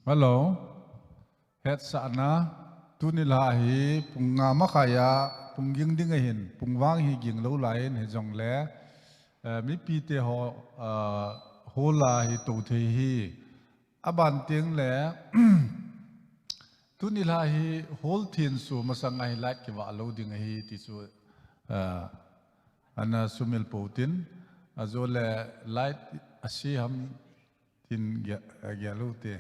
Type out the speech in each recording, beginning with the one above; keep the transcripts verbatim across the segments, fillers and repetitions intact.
Hello. Hetsahna, tuni lha hi pung nga makhai a pung ging ding ahin, pung vang hi ging lou lai in hijongle, eh, mipite ho, eh, hall a hi tou thei hi. Aban tengle, tuni lha hi hall thenso masang a hi light kivah lou ding ahi ti chu, eh, ana sumil pou tin, ajole light ase ham tin gel, gel u te.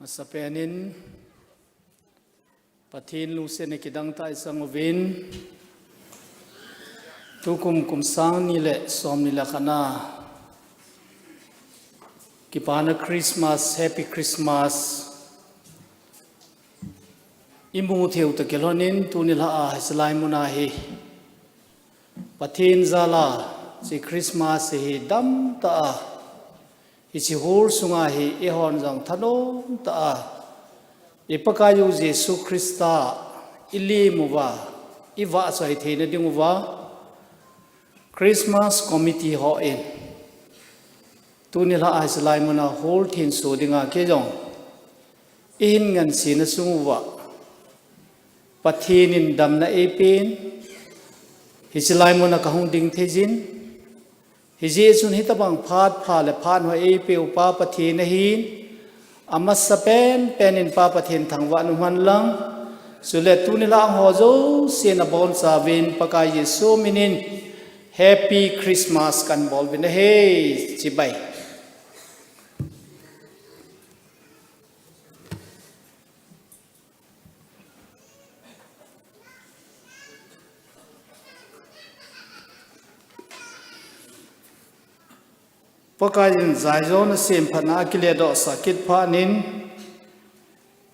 Masapen in Pathen lungsetna kidang tah isang uvin, tukum kum sang ni le som ni le khat na kipana Christmas, Happy Christmas imu thei u toh kilhon in tuni lha a hiche lai mun a hi Pathen jal a hiche Christmas hi damtah a, hiche hall sunga hi eihon jong thanom tah a, i Pakaiyu Jesu Christa i lem uva, i vahchoi theina ding uva, Christmas Committee hon tuni lha a hiche lai mun a hall thenso dinga kei jong i hin ngansena sung uva Pathen in damna eipen, hiche lai mun a kahung ding thei jin, hijeh chun hitabang phat pha le phat hoi eipeu Pa Pathen ahin, amasapen pen in Pa Pathen thangvah in umhen lang, chule tuni lha a hung ho jouse nabonchauvin Pakai Jesu min in Happy Christmas kahin bol uvin ahi, chibai. Pakaiyin jaijona semphatna akiledohsah kit phat in,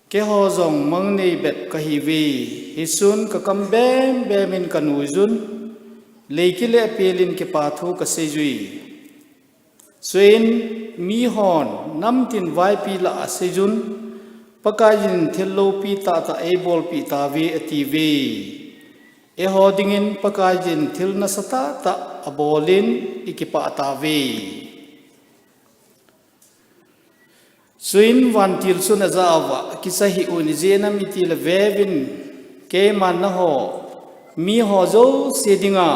keiho jong mang nei bep kahiuve, hichun kakam bembem in kanuijun, lei kile pelin kipa thu kaseijui. Chuin mihon namtin vaipi lah a aseijun, Pakaiyin thil loupi tahtah eibolpeh tauve atiuve. Eiho dingin Pakaiyin thil nasatah tah abolin ikipah tauve. Chuin vantil chun ajah uva, kicha hih un, ijeh inem itile veuvin, keiman nangho miho jouse dinga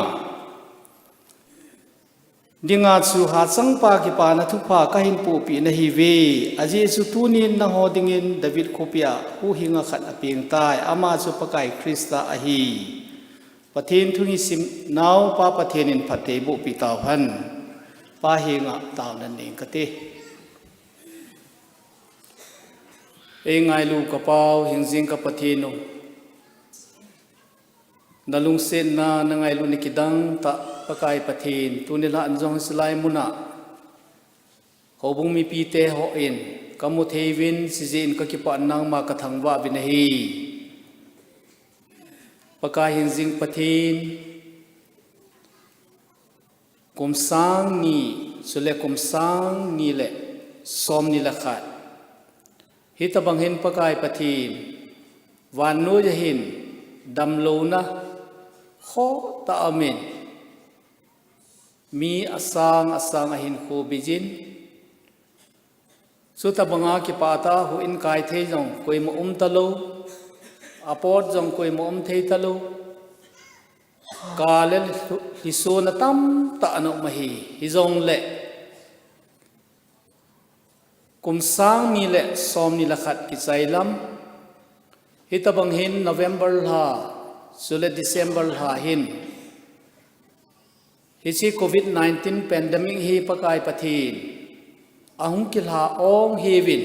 dinga chu hachangpa kipana thupha kahin pohpeh nahiuve. Ajeh chu tunin nangho dingin David khopia huhhing khat apengtai, ama chu Pakai Christa ahi. Pathen thu isimnau Pa Pathen in phatthei eibohpeh tauhen. Pa henga taona nei kate. Eingailu kapau, hingjing ka Pathen u, nalungsetna, nangailutna kidang tah Pakai Pathen, tuni lha in jong hiche lai mun a houbung mipite hon kamu thei uvin, hijeh in kakipah in nangma kathangvah uvin ahi. Pakai hingjing Pathen, kum sang ni, chule kum sang ni le som ni le khat, hitabang hin Pakai Pathen, vannoi a hin damlouna khohtah a um in, mi asang asang ahin khopi jin, chutabanga kipah tah a houin kai thei jong koima um talou, apot jong koima um thei talou, kal le lhisona tamtah ana um ahi. Hijongle kum sang ni le som ni le khat kichai lam, hitabang hin November lha, chule December lha hin, hiche Covid nineteen pandemic hi Pakai Pathen ahung kilha ong hiuvin,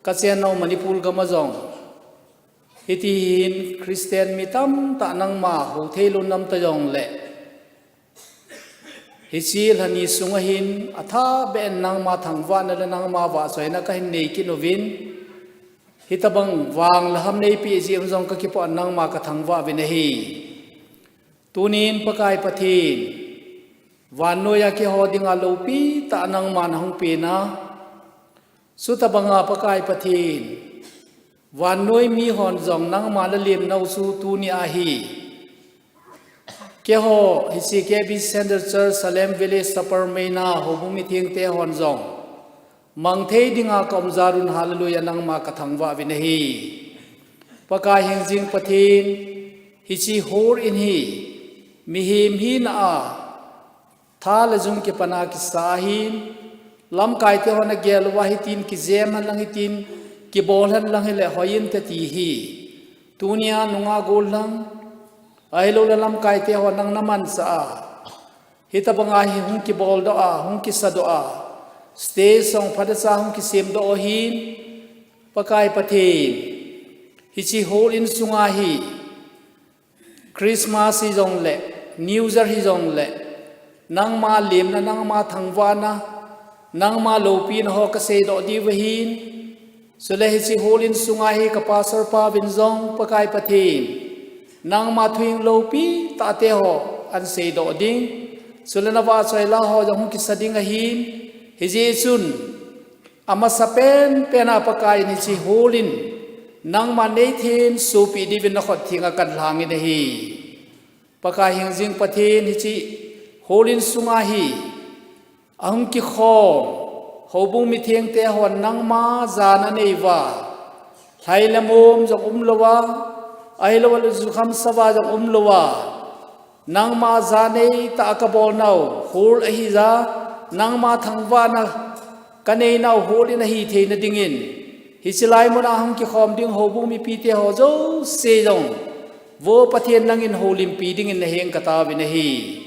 kachennau Manipur gam a jong hiti hin Christian mi tamtah nangma hou theilou nam tajongle, hiche lha ni sunga hin athahbeh in nangma thangvahna le nangma vahchoina kahin nei kit uvin, hitabang vang lhaham neipeh jeh un jong kakipah in nangma kathangvah uvin ahi. Tunin Pakai Pathen, vannoi a keiho dinga loupi tah nangman nahung pena, chutabanga Pakai Pathen, vannoi mihon jong nangma nalemnau chu tuni ahi. Keiho hiche K B Centre Church, Salem Village, Saparmeina houbung mithengte hon jong mang thei dinga kaum jal un hallelujah nangma kathangvah uvin ahi. Pakai hingjing Pathen, hiche hall in hi mihem hina a tha le jung kipana kisa ahin, lamkaite hon agel uva hitin kijem hen lang, hitin kibol hen lang hile hoi inte ti hi, tunia nungah gollhang, ahiloule lamkaite hon nang namanchah a, hitabanga hi hung kiboldoh a, hung kisadoh a, stage jong phatecha hung kisemdoh u ahin, Pakai Pathen, hiche hall in sunga hi, Christmas hijongle, New Year hijongle, nangma lemna, nangma thangvahna, nangma loupina ho kaseidoh diu ahin, chule hiche hall in sunga hi ka pastor pa uvin jong Pakai Pathen, nangma thuhing loupi tah te ho ahin seidoh ding, chule navahchoi la ho jong hung kisa ding ahin, hijeh chun, amasapen pen a Pakai in hiche hall in, nangman neithem sopi diuvin nakhut thenga kahin lhangin ahi. Pakai hingjing Pathen hiche hall in sunga hi, ahung kikhom, houbung mitheng te hon nangma jana anei uva, lhai le mom jong umlouva, ahilouleh jukham sava jong umlouva, nangma janei tah a kabol nau hall ahi jeh a, nangma thangvahna kanei nau hall in ahi theina dingin, hiche lai mun a hung kikhom ding houbung mipi te ho jouse jong, vo Pathen nangin houlimpi dingin naheng kataovin ahi.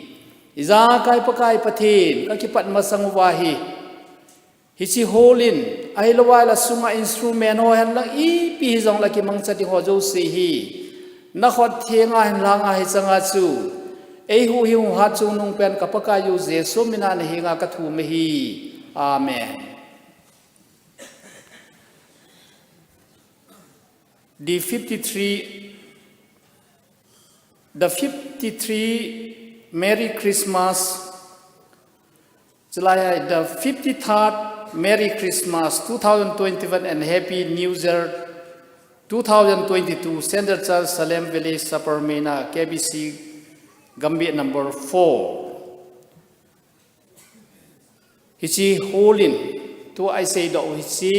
Ijakai Pakai Pathen, kakipat masang uva hi, hiche hall in, ahilouleh sunga instrument ho hen lang ipi hijongle kimangcha ding ho jouse hi, nakhut thenga hin lhanga hiche chunga chu, eihuhhing hat chungnung pen ka Pakai u Jesu mina nahenga kathum ahi. Amen. The fifty-three, the fifty-three Merry Christmas, chulai a, the fifty-third Merry Christmas two thousand twenty-one and Happy New Year two thousand twenty-two, Central Church, Salem Village, Upper Mena, K B C, Gambih number four. Hiche hall in, tua iseidoh u hiche,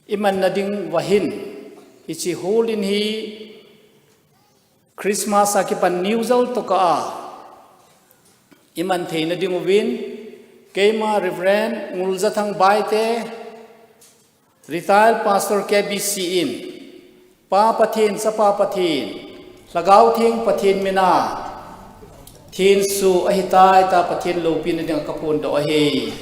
imanna ding uva hin, hiche hall in hi Christmas a kipat New Year tokah a iman theina ding uvin, keima Reverend Nguljathang Baite, Retired Pastor K B C in, Pa Pathen, Chapa Pathen, Lhagao Theng Pathen mina, thenso ahitai tia Pathen loupina dinga kaphondoh ahi.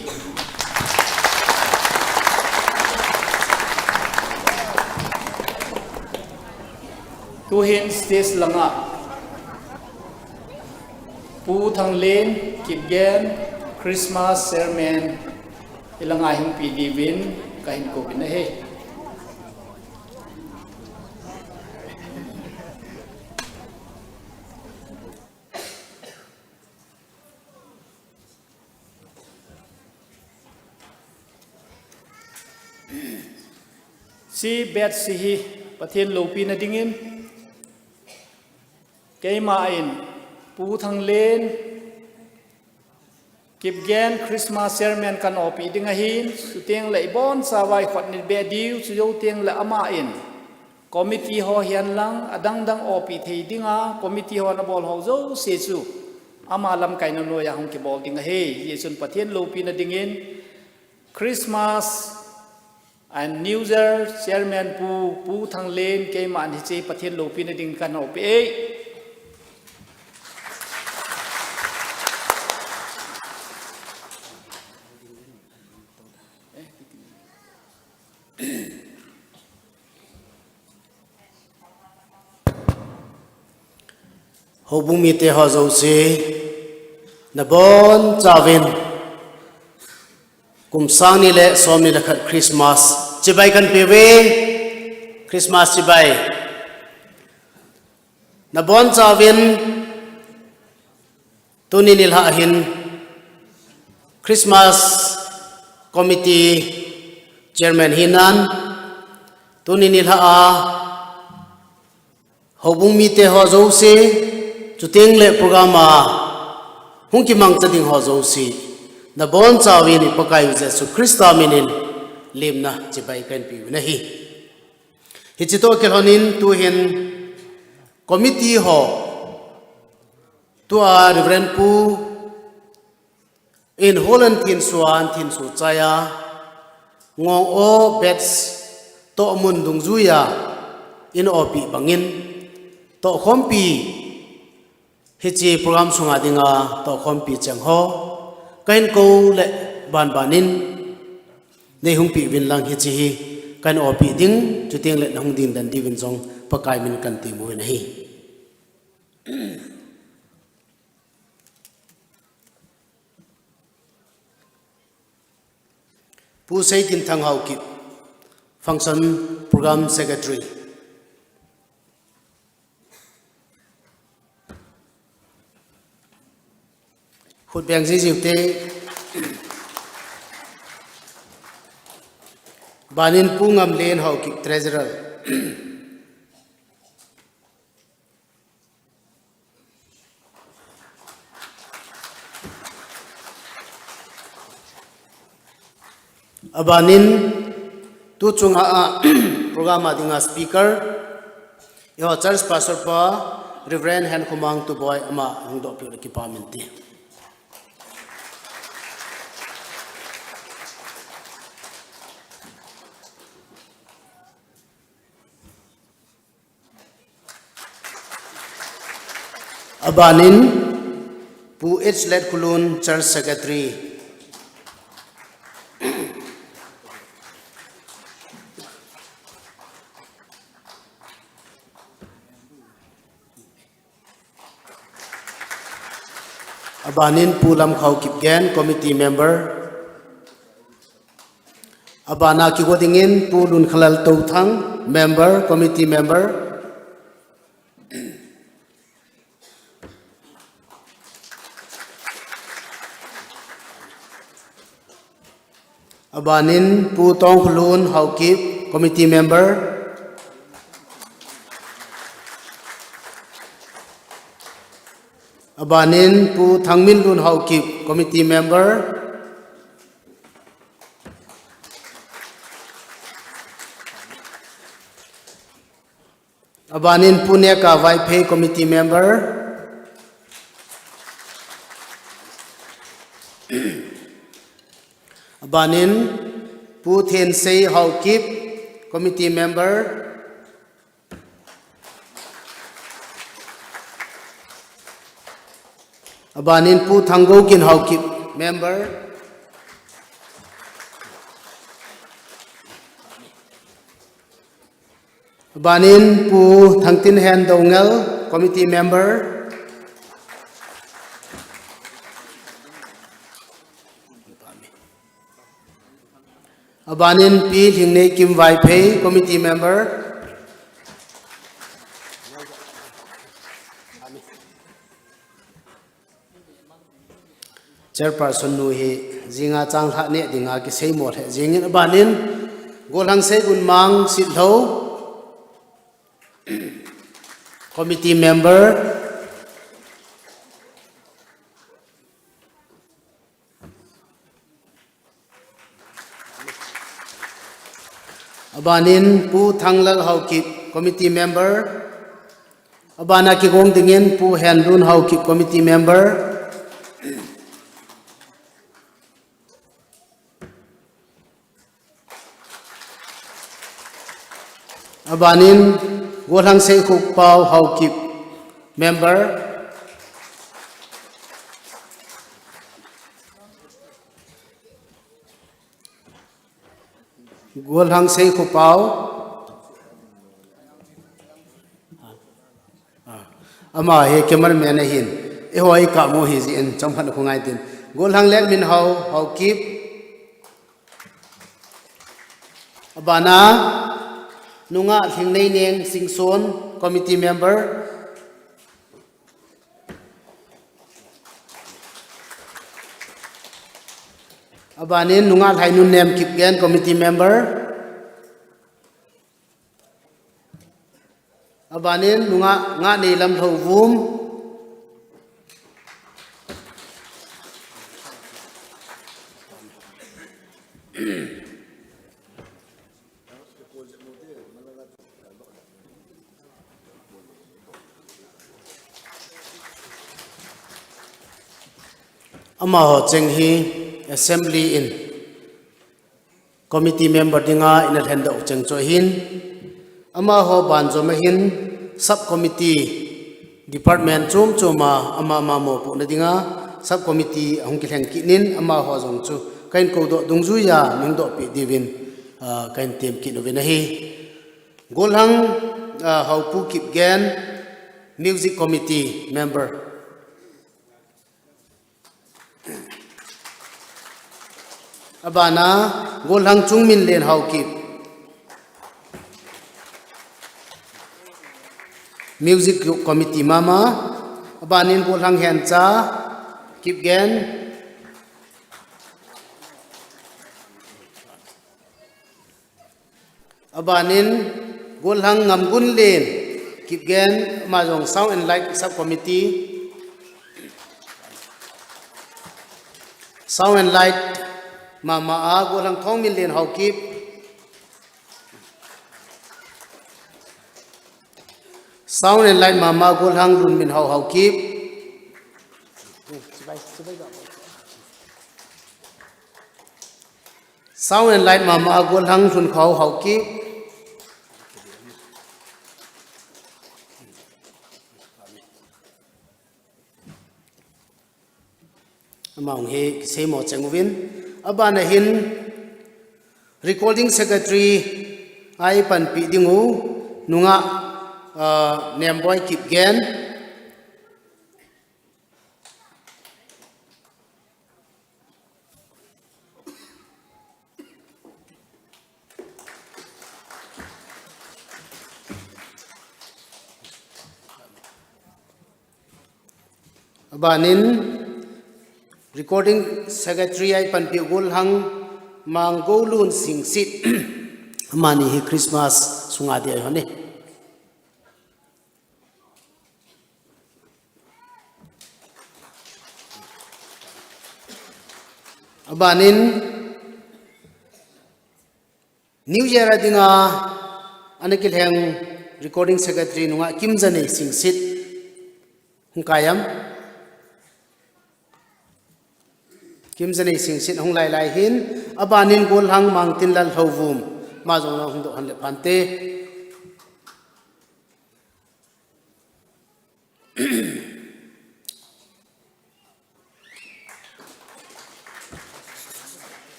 Tuhin stage langa, Pu Thanglen Kipgen, Christmas Chairman, ilanga hung pi diuvin kahin kouvin ahi. Hiche batch hi Pathen loupina dingin, keima in Pu Thanglen Kipgen Christmas Chairman kahin opi ding ahin, chuteng le ibonchauva ikhut nit beh diu, chujou teng le ama in committee ho hihen lang adang dang opi thei dinga, committee hon abol ho jouse chu ama lamkaina noiya hung kibol ding ahi. Hijeh chun Pathen loupina dingin Christmas and New Year Chairman Pu, Pu Thanglen, keiman hiche Pathen loupina ding kahin opi e. Houbung mite ho jouse, nabonchauvin kum sang ni le som ni le khat Christmas chibai kahin peuve. Christmas chibai. Nabonchauvin tuni nilhah hin Christmas Committee Chairman hinan, tuni nilhah a houbung mite ho jouse, chuteng le program a hung kimangcha ding ho jouse, nabonchauvin i Pakaiu Jesu Christa minin lemna chibai kahin peuvin ahi. Hiche toh kilhonin tuhin committee ho, tua Reverend Pu in hall a thenso a, thenso chaiya, Ngong-o batch tohmun dungjuiya in opi bangin, tohkhompi, hiche program sunga dinga tohkhompi cheng ho kahin kou le banbanin neihung peuvin lang, hiche hi pan opi ding, chuteng le nahung ding dan diuvin jong Pakai min kan temmu in ahi. Pu Seitinthang Haokip, Function Program Secretary. Khut beng jijiu te. Banin Pu Ngamlen Haokip, Treasurer. Abanin, tu chunga a program a dinga speaker, eiho church pastor pa, Reverend Henkhomang Tuboi ama hungdoh peh le kipa min ti. Abanin, Pu H Letkhulun, Church Secretary. Abanin Pu Lamkhao Kipgen, Committee Member. Abana kigo dingin Pu Lunkhalal Touthang, Member, Committee Member. Abanin Pu Tongkhulun Haokip, Committee Member. Abanin Pu Thangminlun Haokip, Committee Member. Abanin Pu Neka Vaiphei, Committee Member. Abanin Pu Thensei Haokip, Committee Member. Abanin Pu Thanggoukin Haokip, Member. Abanin Pu Thangtinhen Doungel, Committee Member. Abanin Pi Lhingneikim Vaiphei, Committee Member. Chairperson nu hi jinga changlhah neh dinga kiseimo lheh jingin abanin Golhang Seigunmang Sitlhou, Committee Member. Abanin Pu Thanglal Haokip, Committee Member. Abana kigong dingin Pu Henlun Haokip, Committee Member. Abanin Golhang Seikhopao Haokip, Member. Golhang Seikhopao. Ah, ama hi cameraman ahin. Eiho ikamu hi jin chomkhat khu ngai tin. Golhang Letminhao Haokip. Abana, nungah Lhingneineng Singson, Committee Member. Abanin nungah Lhainunnem Kipgen, Committee Member. Abanin nungah Ngahneilam Lhouvum. Amaho cheng hi assembly in committee member dinga ina lhendoh cheng chu ahin, amaho banjom ahin sub committee department chom choma ama ama mopohna dinga sub committee ahung kilheng kit in amaho jong chu kahin koudoh dungjuiya nungdohpeh diuvin ah, kahin tem kit uvin ahi. Golhang, ah, Haopu Kipgen, Music Committee member. Abana, Golhang Chungminlen Haokip. Music Committee mama. Abanin Golhang Hencha Kipgen. Abanin Golhang Ngamgunlen Kipgen, ama jong Sound and Light Sub Committee. Sound and Light mama a Golhang Thongminlen Haokip. Sound and Light mama Golhang Lunminhao Haokip. Sound and Light mama a Golhang Lunkhao Haokip. Amahung hi kisei mo cheng uvin. Abana hin recording secretary a eipanpi ding u nungah, ah, Nemboi Kipgen. Abanin recording secretary a eipanpi Golhang Manggolun Singsit. Amani hi Christmas sunga ding ahi hon e. Abanin New Year a dinga ana kilheng recording secretary nungah Kimjanei Singsit hung kai am. Kimjanei Singsit hung lailai hin, abanin Golhang Mangtinlal Lhouvum, ama jong hung doh hen le phante.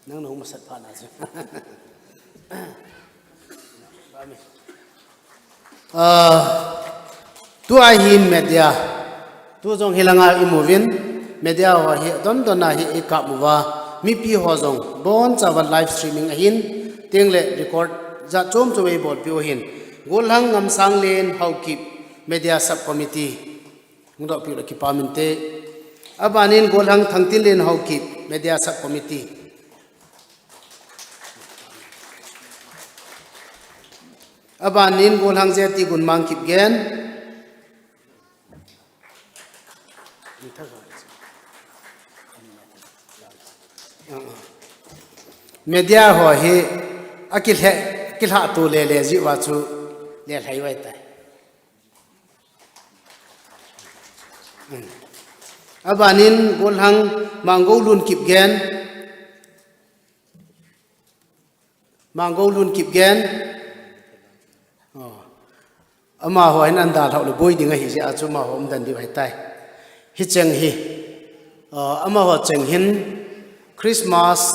Nang na hung masat pha na chu. Ah, tua hi media. Tu jong hilanga i muvin, media ho hi don don a hi i kap uva. Mipi ho jong boncha va live streaming ahin, teng le record jat chom chom i bolpi u ahin. Golhang Ngamsanglen Haokip Media Sub Committee. Hung dohpi u le kipa min te. Abanin Golhang Thangtinlen Haokip Media Sub Committee. Abanin Golhang Jeti Gunmang Kipgen. Media ho hi akilhe, kilhah tu lele jeh uva chu lelhai uve tai. Abanin Golhang Manggolun Kipgen. Manggolun Kipgen. Oh. Amaho hin an dalhau le boi ding ahi jeh a chu amaho umden diu ahitai. Hicheng hi, ah, amaho cheng hin Christmas,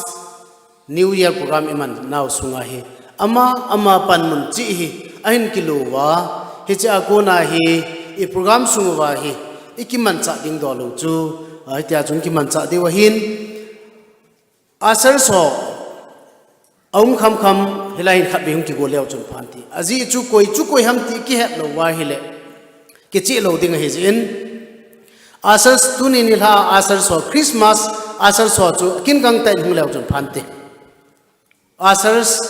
New Year program i man nau sunga hi, ama, ama panmun cheh hi ahin kilo uva, hiche a kona hi i program sung uva hi i kimanchah ding doh lou chu, ah, hitia chun kimanchah diu ahin. Ushers ho aum kham kham, hilai hin khatvei hung kigo leu chun phan ti. Ajeh chu koi chu koi ham ti kihet lou uva ahile, kicheh lou ding ahi jeh in. Ushers tuni nilhah a ushers ho, Christmas ushers ho chu kin gangtah in hung leu chun phan ti. Ushers,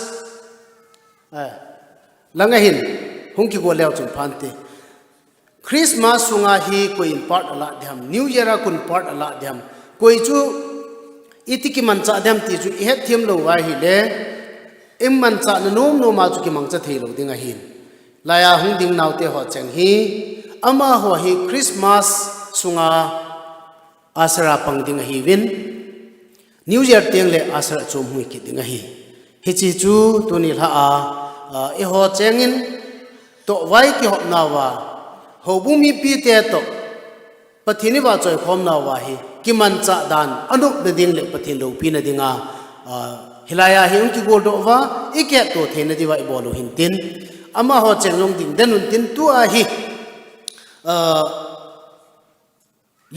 eh, langa hin hung kigo leu chun phan ti. Christmas sunga hi koi in part ala diham, New Year a koi in part ala diham, koi chu iti kimanchah diham ti chu i hetthem lou uva ahile, i manchah na nom nom a chu kimangcha thei lou ding ahin. Laiya hung ding naote ho cheng hi, amaho hi Christmas sunga usher a pang ding ahiuvin, New Year teng le usher a chom hung hi kit ding ahi. Hiche chu tuni lha a, a, eiho chengin tohvai kihopna uva, houbung mipite toh Pathen i vahchoi khomnau va hi kimanchah dan anop nading le Pathen loupina dinga, ah, hilai a hi hung kigoldoh uva, i kihetto theina diuva i bol u hintin. Amaho cheng jong ding den untin, tua hi, ah,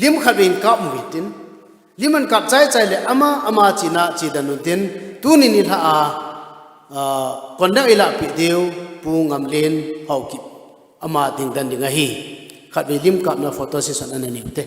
lim khat vei in kap u hintin. Lim an kap chai chai le ama, ama china che den untin. Tuni nilhah a, ah, conduct i lahpeh diu, Pu Ngamlen Haokip. Ama ding den ding ahi. Khatvei lim kapna photo session ana nei u te.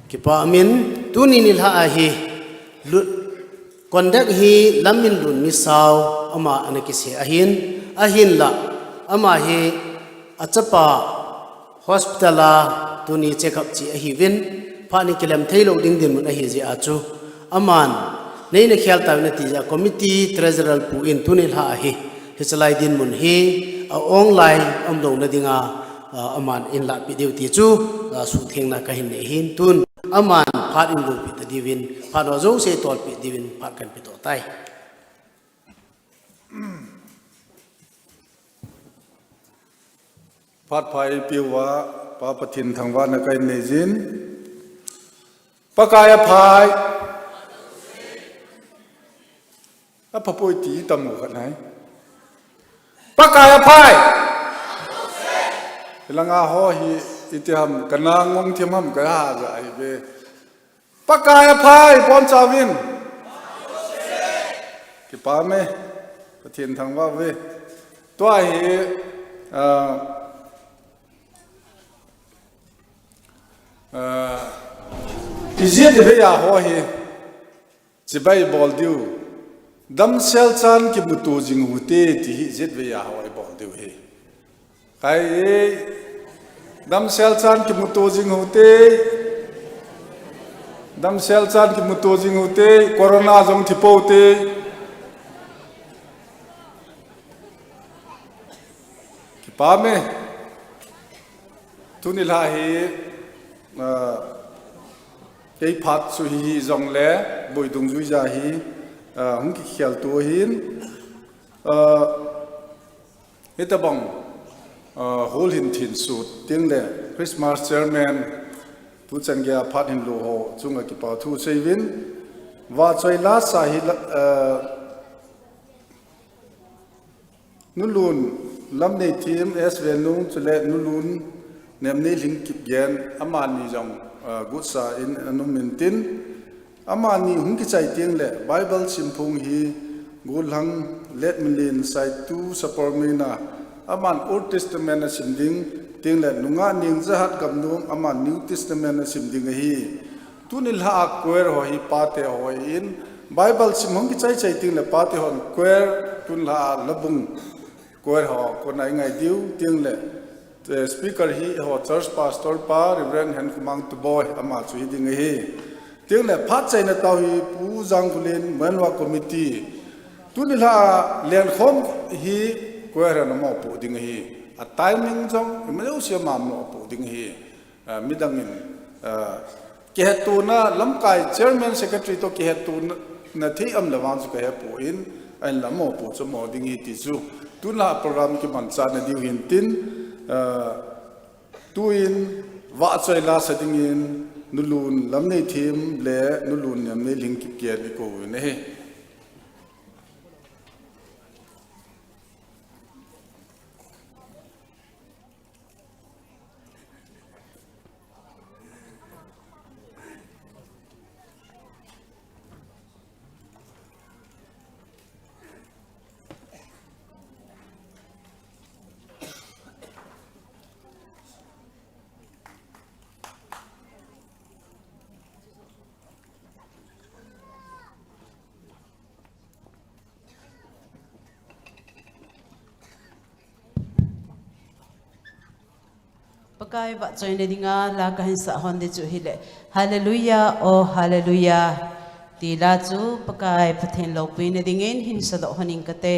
Kipa umin, tuni nilhah a hi, lu-, conduct hi Lamminlun Misao ama ana kisei ahin, ahinla, ama hi achapa hospital a tuni check up che ahiuvin, phat in kilem thei lou ding dinmun ahi jeh a chu, aman neina khel tauvin ati jeh a committee treasurer pu in tuni nilhah a hi, hichelai dinmun hi a-ong lai umlouna dinga, ah, aman in lahpeh diu ti chu, ah, suhthengna kahin nei ahin, tun aman phat in loupeh ta diuvin, phat ho jouse tolpeh diuvin phat kahin pedoh tai. Phat pha eipeuva, Pa Pathen thangvahna kahin nei jin. Pakai aphai. Aphapoi ti tam u khat nai. Pakai aphai. Hilanga ho hi itiham kana ngong thim ham kaha ja ahi ve. Pakai aphai, bonchauvin. Kipa me, Pathen thangvah uve. Tua hi, ah, ah, ijat ivei a ho hi, chibai bol diu. Damsel chan kimuto jing u hite, ti hi ijat ivei a ho ibol diu hi. Kai, damsel chan kimuto jing u hite. Damsel chan kimuto jing u hite. Corona jong thi pou hite. Kipa me. Tuni nilhah hi, ah, kei phat chu hihi jongle, boi dungjui ja hi, ah, hung kikhel tou ahin, ah, Hitabang, ah, hol hin thin sut, tin le Christmas chairman, tuchan geiya phat hin lo ho, chunga kipa thu seiyuvin, vahchoi lasa hi la, ah, Nulun Lamneithim S. Venung, chule Nulun Nemneilhing Kipgen, amani jong, ah, gotsa in ana um intin, Amani hung kichai teng le Bible simphung hi gollhang Letmilin Saitu Sapormeina, aman Old Testament asim ding, teng le nungah Nengjahat Gamnom, aman New Testament asim ding ahi. Tuni nilhah a choir ho hi pate ho ahin, Bible sim hung kichai chai teng le pate hon choir tuni nilhah a Labung Choir ho kona ingai diu, teng le, eh, speaker hi eiho church pastor pa, Reverend Henkhomang Tuboi, ama chu hiding ahi. Teng le phat chaina tao hi Pu Jangkholen, Menwa Committee. Tuni nilhah a lenkhom hi choir hon amopoh ding ahi. A timing jong, ima jouse a amopoh ding ahi. Ah, midang in, ah, kihettona lamkai chairman secretary to kihettona thei um le vang chu kahepoi, ahinla amopoh chu amo ding ahi ti chu. Tuna program kimanchah na diu hintin, ah, tuin vahchoi lasa dingin Nulun Lamneithim le Nulun Nemneilhing Kipgen ikou uvin ahi. Pakai vahchoina dinga la kahin sah hon ding chu hileh, Hallelujah, oh Hallelujah, ti la chu Pakai Pathen loupina dingin hin sahdoh hon ing kate.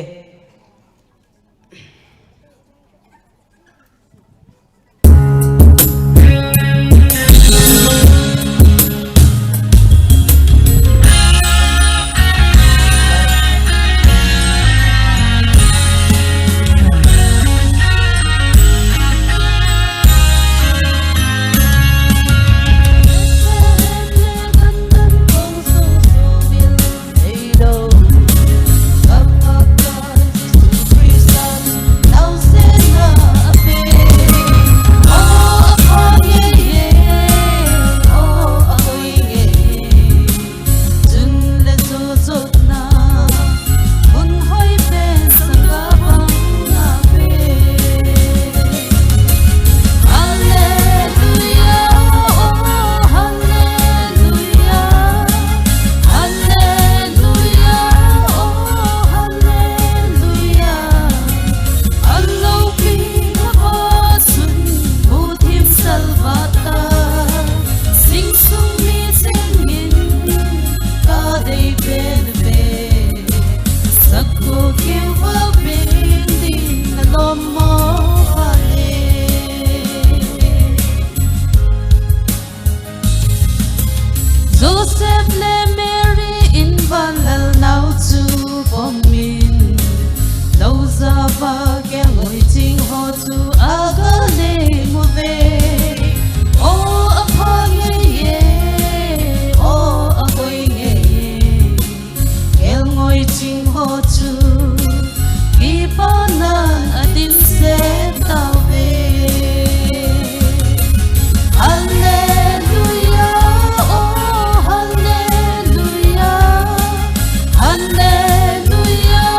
Joseph le Mary in vanlalnau chu pomin, loujava kelngoi ching ho chu aga neimu ve. O, apha ngei e, o, ahoi ngei e. Kelngoi ching ho chu kipana adinset tauve. Hallelujah, oh Hallelujah, Hallelujah,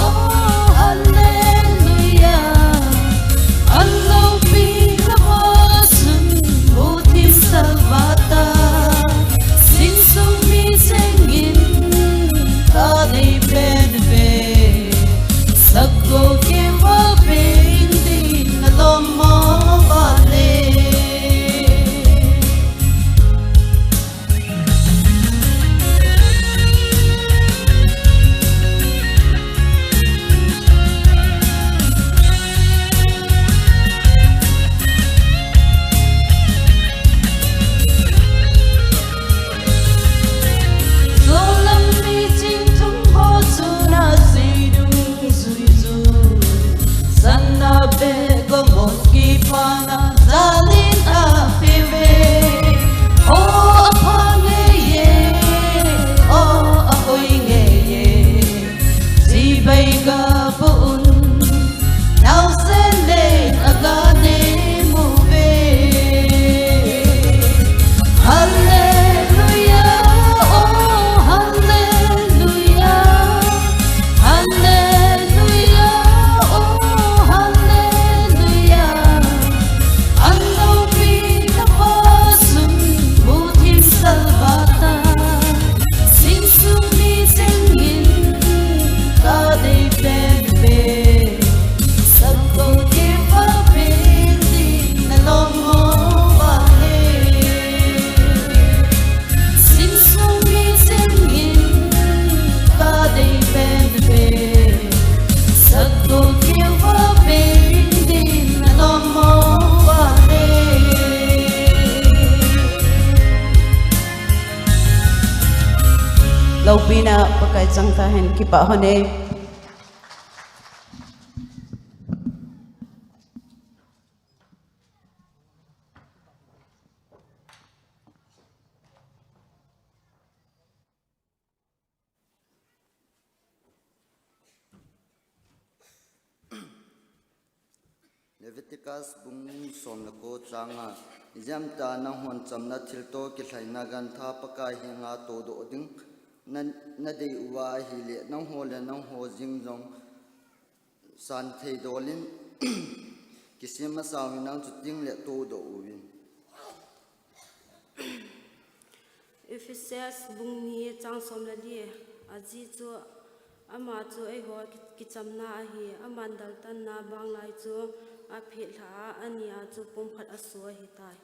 oh Hallelujah. Aloupina ho chun muthim salvata, insung mi chengin kadei pen ve. Sakgo keiva peng ding nalom mo vale. Solam mi chingthum ho chu nasei dungjui chu, sana beh gomon kipana jalin apeh ve. O, apha ngei e, o, ahoi ngei e. Chibai gabon, naosen le aga neimu ve. Hallelujah, oh Hallelujah, Hallelujah, oh Hallelujah. Aloupina ho chun muthim salvata, insung mi chengin kadei pen ve. Sakgo keiva peng ding nalom mo vale. Insung mi chengin kadei pen ve. Sakgo keiva peng ding nalom mo vale. Loupina Pakai chang tahen, kipah hon e. Leviticus bung som le ko chang nga, ijemtia nanghon chamna thilto kilhaina gantha Pakai henga todoh ding na, nadei uva ahile, nangho le nangho jing jong santhei dolin kisem masa uvin, nang chuteng le todoh uvin. Ephesus bung ni chang som le li. Ajeh chu ama chu eiho ki-, kichamna ahi, aman daltanna banglai chu aphelha a, ania chu pumkhat aso ahitai.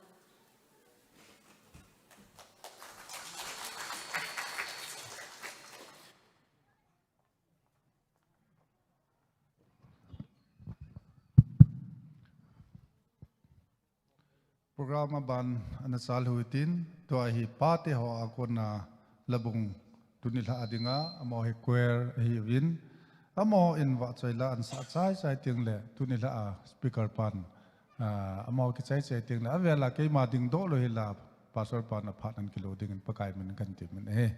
Program aban ana chalhu tin, tua hi pate ho a kona labung tuni lha a dinga, amaho hi choir ahiuvin, amaho in vahchoi la ana sah chai chai teng le, tuni lha a speaker pan, ah, amaho kichai chai teng le, avel a keima ding doh lou hi la, Pastor pan aphat ana kilo dingin Pakai min kan ti min ahi.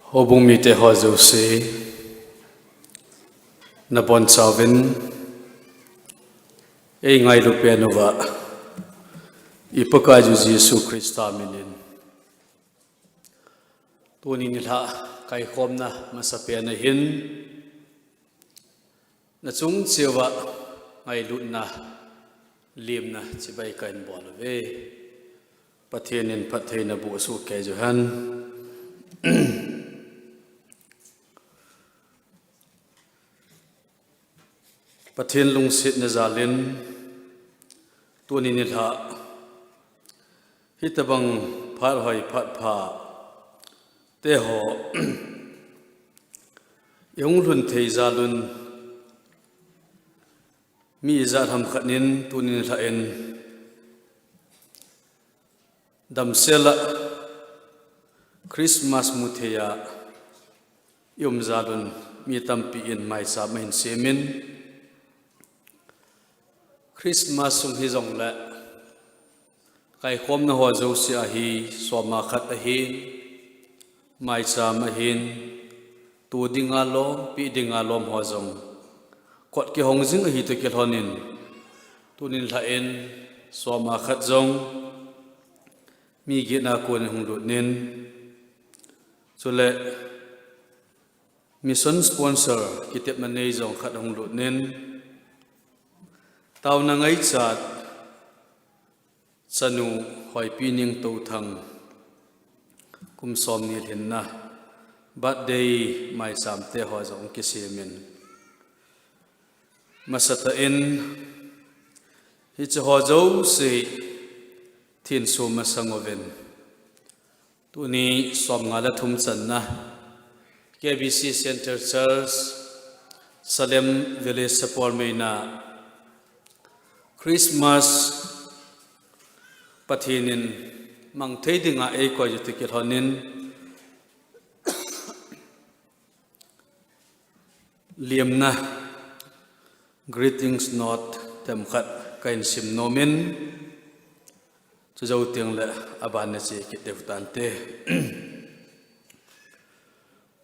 Houbung mite ho jouse, nabonchauvin eingailu pen uva, i Pakaiyu Jesu Christa minin, tuni nilhah kaikhomna masapen ahin, nachung cheuva ngailutna, lemna chibai kahin bol uve. Pathen in phattheina boh soh kei jeh hen. Pathen lungsetna jalin, tuni nilhah, hitobang phat hoi phat pha teho ihung lhun thei jalun, mi ijat ham khat in tuni nilhah in damsel a Christmas mu thei a i um jalun, mi tampin maicham ahin semin, Christmas sung hijongle kaikhomna ho jouse a hi som a khat ahin, maicham ahin, to dinga lom, peh dinga lom ho jong kot kihong jing ahi toh kilhonin, tuni nilhah in som a khat jong mi get a konin hung lut in, chule mission sponsor kitepna nei jong khat hung lut in, taona ngaichat chanu Hoipi Nengtouthang kum somni lhinna birthday maicham teho jong kisemin, masatah in hiche ho jouse thinso masang uvin, tuni somnga le thum channa K B C Centre Church, Salem Village Sapormeina Christmas Pathen in mang thei dinga eikoi u toh kilhonin, lemna greetings note themkhat kahin sim nomin, chujou tengle aban nache kit diu tante.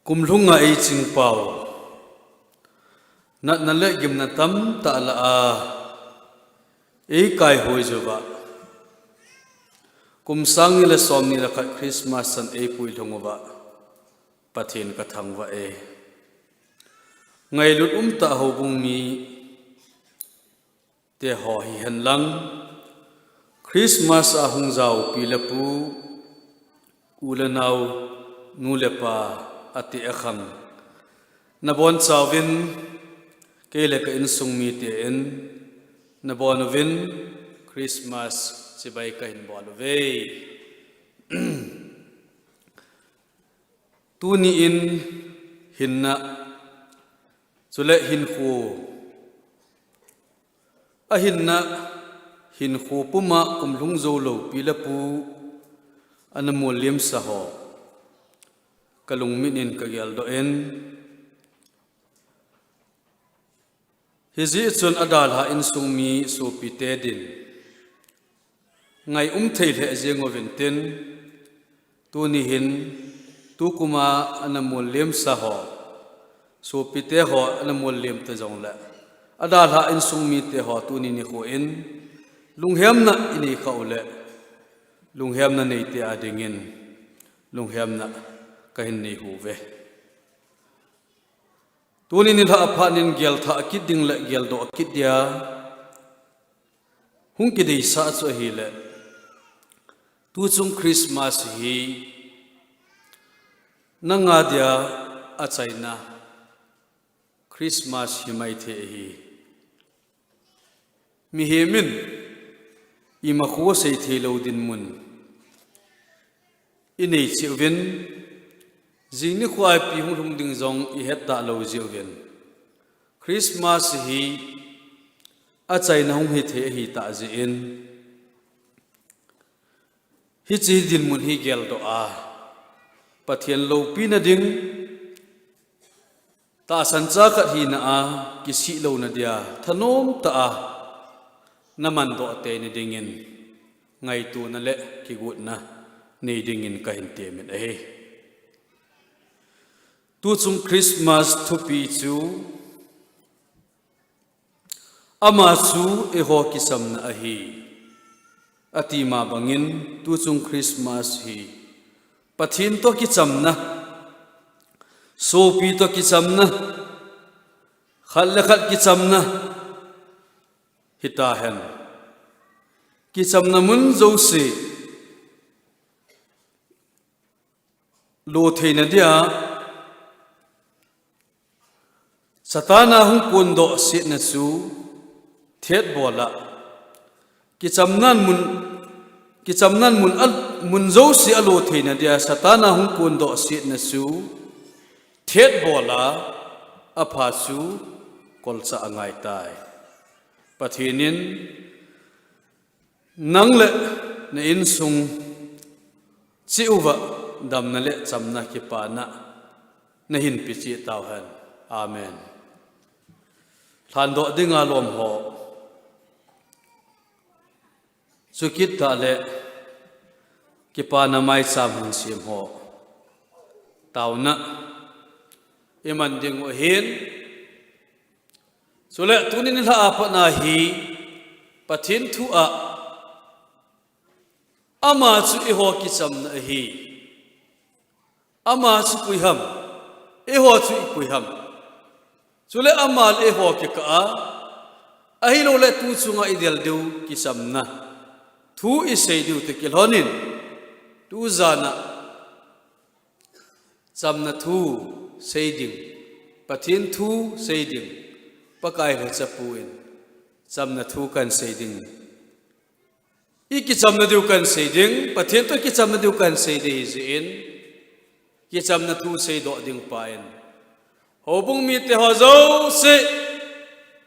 Kum lhunga eichingpau, natna le gimna tamtah lah a eikaihoi uva, kum sang ni le somni le khat Christmas chan eipui lhung uva, Pathen kathangvah e. Ngailut umtah houbung mi teho hihen lang, Christmas a hung jao pi le pu, u le nao, nu le pa, ateh akhang, nabonchauvin, kei le ka insung miten nabon uvin Christmas chibai kahin bol uve. Tuni in hinna, chule hinkho Ahinna hinkho puma kum lhung jou lou pi le pu ana mol liam sa ho kalungmin in kageldoh in, hijeh chun adalha insung mi sopite din ngai um thei lheh jeng uvin tin, tuni hin tukum a ana mol liam sa ho, sopite ho ana mol liam ta jongle, adalha insung mite ho tuni nikho in lunghemna inei khah uleh, lunghemna neite adingin lunghemna kahin nei uve. Tuni nilhah a phat in gelthah kit ding le geldoh kit dia hung kideisah chu ahileh, tuchung Christmas hi nanga dia achaina Christmas hi maithei ahi. Mihem in ima khu seithei lou dinmun inei cheh uvin, jing nikho a ipi hung lhung ding jong ihet talou jeh uvin, Christmas hi achaina hung hithei ahitah jeh in, hiche dinmun hi geldoh a, Pathen loupina ding, tahsan cha khat hina a kisih louna dia thanom tah a namandoh teina dingin ngaitona le kigotna nei dingin kahin temin ahi. Tuchung Christmas thupi chu, Ama chu eiho kichamna ahi, ati ma bangin tuchung Christmas hi Pathen toh kichamna, sopi toh kichamna, khat le khat kichamna hitahen. Kichamna mun jouse lo theina dia Satan a hung kondoh setna chu thetbol a, kichamnan mun, kichamnan mun a, mun jouse a lo theina dia Satan a hung kondoh setna chu thetbol a, apha chu kolchah angaitai. Pathen in nang le na insung cheh uva damna le chamna kipana nahin pehcheh tauhen. Amen. Lhandoh dinga lom ho, chukit tah le kipana maicham hin sem ho, taona iman diu ahin. Chule tuni nilhah a patna hi Pathen thu a, ama chu eiho kichamna ahi. Ama chu koi ham, eiho chu ikoi ham. Chule ama le eiho kikah a, ahilouleh tuchunga idel diu kichamna thu isei diu toh kilhonin, tujan a chamna thu sei ding, Pathen thu sei ding, Pakai lhacha pu in chamna thu kahin sei ding. Ikichamna diu kahin sei ding, Pathen toh kichamna diu kahin sei ding ahijeh in, kichamna thu seidoh ding pa in, houbung mite ho jouse,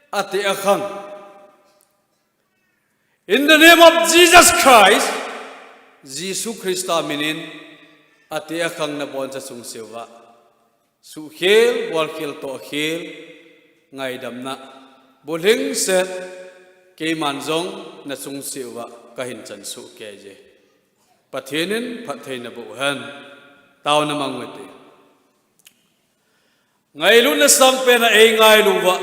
ateh akhang, in the name of Jesus Christ, Jesu Christa minin, ateh akhang naboncha chungchang uva suhkhel, bolkhel, tohkhel, ngaidamna bulhingset keiman jong nachung cheh uva kahin chansoh keiye. Pathen in phattheina boh hen. Taona mang uvin te. Ngailutna sangpen a eingailu uva,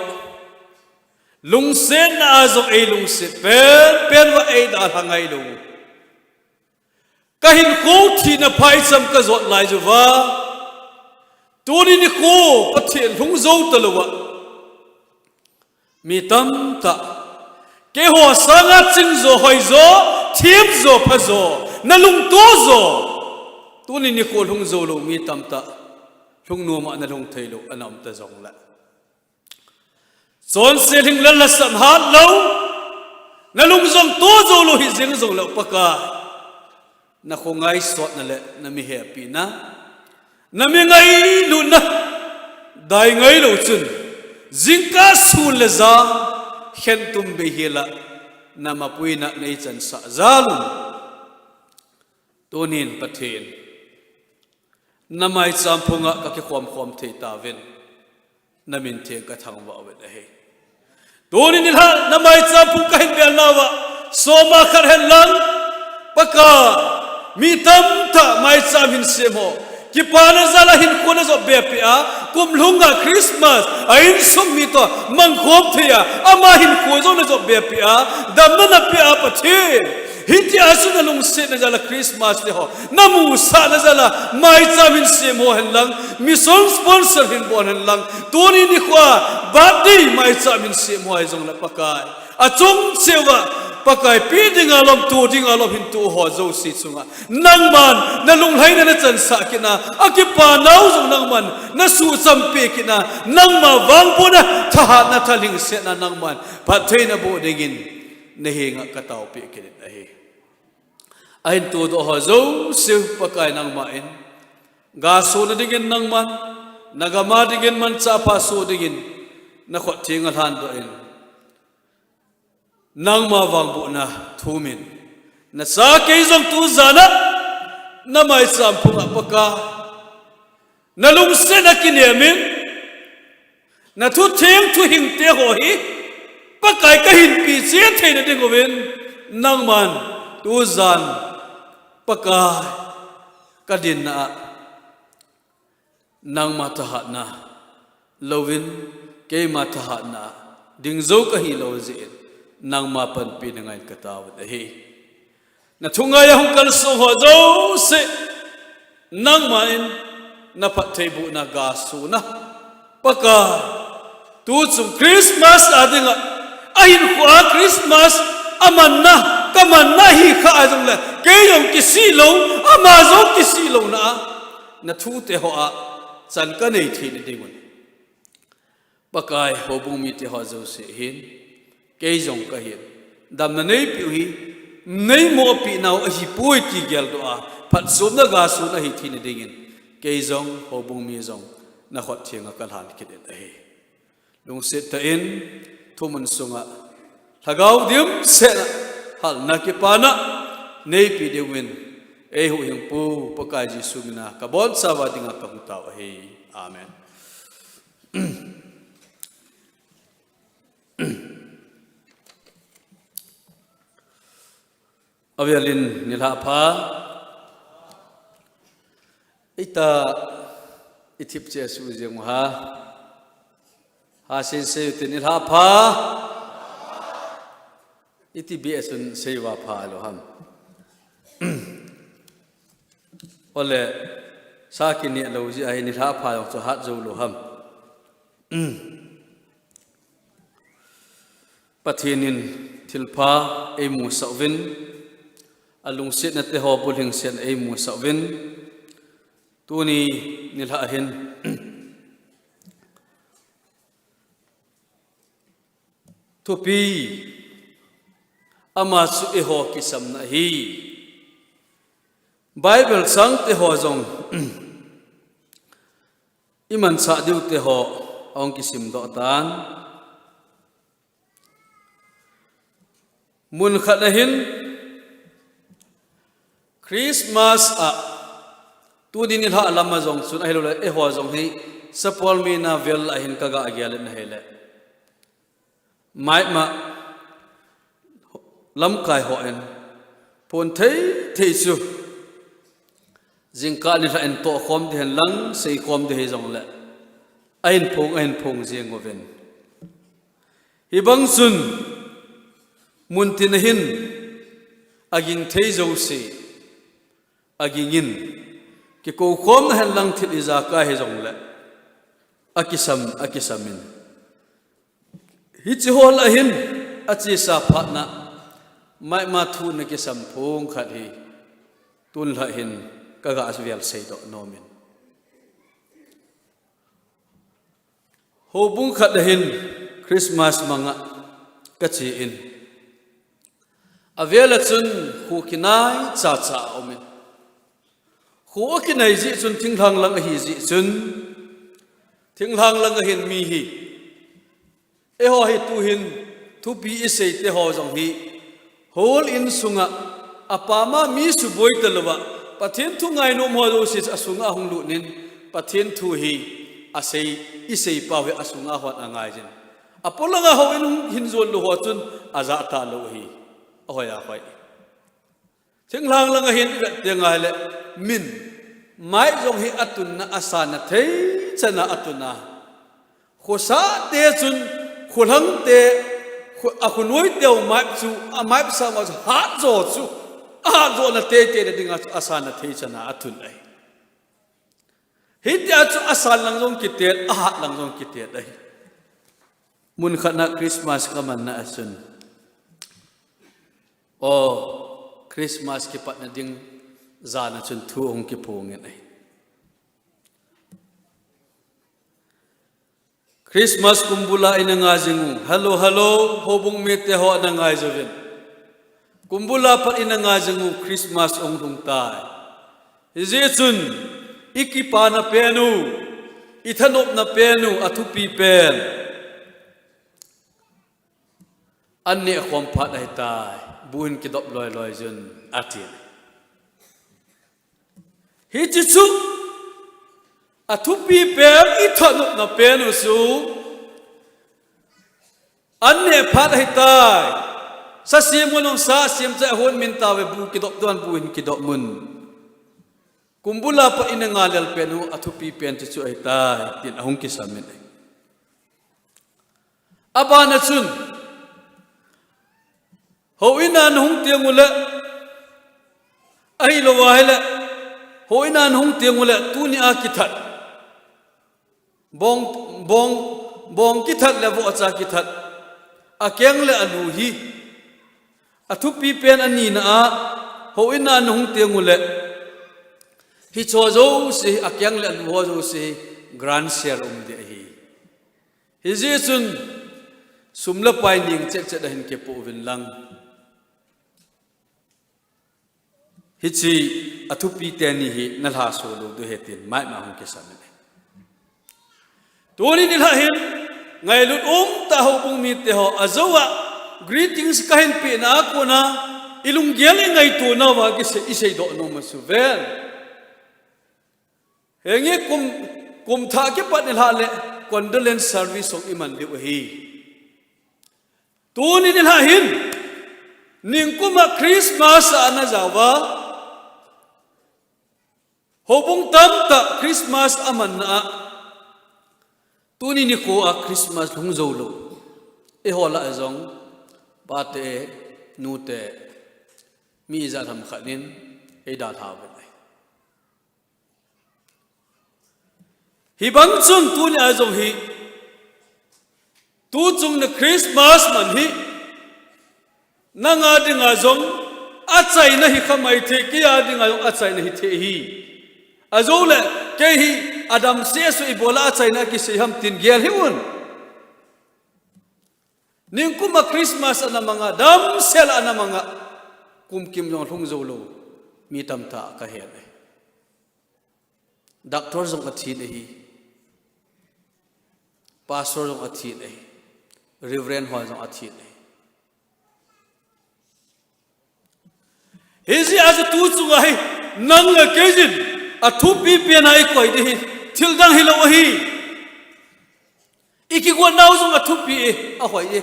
lungsetna a jong eilungset penpen uva eidalha ngailu. Kahinkho thina phaicham kajot lai uva, tuni nikho Pathen lhung jou talouva, mi tamtah keiho sanga chingjo, hoijo, themjo, phajo, nalungtojo, tuni nikho lhung joulou mi tamtah lhungnoma nalhung theilou ana um ta jongle, chonse lhinglel lhasan hatlou, nalung jong to joulou hijeng jongle Pakai, nakho ngaisotna le nami hepina, nami ngailutna dai ngailou chun, jingkah sun le jan khentum bei hila, na mapuina nei chansah jal un. Tunin Pathen, na maicham phunga ka kikhom khom thei tauvin, na min theng ka thangvah uvin ahi. Tunin nilhah na maicham phung ka hin bel nauva, soma khat hen lang, Pakai, mi tamtah maicham hin sem ho, kipana jal a hinkho na jop be peh a, kum lhunga Christmas a insung mi toh mang khom thei a, ama hinkho jong na jop be peh a, damna na pe a Pathen. Hitia chu na lungsetna jal a Christmas te ho na musahna jal a maicham hin sem ho hen lang, mission sponsor hin bol hen lang, tuni nikho a birthday maicham hin sem ho hi jong le Pakai, achung cheh uva Pakai, pe dinga lom, to dinga lom hin to ho jouse chunga nangman na lunglhaina na chansah kit na, akipa nau jong nangman na suhcham peh kit na, nangma vangbohna, thahatna, thalhingsetna nangman phattheina boh dingin na henga ka taopeh kit in ahi. Ahin todoh ho jouse Pakai nangman, ga sona dingin nangman, na gam a dingin manchah pha soh dingin na khut thenga lhandoh in, nangma vangbohna thumin, na cha kei jong tujan a na maicham phunga Pakai, na lungsetna kinem in, na thutheng thuhing te ho hi Pakai ka hinpi cheh theina dinguvin, nangman tujan Pakai ka dinna a nangma thahatna louvin, keima thahatna ding jou ka hilou jeh in, nangma panpina ngaiyin ka taovin ahi. Na thungai a hung kalsong ho jouse, nangman na phattheibohna ga sona, Pakai, tuchung Christmas a dinga, ahinkhoa Christmas amanna, kamanna hi kha a jongle, kei jong kisih lou, ama jong kisih louna a, na thute hoa chan ka nei theina dingun, Pakai, houbung mite ho jouse hin, kei jong kahin, damna neipeh u hi, neimohpeh nau ahipoi ti geldoh a, phatchomna ga sona ahi theina dingin, kei jong, houbung mi jong, na khut thenga ka lhan kit in ahi. Lungset tah in, thumun sunga, lhagao dimset a, halna kipana neipeh diuvin, eihuhhingpu Pakai Jesu mina ka bonchauva dinga kahung tao ahi. Amen. Avelin nilhah pha. Ita, ithip cheh suh jeng u ha. Hasen sei ute, nilhah pha. Iti beh a chun sei uva pha lou ham. Ole, sa kineh lou jeh a hi nilhah pha jong chu hat jou lou ham. Pathen in thilpha eimusah uvin, alungsetna te ho bulhingsetna eimusah uvin, tuni nilhah hin thupi, ama chu eiho kisamna ahi. Bible chang te ho jong imanchah diu te ho ahung kisimdoh tan. Mun khat a hin Christmas a, tuni nilhah lam a jong chun ahilouleh eiho jong hi, Sapol Mina vel a hin ka ga gel in ahile, Myanmar lamkai hon phon thei thei chu, jingkah nilhah in tohkhom ding hen lang, seikhom ding hijongle, ahin phong, ahin phong jeng uvin. Hibang chun, muntin a hin, aging thei jouse, aging in, kikoukhomna hen lang thil ijakai hijongle, akisam, akisam in. Hiche ho lah a hin, achesa phatna, Myanmar thu ana kisam phong khat hi, tun lah a hin, ka ga vel seidoh nom in. Houbung khat a hin Christmas mang a ka che in. Avel a chun kho kinai cha cha aum in. Kho akinai jeh chun thinglhang lang ahi jeh chun, thinglhang lang a hin mi hi, eiho hi tu hin thupi isei te ho jong hi, hol in sunga, apama mi suboi talouva, Pathen thu ngainom ho jouse asunga hung lut in, Pathen thu hi, asei, isei pau hi asunga hon angai jin. Apolanga houin hung hin jon lou ho chun, ajah talou hi. Ahoi ahoi. Thinglhang langa hin ivet teng ahile, min, mic jong hi atunna, asana thei chana atuna. Khosah te chun, kholhang te, kho-, akhonoi teu mic chu, a mic sang chu, hat jo chu, ahat jona teitei na dinga chu, asana thei chana atun ahi. Hitia chu asan lang jong kitet, ahat lang jong kitet ahi. Mun khatna Christmas kamanna a chun, o, Christmas kipatna ding jana chun thu hung kiphongin ahi. Christmas kumbula ina ngai jing u. Hello, hello, houbung mite ho ana ngai jouvin. Kumbula pat ina ngai jing u, Christmas ahung lhung tai. Hijeh chun, ikipana pen u, ithanopna pen u, athupi pen. An neh khom phat ahitai, bu hin kidop loi loi jun, ati. Hiche chu, athupi pen, ithanopna pen u chu, an neh phat ahitai, sa sem u nung sa sem cha hon min tave bu kidop don bu hin kidop mun. Kumbula pat ina ngai lel pen u, athupi pen chu chu ahitai, tin ahung kisam in ahi. Abana chun, houin a nahung teng ule, ahilou ahile, houin a nahung teng ule, tuni a kithat. Bong, bong, bong kithat le vohcha kithat. Akeng le alu hi. Athupi pen anina a, houin a nahung teng ule. Hicho jouse, akeng le alu ho jouse, grand share um ding ahi. Hijeh chun, sum le pai ning chet chet a hin kipoh uvin lang. Hiche athupi teni hi nalhah soh lou diu ahi tin, mic ma hung kisam in ahi. Tuni nilhah hin, ngailut umtah houbung mite ho, ajou a, greetings kahin pehna a kona, ilunggel ingaito nauva kisei, isei doh nom u chu ven. Henge kum, kum thah kipat nilhah le condolence service jong iman diu ahi. Tuni nilhah hin, ningkum a Christmas ana jao uva, houbung tamtah Christmas amanna a, tuni nikho a Christmas lhung jou lou. Eiho lah a jong, pate, nute, mi ijat ham khat in, eidalha uve. Hibang chun tuni a jong hi, tuchung na Christmas man hi, nanga dinga jong, achaina hi kha maithei, keiya dinga jong achaina hithei ahi. Ajou le, kei hi, adamsel chu ibola achaina kisei ham tin gel hih un. Ningkum a Christmas ana manga, damsel ana manga, kum kim jong lhung jou lou, mi tamtah kahet e. Doctor jong athin ahi. Pastor jong athin ahi. Reverend ho jong athin ahi. Hijeh a chu tuchung a hi, nang le kei jin, athupi pen a ikoi ding hi, thil dang hilou ahi. Ikigot nau jong athupi e, ahoi e.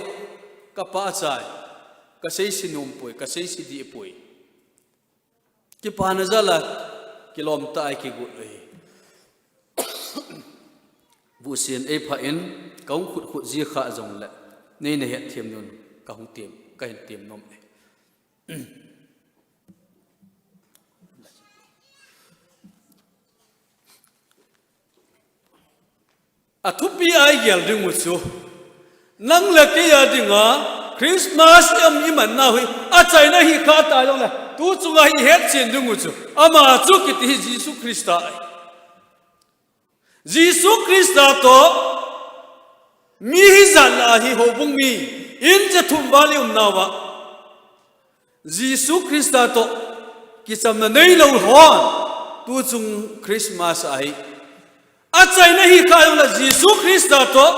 Kapa achai. Kaseise nom poi, kaseise dih poi. Kipana jal a, kilom tah a ikigot u ahi. Vuhsin eipha in, kahung khut khut ji kha jong le, nei nahet them un, kahung tem, kahin tem nom e. Athupi a igel ding u chu, nang le keiya dinga Christmas imanna u hi, achaina hi kha ta jong le, tuchung a hi ihetchen ding u chu, ama chu kiti hi Jesu Christa ahi. Jesu Christa toh, mi hijat lah a hi houbung mi, in ja thum val ium nauva, Jesu Christa toh, kichamna neilou hon, tuchung Christmas a hi, achaina hi kha jong le Jesu Christa toh,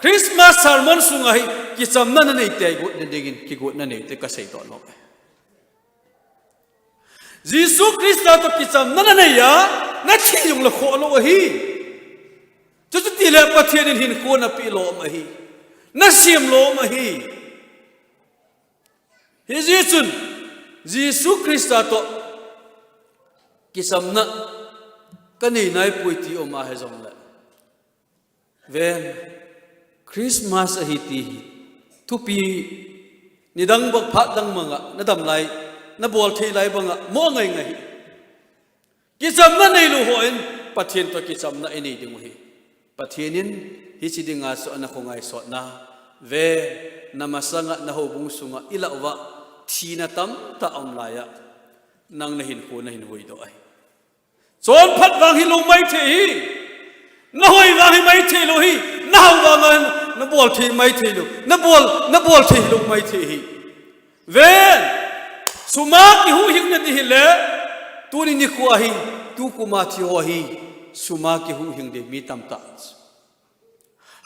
Christmas sermon sunga hi kichamna nanei te, gotna dingin kigotna neite kasei doh lou. Jesu Christa toh kichamna nanei a, nathi jongle khoh lou ahi. Chuchu tile Pathen in hinkho napeh lou ahi. Nasem lou ahi. Hijeh chun Jesu Christa toh kichamna kanei naipoi ti um ahi jongle, ven, Christmas ahi ti hi thupi, nidang bang phat dang banga nadam lai, nabol thei lai banga mo ngai ngai hi. Kichamna neilou hon Pathen toh kichamna inei diu ahi. Pathen in hiche dinga chu ana khongai sotna, ve, namasanga nahoubung sunga ilah uva thina tamtah aum laiya, nang nahinkho nahin huhdoh ahi. Chonphat vang hilou maithei hi. Nahoi vang hi maithei lou hi. Nahao vang a nabol thei maithei lou. Nabol, nabol thei lou maithei hi. Ven, suma kihuhhing nadi hile, tuni nikho hi, tukum a thi ho hi, suma kihuhhing ding mi tamtah.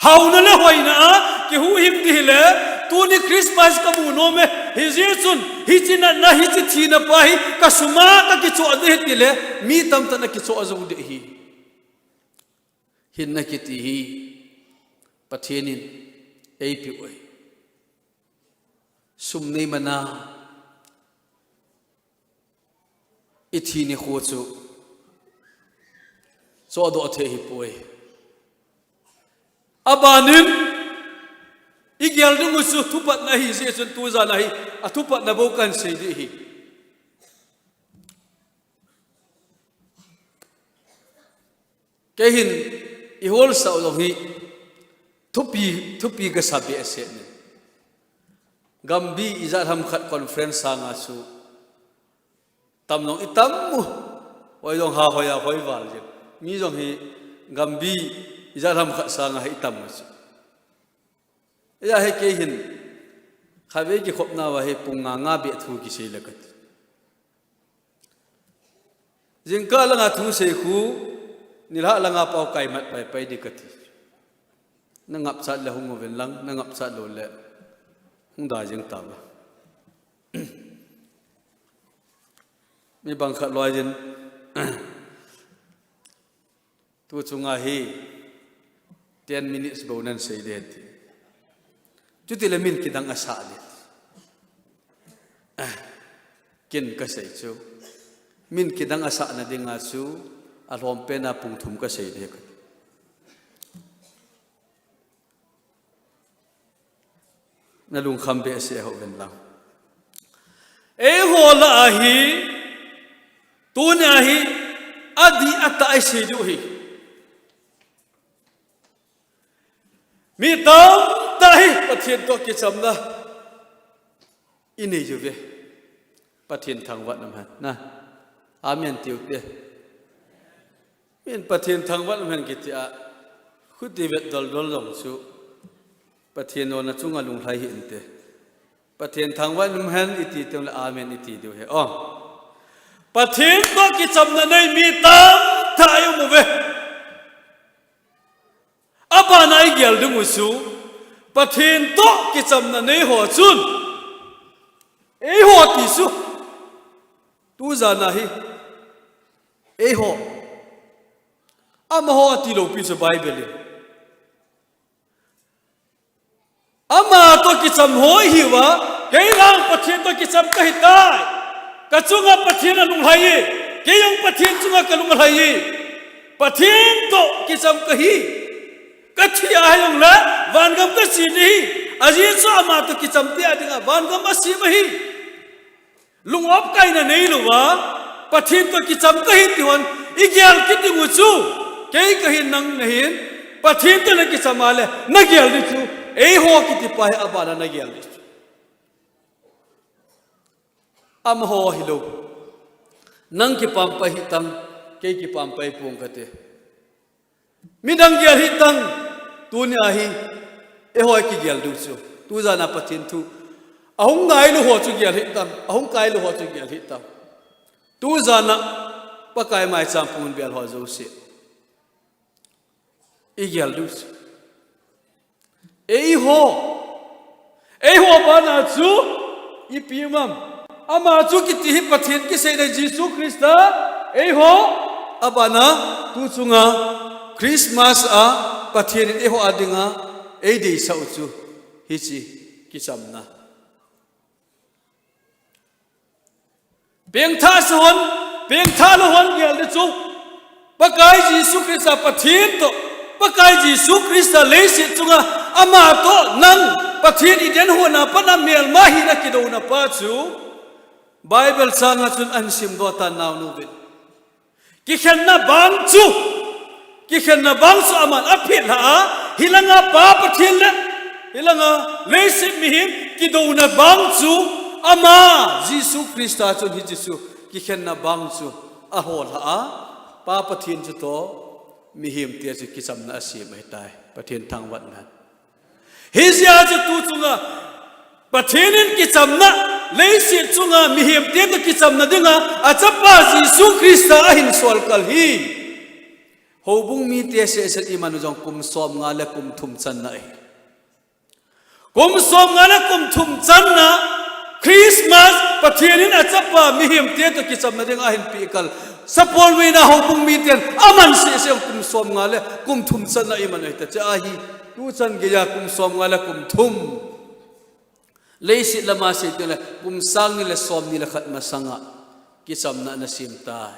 Haona le hoina a kihuhhing ding hile, tuni Christmas kamu nom e, hijeh chun, hiche natna, hiche thina pa hi, kasuma kakichoh ding ahi tile, mi tamtah in akichoh jou ding ahi. Hinna kiti hi, Pathen in eipeh u ahi. Sum nei mana, ithi nikho chu chohdoh thei ahipoi. Abanin, igel ding u chu thupatna ahi jeh chun tujan a hi, athupatna bou kahin sei ding ahi. Kei hin iholsah u jong hi thupi, thupi kasa behseh in. Gambih ijat ham khat conference sanga chu tam jong itam u. Hoi jong ha hoi a hoi val jeng. Mi jong hi Gambih ijat ham khat sanga hi itam u chu. Hijeh a hi kei hin khatvei kikhopna uva hi pung nga nga beh thu kisei le kati. Jingkah langa thu sei khu, nilhah langa pao kaimat paipai ding kati. Nangapchat le hung uvin lang, nangapchat lou le hung da jeng tauve. Mi bang khat loi jin, tu chunga hi ten minutes bou nan sei ding ti. Chuti le min kidang asah ding. Ken kasei chu, min kidang asahna dinga chu, alhom pena pung thum kasei ding. Nalungkham behseh uvin lang. Eiho lah a hi, tunia hi, adih atah a isei diu ahi. Mi tamtah hi, Pathen toh kichamna inei uve. Pathen thangvah in umhen. Na. Amen tiu te. Min Pathen thangvah in umhen kiti a, khuti vet doldol jong chu, Pathen nona chunga lunglhai hih inte. Pathen thangvah in umhen iti teng le amen iti diu ahi. O. Pathen toh kichamna nei mi tamtah i um uve. Abana igel ding u chu, Pathen toh kichamna nei ho chun, eiho ti chu, tujan a hi, eiho. Amaho ati lou pi chu Bible in. Ama toh kicham ho ihiuva, kei jong Pathen toh kicham kahitai. Kachunga Pathen alunglhai e, kei jong Pathen chunga kalunglhai e. Pathen toh kicham kahi. Kathi a hijongle, vangam kache ding ahi. Ajeh chu ama toh kicham te a dinga, vangam asem ahi. Lung opkaina neilouva, Pathen toh kicham kahi ti hon, igel kit ding u chu, kei kahin nang nahin, Pathen toh nakicham a le, nagel ding chu, eiho kiti pa hi abana nagel ding chu. Amaho hilou. Nang kipampai hitang, kei kipampai pong kate. Midang gel hitang, tunia hi, eiho kigel diu chu. Tujan a Pathen thu. Ahung ngailou ho chu gel hitang, ahung kailou ho chu gel hitang. Tujan a Pakai maicham pung in bel ho jouse. Igel diu chu. Eiho, eiho abana chu ipi um am? Ama chu kiti hi Pathen kiseina Jesu Christa, eiho abana tu chunga Christmas a Pathen in eiho adinga eideisah u chu hiche kichamna. Pengthah sa hon, pengthah lou hon gel ding chu, Pakai Jesu Christa Pathen toh, Pakai Jesu Christa leiset chunga ama toh nang Pathen Eden hon a pat a melma hina kidouna pa chu Bible changa chun ahin simdoh tan, naonu vin. Kikhenna bang chu, kikhenna bang chu aman aphelha a, hilanga Pa Pathen le, hilanga leiset mihem kidouna bang chu, ama Jesu Christa chun hiche chu kikhenna bang chu aholha a, Pa Pathen chutoh mihemte chu kichamna asem ahitai. Pathen thangvahna. Hijeh a chu tu chunga Pathen in kichamna, leiset chunga mihemte toh kichamna dinga achapa Jesu Christa ahin solkal hi houbung mite sehseh iman u jong kum somnga le kum thum channa ahi. Kum somnga le kum thum channa Christmas Pathen in achapa mihemte toh kichamna dinga ahin pehkal, sapol meina houbung miten aman sehseh kum somnga le kum thum channa iman u ahi. Hiche ahi, tuchan geiya kum somnga le kum thum. Leiset lama seiteng le kum sang ni le somni le khat masanga kichamna ana sem tai.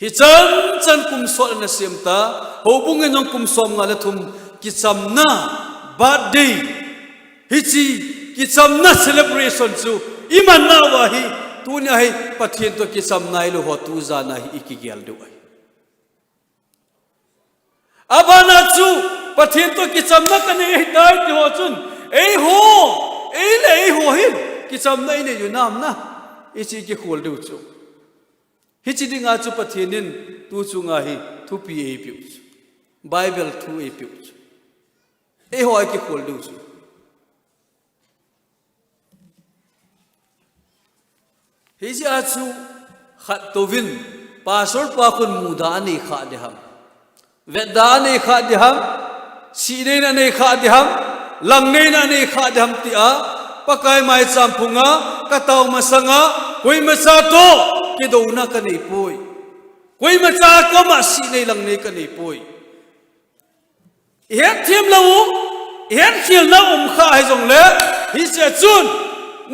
Hichan chan kum sot ana sem ta, houbung in jong kum somnga le thum kichamna, birthday, hiche kichamna celebration chu iman nauva hi, tunia hi Pathen toh kichamna ilou ho tu jana hi ikigel diu ahi. Abana chu Pathen toh kichamna kanei ahitai ti ho chun, eiho, ei le eiho hin kichamna inei u nam na, hiche kikhol diu chu. Hiche dinga chu Pathen in tu chunga hi thupi eipeu chu, Bible thu eipeu chu, eiho a kikhol diu chu. Hijeh a chu khat touvin, pastor pa khun muda anei kha ding ham, vetda anei kha ding ham, sihneina anei kha ding ham, langneina anei kha ding ham tia Pakai maicham phunga katao masanga koimacha toh kidouna kanei poi. Koimacha koma sihnei langnei kanei poi. Ihetthem lou u, ihetkhelna um kha hijongle, hiche chun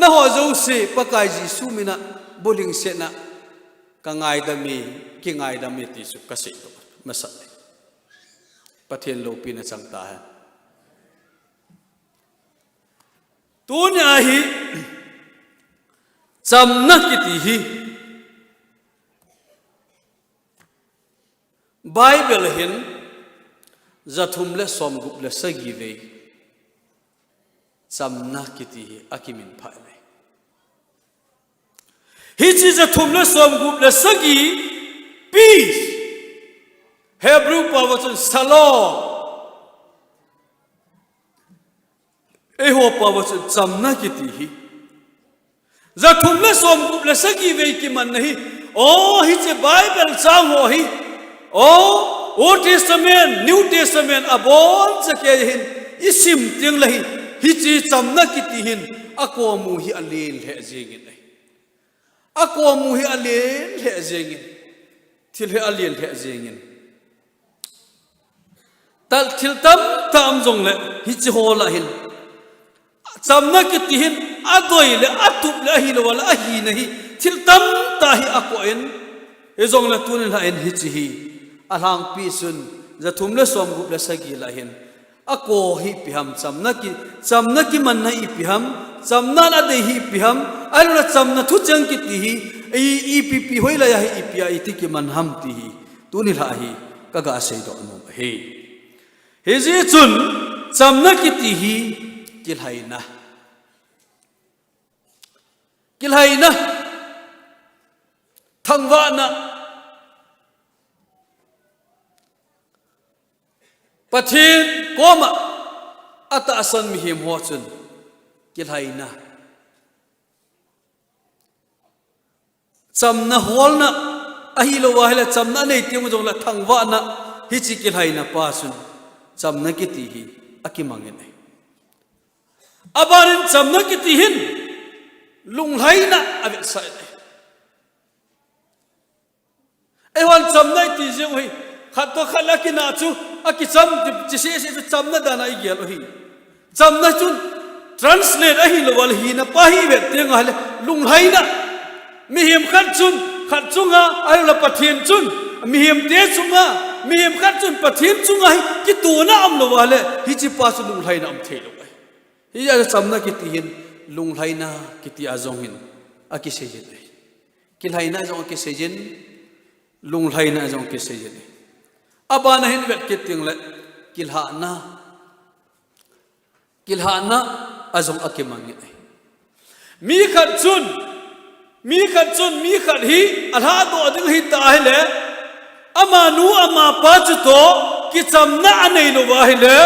nangho jouse Pakai Jesu mina bulhingsetna kangaidam e, kingaidam e ti chu kaseidoh masat e. Pathen loupina chang tahen. Tunia hi chamna kiti hi Bible hin jathum le somgup le sagi vei chamna kiti hi akiminphah e. Hiche jathum le somgup le sagi, peace, Hebrew pao a chun shalom, eiho pao a chun chamna kiti hi jathum le somgup le sagi vei kimanna hi, o, hiche Bible chang ho hi, o, Old Testament, New Testament aboncha kei hin isim tengle hi, hiche chamna kiti hin akomu hi alen lheh jengin ahi. Akomu hi alen lheh jengin, thil hi alen lheh jengin. Thil tamtah um jongle hiche ho lah hin chamna kiti hin adei le atup le ahilou le ahina hi thil tamtah hi akoh in, hijongle tunin lah in hiche hi alhangpi chun jathum le somgup le sagi lah hin akoh hi ipi ham, chamna ki, chamna kimanna ipi ham, chamna adei hi ipi ham, ahiloule chamna thucheng kiti hi ipi, ipi hoilai a hi ipi a iti kiman ham ti hi tuni lah hi kaga seidoh nom ahi. Hijeh chun chamna kiti hi kilhaina, kilhaina, thangvahna, Pathen koma atahsan mihem ho chun kilhaina, chamna holna, ahilou ahile chamna anei teng jongle thangvahna, hiche kilhaina pa chun chamna kiti hi akimang in ahi. Abanin chamna kiti hin lunglhaina avetsah in ahi. Eihon chamna iti jeng u hi, khat toh khat le akinah chu, akicham ti, chi sese chu chamna dan a igel u hi. Chamna chun translate ahi lou vale, hina pa hi ivet teng ahile, lunglhaina. Mihem khat chun khat chunga, ahilou le Pathen chun mihem te chunga, mihem khat chun Pathen chunga hi kitona aum lou vale, hiche pa chu lunglhaina um thei lou ahi. Hijeh a chamna kiti hin, lunglhaina kiti a jong hin akisei jin ahi. Kilhaina jong akisei jin, lunglhaina jong akisei jin ahi. Abana hin vet kit teng le, kilhahna, kilhahna a jong akimang in ahi. Mi khat chun, mi khat chun, mi khat hi alhahdoh ding ahita ahile, amanu amapa chutoh kichamna anei louva ahile,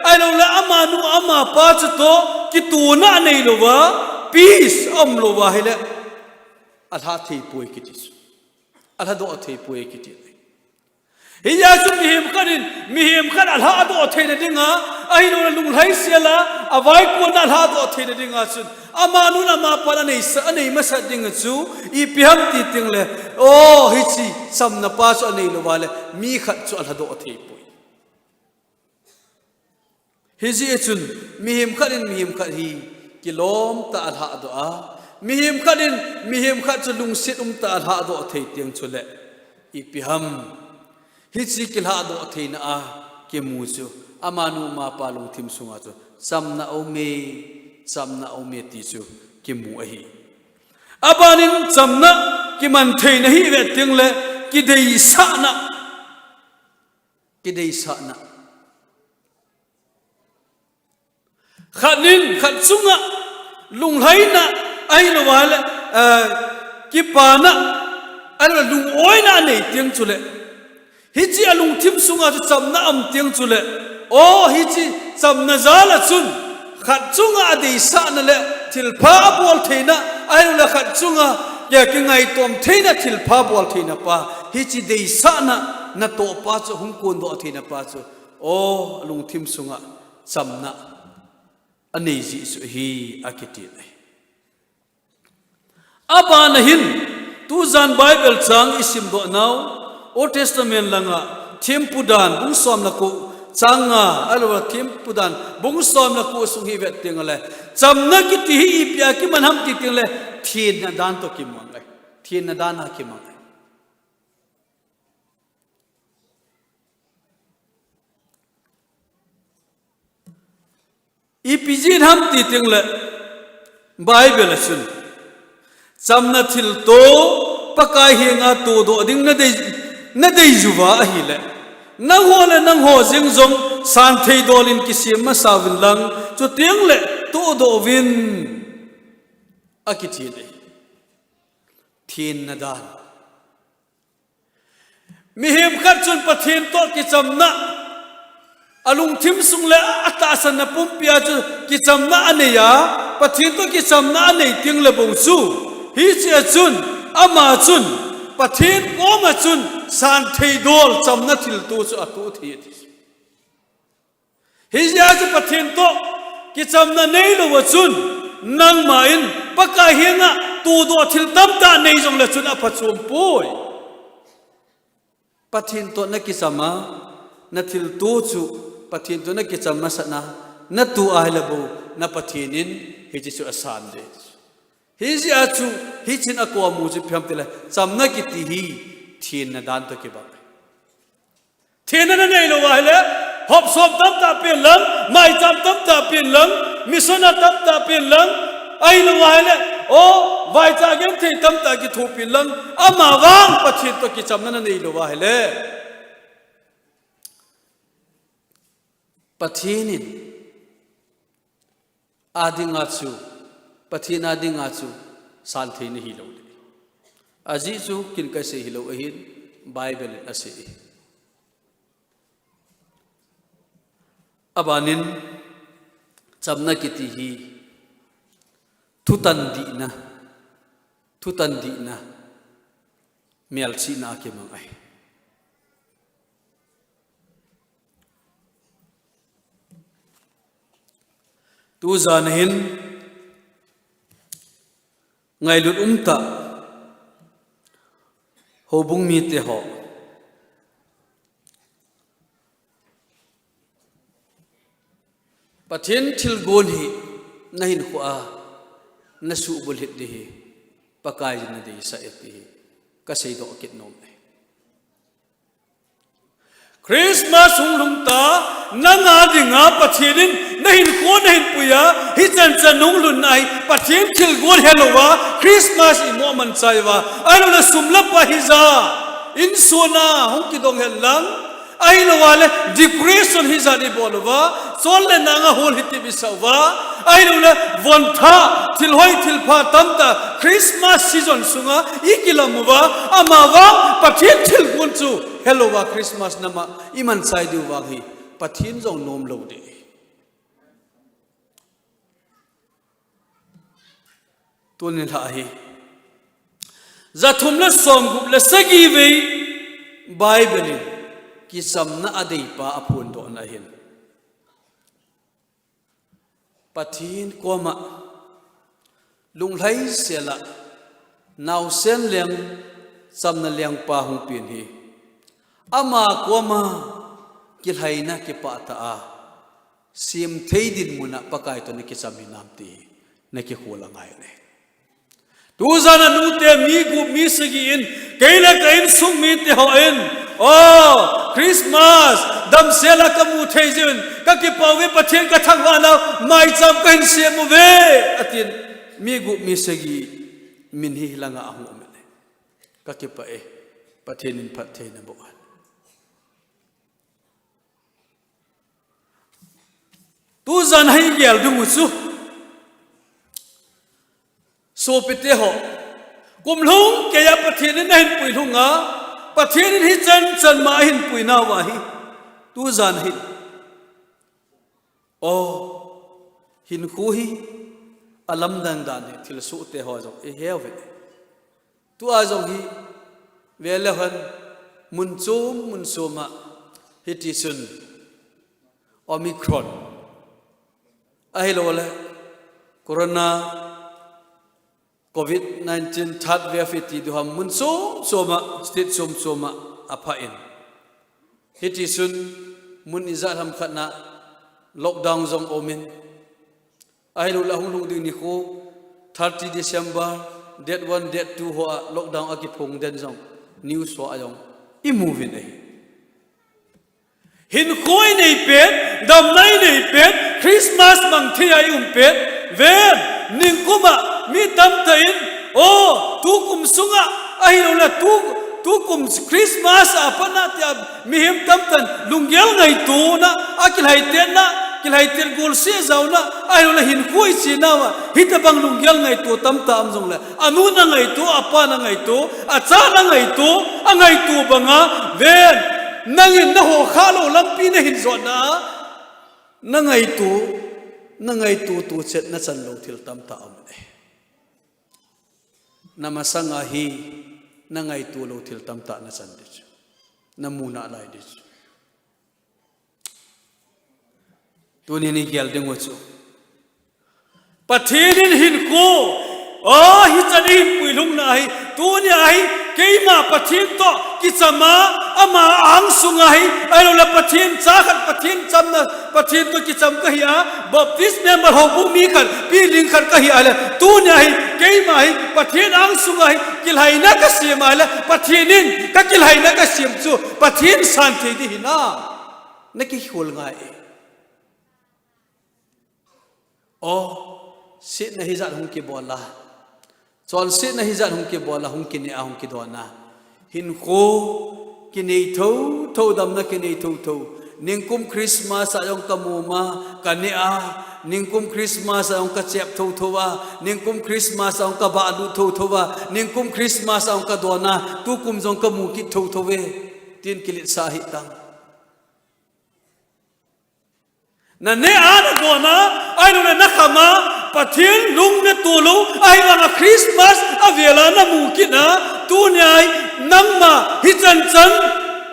ahilou le amanu amapa chutoh kitona anei louva, peace aum louva ahile, alha thei poi kiti chu. Alhadoh thei poi kiti. Hijeh a chu mihem khat in, mihem khat alhadoh theina dinga, ahilou le lunglhaisel a, avaikonna alhadoh theina dinga chun, amanun amapan anei sa, anei masat ding chu, ipi ham ti teng le, o, hiche chamna pa chu anei louva le, mi khat chu alhadoh thei poi. Hijeh chun, mihem khat in mihem khat hi kilom tah a alhadoh a, mihem khat in mihem khat chu lungset um tah a alhadoh thei teng chule, ipi ham, hiche kilhadoh theina a kimu chu, amanu amapa lungthim sunga chu, chamna aume, chamna aume ti chu kimu ahi. Abanin chamna kiman theina hi ivet teng le, kideisahna, kideisahna. Khat in khat chunga lunglhaina, ahilouva le, eh, kipana, ahilou le lungoina anei teng chule, hiche alungthim sunga chu chamna aum teng chule, o, hiche chamna jal a chun, khat chunga adeisahna le thilpha abol theina, ahilou le khat chunga, ya, kingaitom theina, thilpha bol theina pa, hiche deisahna natoh pa chu, hung kondoh theina pa chu, o, alungthim sunga chamna anei jeh chu ahi, akiti ahi. Abana hin, tujan Bible chang isimdoh nau, Old Testament langa, Thempudan bung som le ko, chang nga, ahilou le Thempudan bung som le ko sung hi vet teng le, chamna kiti hi ipi a kiman ham ti teng le, thenna dan toh kimang ahi. Thenna dan a kimang ahi. Ipi jeh ham ti teng le, Bible a chun, chamna thilto, Pakai henga todoh ding nadei, nadei uva ahile, nangho le nangho jeng jong santhei dol in kisem masa uvin lang, chuteng le todoh uvin, akiti ahi. Thenna dan. Mihem khat chun Pathen toh kichamna, alungthim sung le atahsanna pumpi a chu kichamna anei a, Pathen toh kichamna anei teng le bou chu, hiche a chun, ama chun, Pathen koma chun, santhei dol chamna thilto chu atoh thei ati. Hijeh a chu Pathen toh kichamna neilou a chun, nangma in Pakai henga todoh thil tamtah nei jongle chun aphachom poi. Pathen toh nakicham a, nathilto chu Pathen toh nakicham masat na, natoh ahile bou, na Pathen in hiche chu asan ding. Hijeh a chu, hichun akomu chu ipi ham tile, chamna kiti hi thenna dan toh kibang. Thenna nanei lou ahile, hop som tamtah pen lang, maicham tamtah pen lang, mission a tamtah pen lang, ahilou ahile, o, vaicha genthei tamtah kithopi lang, amavang Pathen toh kichamna nanei lou ahile, Pathen in adinga chu, Pathen adinga chu, santhei nahi lou ding. Ajeh chu ken kasei hilou ahin, Bible in asei ahi. Abanin, chamna kiti hi, thutan dihna, thutan dihna, melchihna a kimang ahi. Tujan hin ngailut umtah houbung mite ho, Pathen thilgon hi nahinkhoa nasuhbulhit ding hi Pakaiyin nadeisah e ti hi kaseidoh kit nom e. Christmas hunglhung ta, nanga dinga Pathen in nahinkho nahinpuiya, hichan chan hunglhunna hi Pathen thilgon helouva Christmas imo amanchaiuva, ahilouleh sum le pai hija, insung a hung kidong henlang, ahilouleh decoration hijat ibol uva, chol le nanga hol hitep isah uva, ahilouleh von thah, thil hoi thil pha tamtah Christmas season sunga ikilam uva, amavang Pathen thilgon chu helouva Christmas nama imanchai diu vang hi Pathen jong nomlou ding. Tuni lha hi jathum le somgup le sagi vei Bible in kichamna adeipa aphondohna hin, Pathen koma lunglhaisela naosen leng chamna lengpa hung pen hi, ama koma kilhaina kipah tah a semthei dinmuna Pakai toh nakicham hinam ti nakikhol angai e. Tujan a nute mi gup mi sagi in, kei le ka insung mite hon, o, Christmas damsela kamu thei jeh un kakipah uve, Pathen kathangvah nau maicham kahin sem uve, atin, mi gup mi sagi min hi langa ahung um e. Kakipah e, Pathen in phattheina boh hen. Tujan a igel ding u chu, sopite ho, kum lhung keiya Pathen in ahinpui lhunga, Pathen in hichan chan ma ahinpuinauva hi, tujan hin, o, hinkho hi alamdang dan hi thilsohte ho jong ihe uve. Tua jong hi veleu hen, mun chom mun choma hitichun Omicron, ahilouleh Corona, Covid nineteen third wave iti diu ham, mun chom choma, state chom choma aphah in, hitichun mun ijat ham khatna lockdown jong umin, ahilouleh hunglhung ding nikho, thirty December, date one, date two hoa lockdown akiphong den jong news hoa jong imu uvin ahi. Hinkho inei pet, damna inei pet, Christmas mang thei a ium pet, ven, ningkuma mi tamtah in, o, tukum sunga, ahilouleh tu, tukum Christmas a pat a tia mihem tamtah in lunggel ngaitona, akilhaitetna, kilhaitet golseh jaona, ahilouleh hinkho ichenauva, hitobang lunggel ngaito tamtah um jongleh, anu na ngaito, apa na ngaito, acha na ngaito, angaito banga, ven, nangin naho khalou lampi nahin jotna, nangaito, nangaito to chet nachan lou thil tamtah um e. Namasanga hi nangaito lou thil tamtah nachan ding chu, namu nalai ding chu. Tunin igel ding u chu, Pathen in hinkho, o, hichan ihinpui lhungna hi, tunia hi keima Pathen toh kichama, ama angsunga hi, ahilouleh Pathen cha khat, Pathen chamna, Pathen toh kicham kahia, Baptist member houbung mi khat, piling khat kahia leh, tunia hi keima hi Pathen angsunga hi kilhaina kasem a leh, Pathen in kakilhaina kasem chu Pathen san thei ding hinam, nakikhol ngai e. O, setna hijat hung kibol a, chonsetna hijat hung kibol a, hung kineh a, hung kidon a, hinkho kinei thotho, damna kinei thotho. Ningkum Christmas a jong kamu ma, kaneh a, ningkum Christmas a jong kachep thotho a, ningkum Christmas a jong kabahlut thotho a, ningkum Christmas a jong kadon a, tukum jong kamu kit thotho e, tin kiletsah hitang. Naneh a, nadon a, ahilouleh nakham a, Pathen lung nato lou, ahivanga Christmas avela namu kit a, tunia hi nangma hichan chan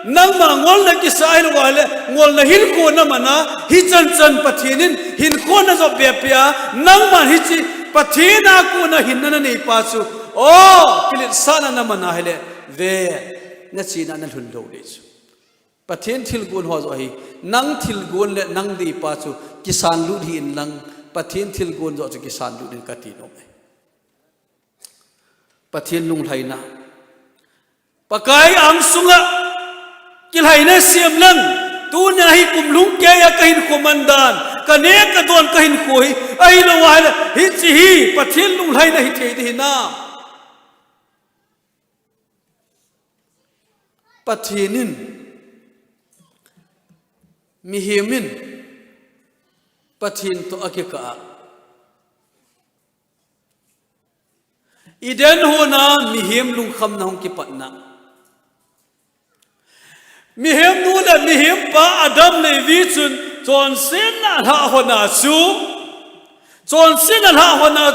Nangma ngolna kisa ahilou ahile, ngolna hinkho naman a, hichan chan Pathen in hinkho najop be peh a, nangman hiche Pathen a kona hinna nanei pa chu, o, kiletsahna naman ahile, ve, nachena nalhun lou ding chu. Pathen thilgon ho joh hi, nang thilgon le nang deipa chu kisan lut hih in lang, Pathen thilgon joh chu kisan lut in kati nom e. Pathen lunglhaina. Pakai angsunga kilhaina sem lang. Tunia hi kum lhung keiya kahinkho man dan, kaneh kadon kahinkho hi, ahilou ahile, hiche hi Pathen lunglhaina hithei ding hinam? Pathen in, mihem in, Pathen toh akikah a, Eden hon a mihem lungkhamna hung kipatna. Mihem nu le mihem pa Adam le Evi chun chonsetna alhah hon a chu, chonsetna alhah hon a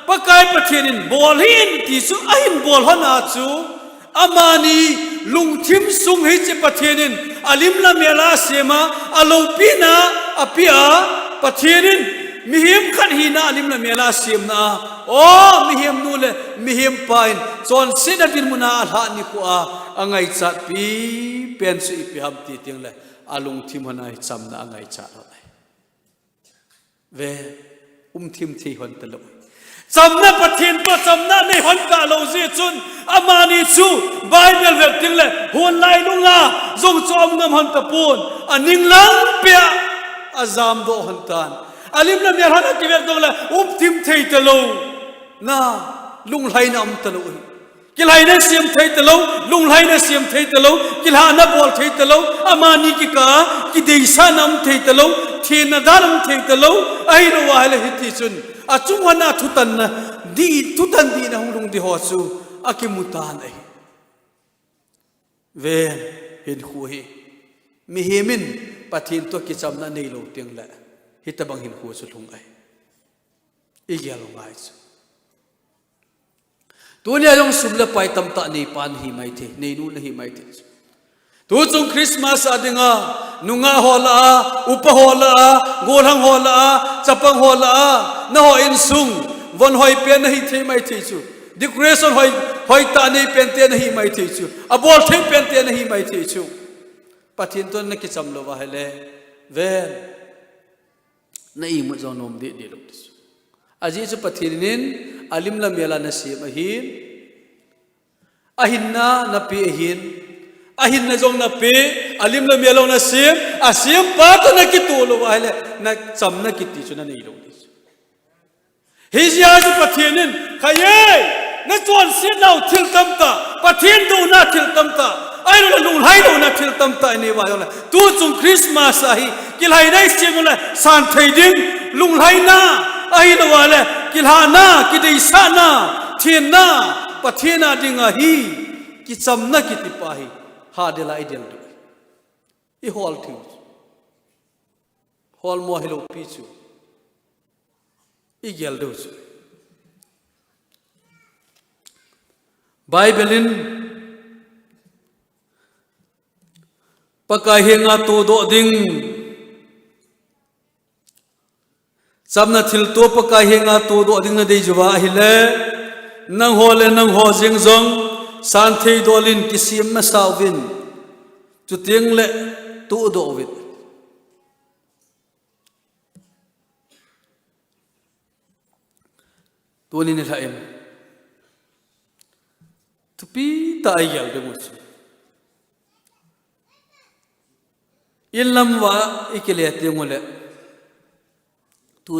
Pakai Pathen in bol hih in ti chu ahin bol hon a chu, amani lungthim sung hiche Pathen in alim le amel a asem a, aloupina apeh a, Pathen in mihem khat hina alim le amel a asemna a, o, mihem nu le mihem pa in chonsetna dinmun a alhah nikho a angaichatpi pen chu ipi ham ti teng le, alungthim hon a hi chamna angaichat hon ahi. Ve, umthim thei hon talou. Chamna Pathen toh chamna nei hon talou jeh chun, amani chu Bible vet teng le, hon lailung a jong chu aum ngam hon tapon, aning lang peh a ajamdoh hon tan. Alim le amel hon akivet dong le, umthim thei talou. Na, lunglhaina um talou. Kilhaina sem thei talou, lunglhaina sem thei talou, kilhahna bol thei talou, amani kikah a kideisahna um thei talou, thenna dan um thei talou, ahilou ahile hiti chun, achung hon a thutanna, di, thutan dihna hung lhung ding ho chu akimu tan ahi. Ve, hinkho hi, mihem in Pathen toh kichamna neilou teng le, hitobang hinkho chu lhung ahi. Igel u ngai chu. Tunia jong sum le pai tamtah neipa nahi maithei, neinu nahi maithei chu. Tuchung Christmas a dinga, nungah ho lah a, upa ho lah a, gollhang ho lah a, chapang ho lah a, nangho insung, von hoi pen nahithei maithei chu. Decoration hoi, hoitah nei pente nahi maithei chu. Abol thei pente nahi maithei chu. Pathen toh nakicham lou va ahile, ven. Na imut jong nom deh deh lou ti chu. Ajeh chu Pathen in alim le amel a nasem ahin, ahinna napeh ahin, ahinna jong napeh, alim le amel jong nasem, asempa toh nakitoh lou va ahile, nachamna kiti chu nanei lou ti chu. Hijeh a chu Pathen in, khai e, nachonsetnau thil tamtah, Pathen douna thil tamtah, ahilouleh lunglhai louna thil tamtah inei uva jongle, tuchung Christmas a hi, kilhaina isem jongle, san thei ding, lunglhaina, ahilouleh, kilhahna, kideisahna, thenna, Pathen a dinga hi, kichamna kiti pa hi, hadel a idel diu. Ihol diu. Holmo hilou pi chu. Igel diu chu. Bible in Pakai henga todoh ding, chamna thilto Pakai henga todoh ding nadei uva ahile, nangho le nangho jeng jong, san thei dol in kisem masa uvin, chuteng le todoh uvin. Tuni nilhah in, thupi tah a igel diu chu. Inlam uva ikile teng uleh, tu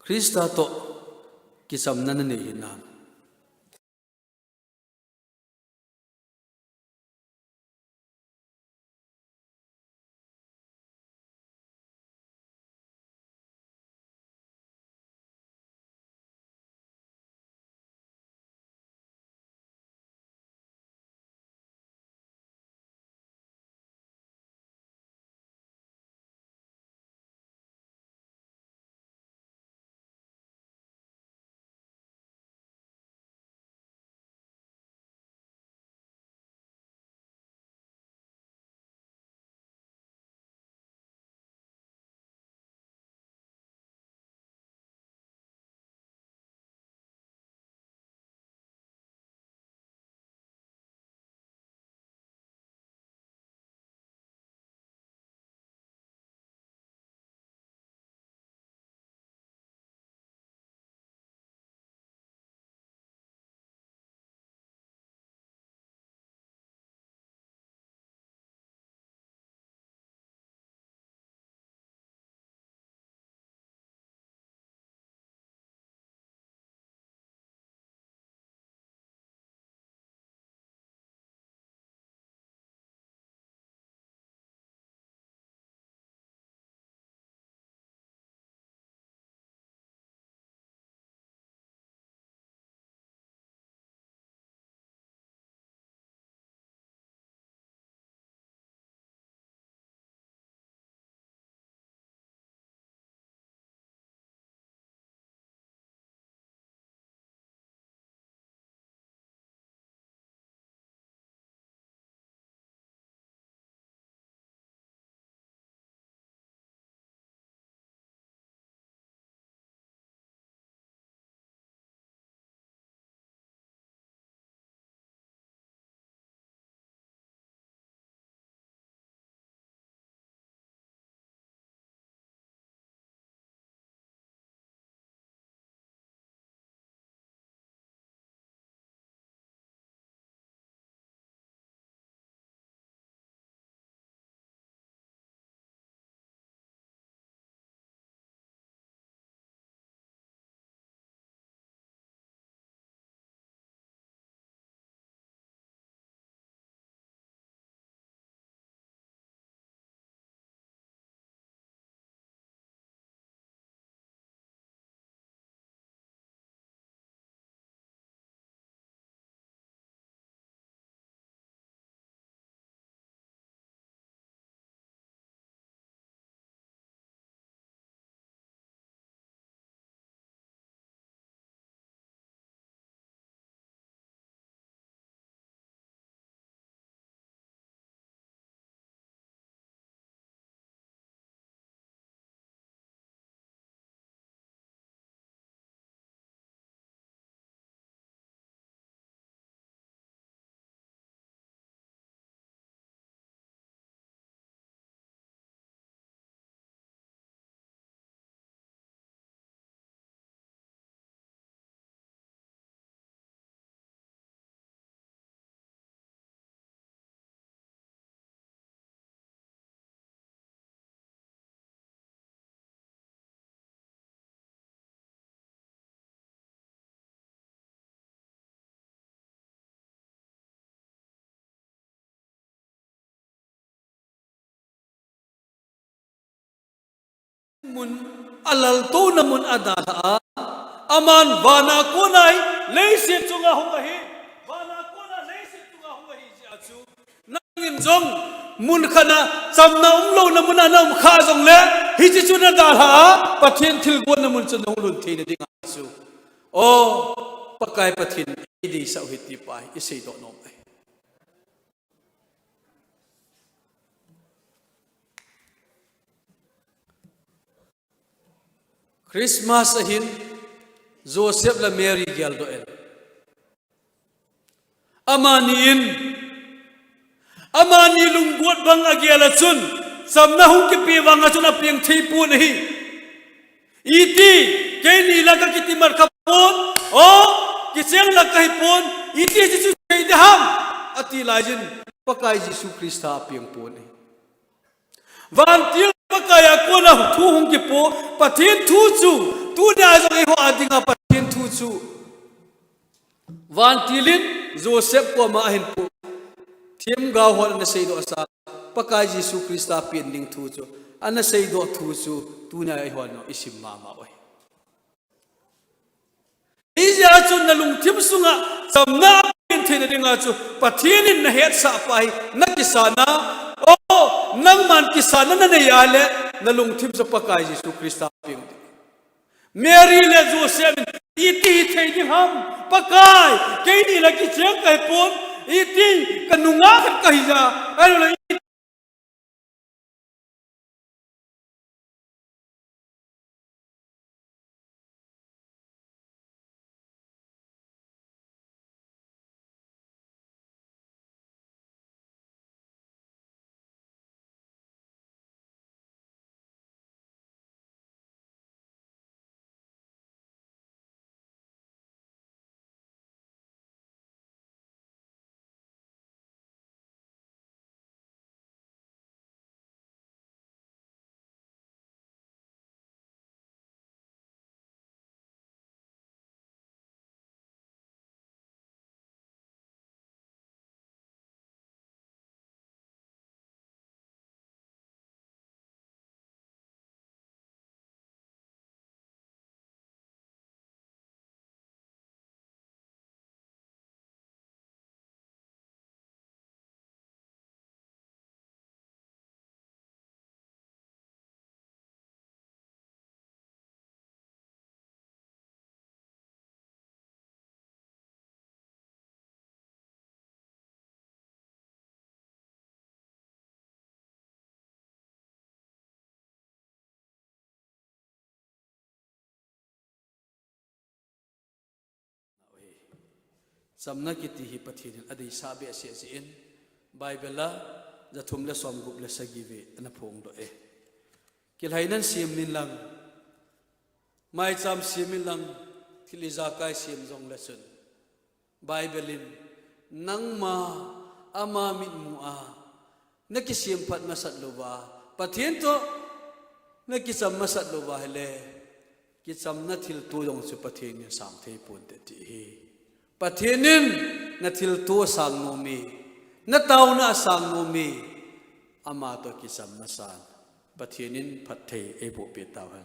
Christa toh kichamna nanei hinam? mun, alaltouna mun adalha a, aman vana kona hi, leiset chunga hung ahi, vana kona leiset chunga hung ahi jeh a chu, nangin jong mun khat a chamna umlouna mun a na um kha jongle, hiche chu nadalha a, Pathen thilgon na mun chu nahung lhun theina dinga chu, o, Pakai Pathen eideisah u ahi ti pa hi iseidoh nom ahi. Christmas ahin Joseph le Mary geldoh in, amani in, amani lunggot bang agel a chun, chamna hung kipe vang a chun apeng thei pon ahi. Iti, keini lah a kakitimat kha pon, o, kicheng lah a kahi pon, iti hichu thei ding ham, ati laiyin, Pakai Jesu Christa apeng pon ahi. Vantil Pakai a kona thu hung kipo, Pathen thu chu, tunia jong eiho a dinga Pathen thu chu, vantil in Joseph koma ahin po, themgao hon ana seidoh sa, Pakai Jesu Christa pen ding thu chu, ana seidoh thu chu, tunia eihon isim mama u ahi. Hijeh a chun nalungthim sunga chamna apen theina dinga chu Pathen in nahetsah pa hi nakisan a, o, nangman kisan a nanei a le, nalungthim chu Pakai Jesu Christa peng ding. Mary le Joseph in, iti hithei ding ham, Pakai, keini lah a kicheng kahi pon, iti kanunga khat kahi jeh a, ahilou le, Chamna kiti hi Pathen in adeisah behseh jeh in, Bible a jathum le somgup le sagi vei ana phongdoh e. Kilhainan sem in lang, maicham sem in lang, thil ijakai sem jongle chun, Bible in, nangma ama mitmu a nakisemphat masat louva, Pathen toh nakicham masat louva ahile, kichamna thilto jong chu Pathen in sang thei ponte ti ahi. Pathen in nathilto asang nom e, nataona asang nom e, ama toh kicham masan Pathen in phatthei eiboh peh tauhen.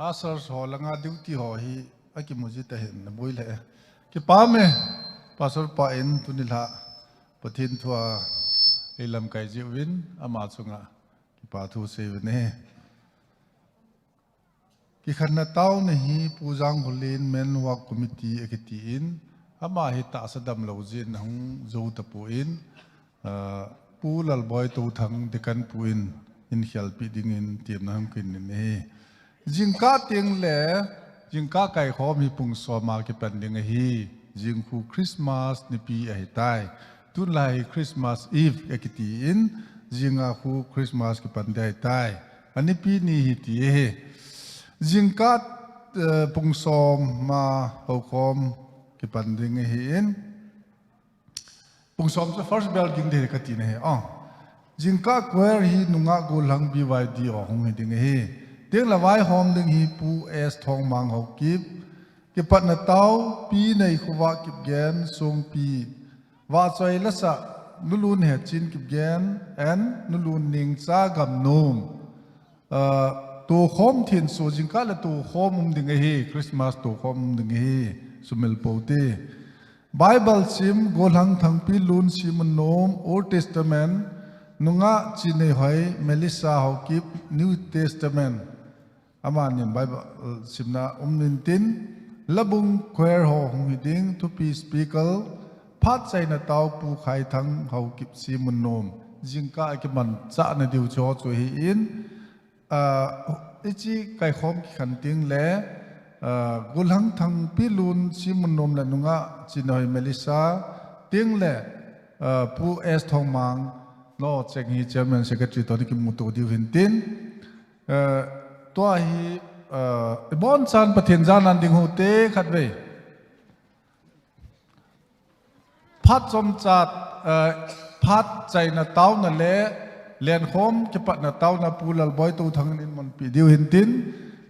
Ushers ho langa duty ho hi akimu ji tahen, naboi le. Kipah e, Pastor pa in tuni lha Pathen thua eilamkai jiuvin ama chunga kipa thu seiuvin e. Kikhenna taona hi Pu Jangkholen Men Work Committee akitin, ama hi tahsa damlou jeh in ahung jou tapon, ah, Pu Lalboi Touthang Deacon pu in eihin khelpeh dingin temna hung kinin ahi. Jingkah teng le, jingkah kaikhom hi pung som a kipan ding ahi. Jing khu Christmas nipi ahitai. Tulai hi Christmas Eve akitin, jing a khu Christmas kipan ding ahitai. Anipi ni hi ti ahi. Jingkah, eh, pung som a houkhom kipan ding ahin. Pung som chu first bell ging ding kati nahi. Ah. Jingkah choir hi nungah gollhang B Y D ho hung hi ding ahi. Tengle vaihom ding hi Pu S Thongmang Haokip. Kipatna tao Pi Neikhovah Kipgen Songpi. Vahchoi lasah Nulun Hechin Kipgen and Nulun Nengcha Gamnom. Ah, tokhom thenso jingkah le tokhom um ding ahi, Christmas tokhom um ding ahi, sumil pou te. Bible sim, gollhang Thangpilun Simunnom, Old Testament, nungah Chineihoi, Melissa Haokip, New Testament. Amanin Bible simna um intin, Labung choir ho hung hi ding, thupi speaker, phat chaina tao Pu Khaithang Haokip Simunnom, jingkah a kimanchahna diu chu ho chu hi in, ah, ichi kaikhom kikhen tengle, ah, gollhang Thangpilun Simunnom le nungah Chineihoi Melissa tengle, ah, Pu S Thongmang, no, cheng hi chairman secretary toh ni kimuto diu hintin, eh, tua hi, eh, ibonchan Pathen jana ding hite khatvei. Phat chomcha, eh, phat chaina taona le lenkhom kipatna taona Pu Lalboi Touthang in eimonpi diu hintin.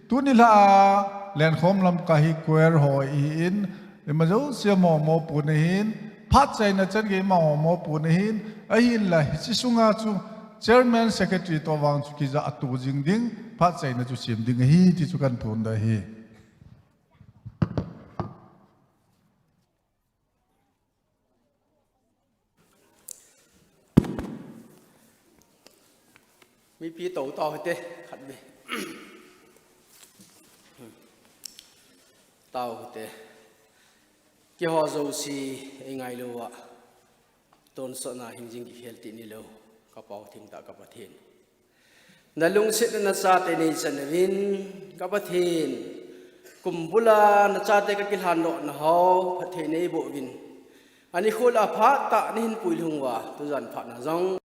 Tuni lha a lenkhom lamkai hi choir ho ahin, ima jouse momo pon ahin, phat chaina chan gei ima momo pon ahin, ahinla hiche sunga chu chairman secretary toh vang chu kijah a tu jing ding, phat chaina chu sem ding ahi ti chu kahin phongdoh ahi. Mipi tou tau hite, khatvei. Tau hite. Keiho jouse eingailu uva tonsot na hingjing kikhel teni lou, ka Pau thengtah ka Pathen. Nalungsetna nachate neichan uvin, ka Pathen. Kum bula nachate kakilhan dohna ho phatthei neiboh uvin. Anikho le aphat tah nahin puilhung uva, tujan phat na jong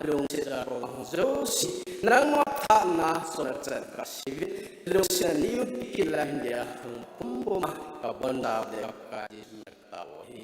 Lungsetna nangma phatna sona chan ka siuvin, lungsetna neiumpi kit lai hen dia, pum pum a ka bonda de ka ka di.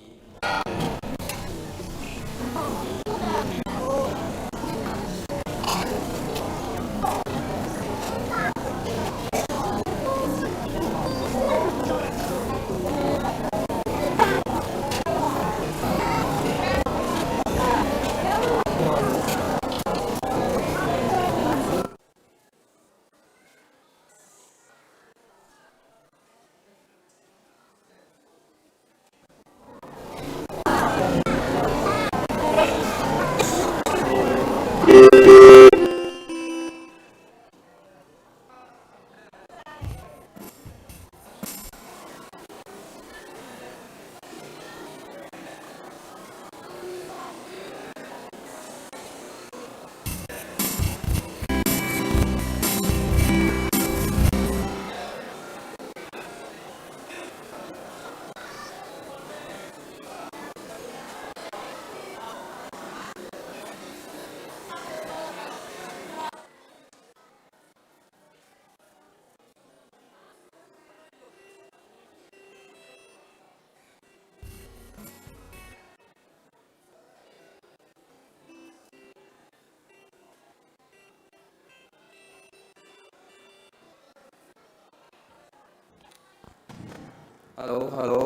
Hello, hello.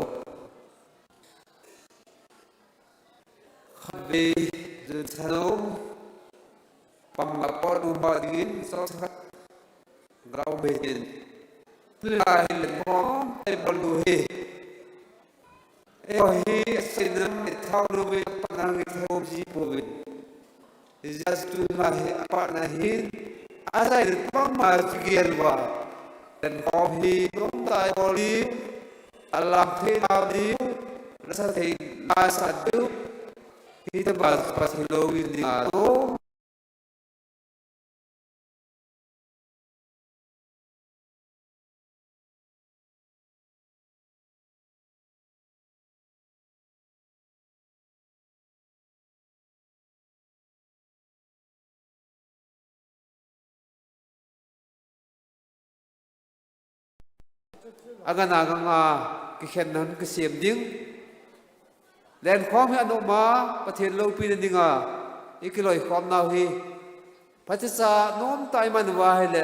Khatvei, jun sanom. Pam la pot um ba dingin, so sa. Grau be din. Tula hi le mo, e bolu hi. E o hi, sinam, e thau lu ve, panang e thau ji po ve. Hijeh chun tun la hi, apatna hin, asei le pang ma chigel va. Lenkhom hi, nom tai bol diu, alam thei na diu, lasa thei na sa diu, hi te ba pa thei lo in ding a to. Agana ganga kikhenna hun kisem ding. Lenkhom hi anoma, Pathen loupina dinga, i kiloikhom nau hi. Phatecha nomtah i man uva ahile,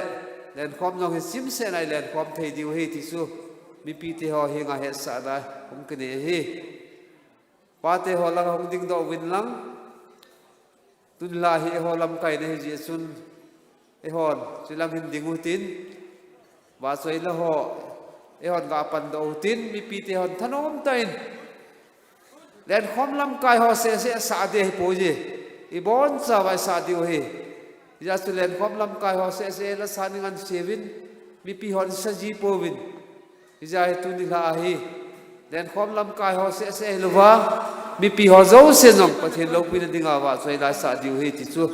lenkhom jong hi simsehna i lenkhom thei diu ahi ti chu, mipite ho henga hetsahna hung kinei ahi. Pate ho langa hung dingdoh uvin lang, tun la hi eiho lamkai na hi jeh chun, eihon, chulang hin ding utin, vahchoi la ho, eihon ga pandoh utin, mipite hon thanom tah in, Lenkhom lamkai ho seh seh sah ding ahi poi je. I boncha vai sah diu ahi. Hijeh chun lenkhom lamkai ho seh seh la sa ning an sevin. Mipi hon sa ji pouvin. Hijeh a hi tuni lha ahi. Lenkhom lamkai ho seh seh hilouva. Mipi ho jouse jong Pathen loupina dinga vahchoi la sah diu ahi ti chu.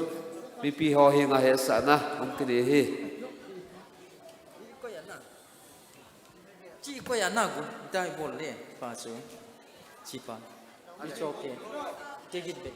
Mipi ho henga hetsahna hung kinei ahi. Chi koi a na gu, dai bol le, pa chu. Chi pa. It's okay. Take it back.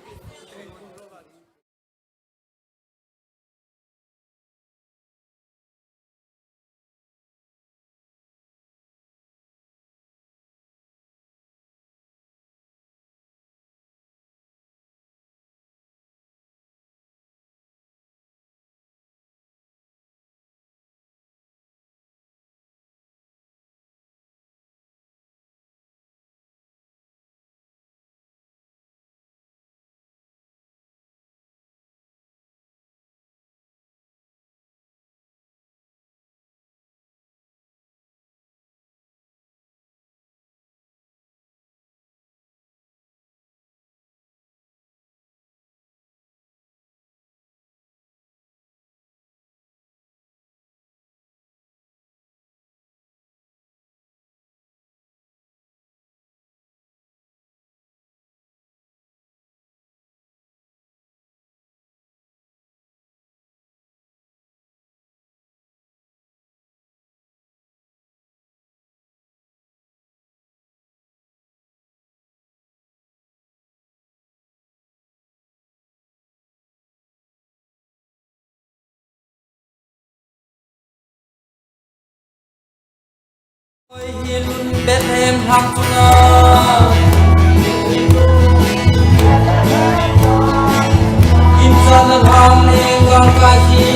Oi, hilun Bethlehem hak chunga. Kimsa na hang le gangkai hi.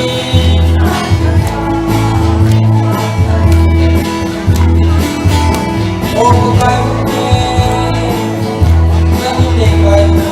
O kai ne. Nani ne kai ne.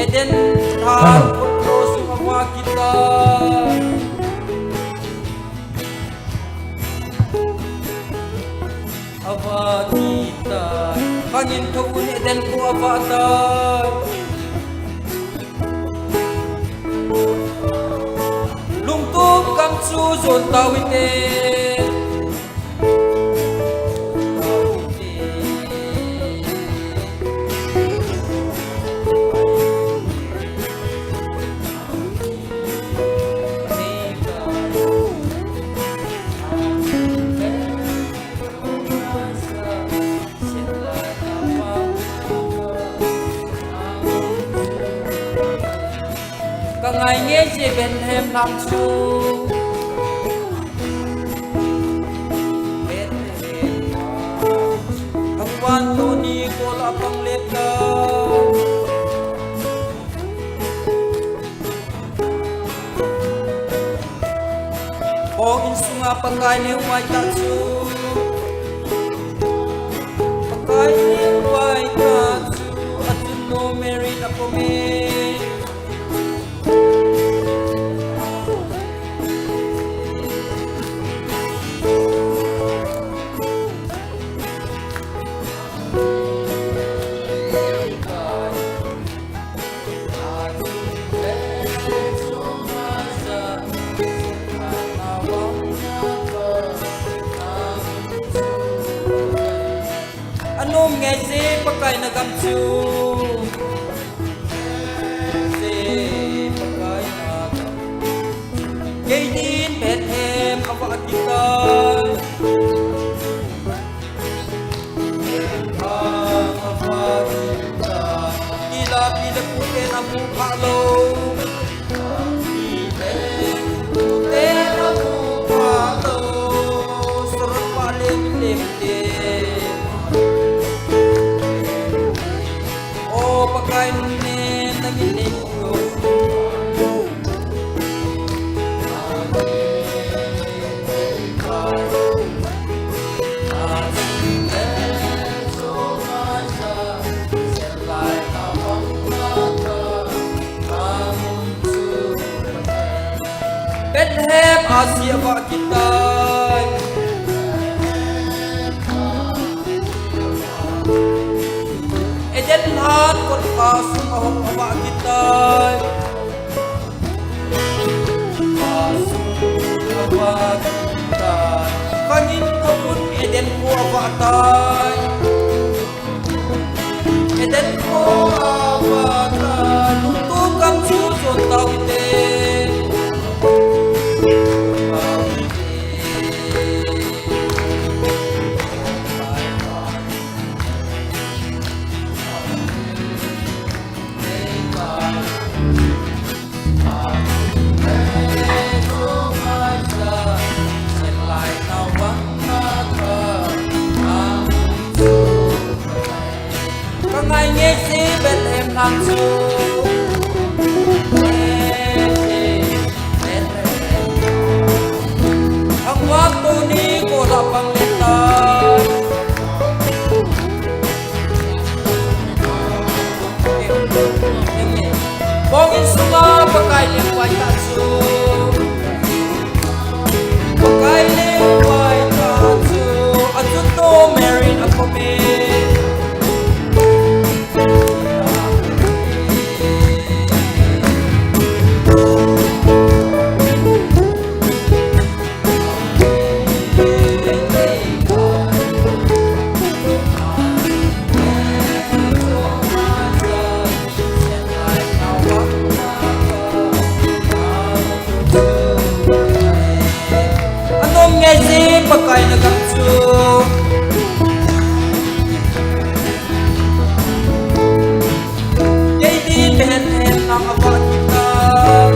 Eden than khutro sung a va kit a. A va kit a. Khanin tho un Eden kho a va tai. Lungtup gam chu jon tau hite. Ka Bethlehem lang chu. Bethlehem lang chu. Thangvah tuni kol a pang lep ta. Bong in sunga Pakai neo mai ta chu. Pakai neo mai ta chu. A chun no Mary na pome. Anom nge se Pakai na gam chu. Se Pakai na gam. Kei din Bethlehem a va kita. Bethlehem a va kita. Kila pi le pu te na mu pha lo. Pi le pu te na mu pha lo. Saron pa le mi le mi te. O Pakai nung ne na mi ne. Bethlehem a sia va kitai. Eden lhan kot kha sung a hong a va kitai. Kha sung a va kitai. Kha ngin kha vun Eden ko a va tai. Eden ko a va tai. Lungtu kam chu chon tau te. Ka ngai nge si Bethlehem lang chu. Thangvah tuni ko la pang le ta. Bong in sunga Pakai le vai ta chu. Pakai le vai ta chu. A chu to Mary a ko me. Anom nge si Pakai na gam chu. Kei din Bethlehem lang a va kitai.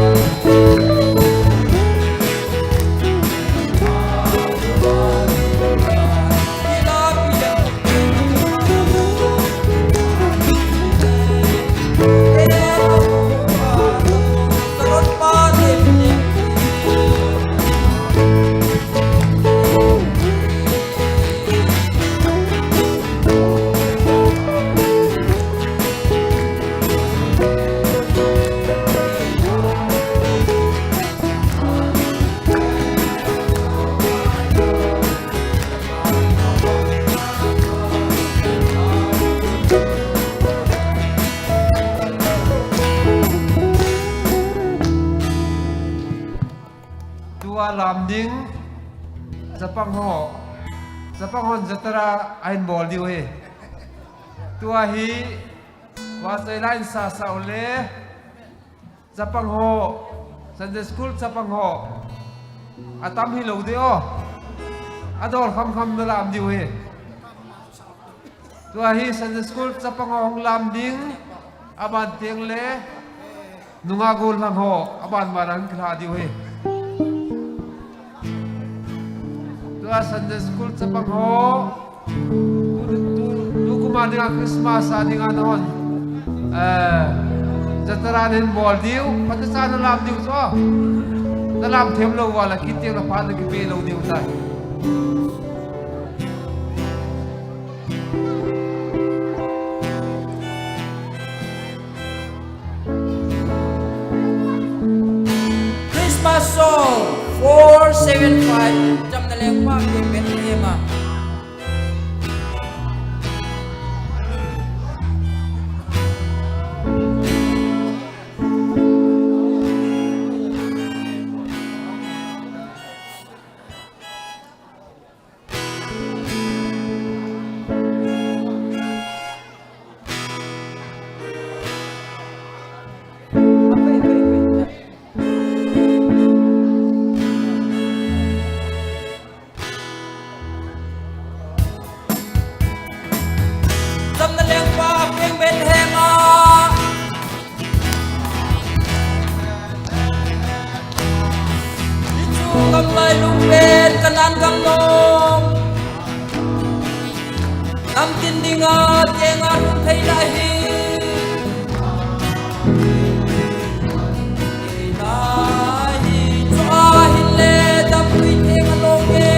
Tua lam ding, chapang ho, chapang hon jatara ahin bol diu hi. Tua hi, vachoi line sa sa u le, chapang ho, Sunday school chapang ho, atam hi lo de o, adol kham kham na lam diu hi. Tua hi Sunday school chapang ho hung lam ding, aban teng le, Nungah gollhang ho, aban ban a hung kilha diu ahi. Tua Sunday school chapang ho, tu, tu, tukum a dinga Christmas a dinga nahon, eh, jatara nahin bol diu, phatecha nalam diu chu. Nalam them lou uva le, kiti le phat nakipe lou diu tai. Christmas song four seven five, Jamnalengpa Keng Bethlehem a. Jamnalengpa Keng Bethlehem a. Hichu gamlai lungpen Canaan gam nom. Namtin dinga tenga lhung thei lai hi. Thei lai hi. Chua hin le dam tui tenga lom e.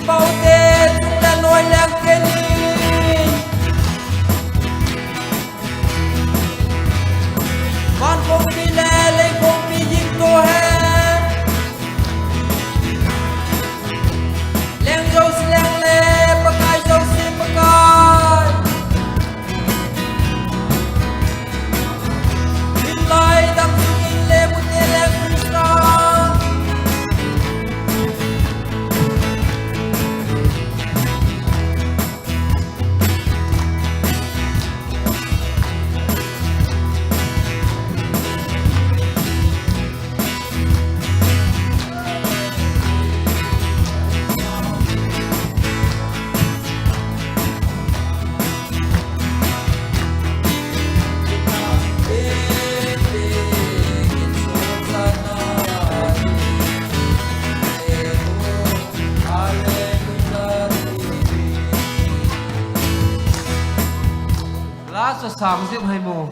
Paute, chung le noi leng kenin. Van kongpi le lei kongpi jing to hen. Leng jouse leng le, Pakai jouse Pakai. Min lai dam sungin le mute leng Krista. La chu sang jep hai mo.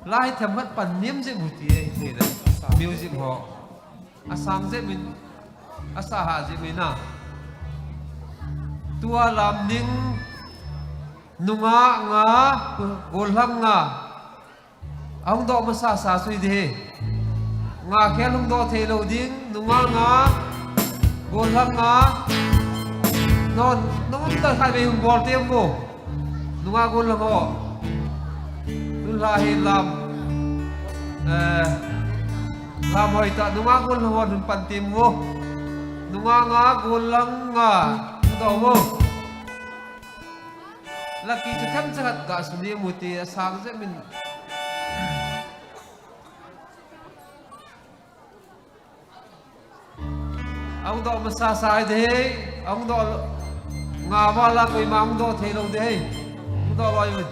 La hi themkhat pan nem jep u ti ahi thei le. Music ho. Asang jep in, asa ha jep in a. Tua lam ning nunga nga, gollhang nga. Ahung doh masa sa sui ding. Nga khel hung doh thei lou ding, nunga nga, gollhang nga. Non, non ta khai be hung bol tem mo. Nunga gollhang ho. Nunga hi lam. Eh, lam hoi ta, nunga gollhang ho nun pan tem mo. Nunga nga, gollhang nga. Hung doh mo. Laki chu themcha khat ga suni mu ti asang jep in. Ahung doh masa sa ahi ding. Ahung doh nga vala koima hung doh thei lou ding. Hung doh loi un.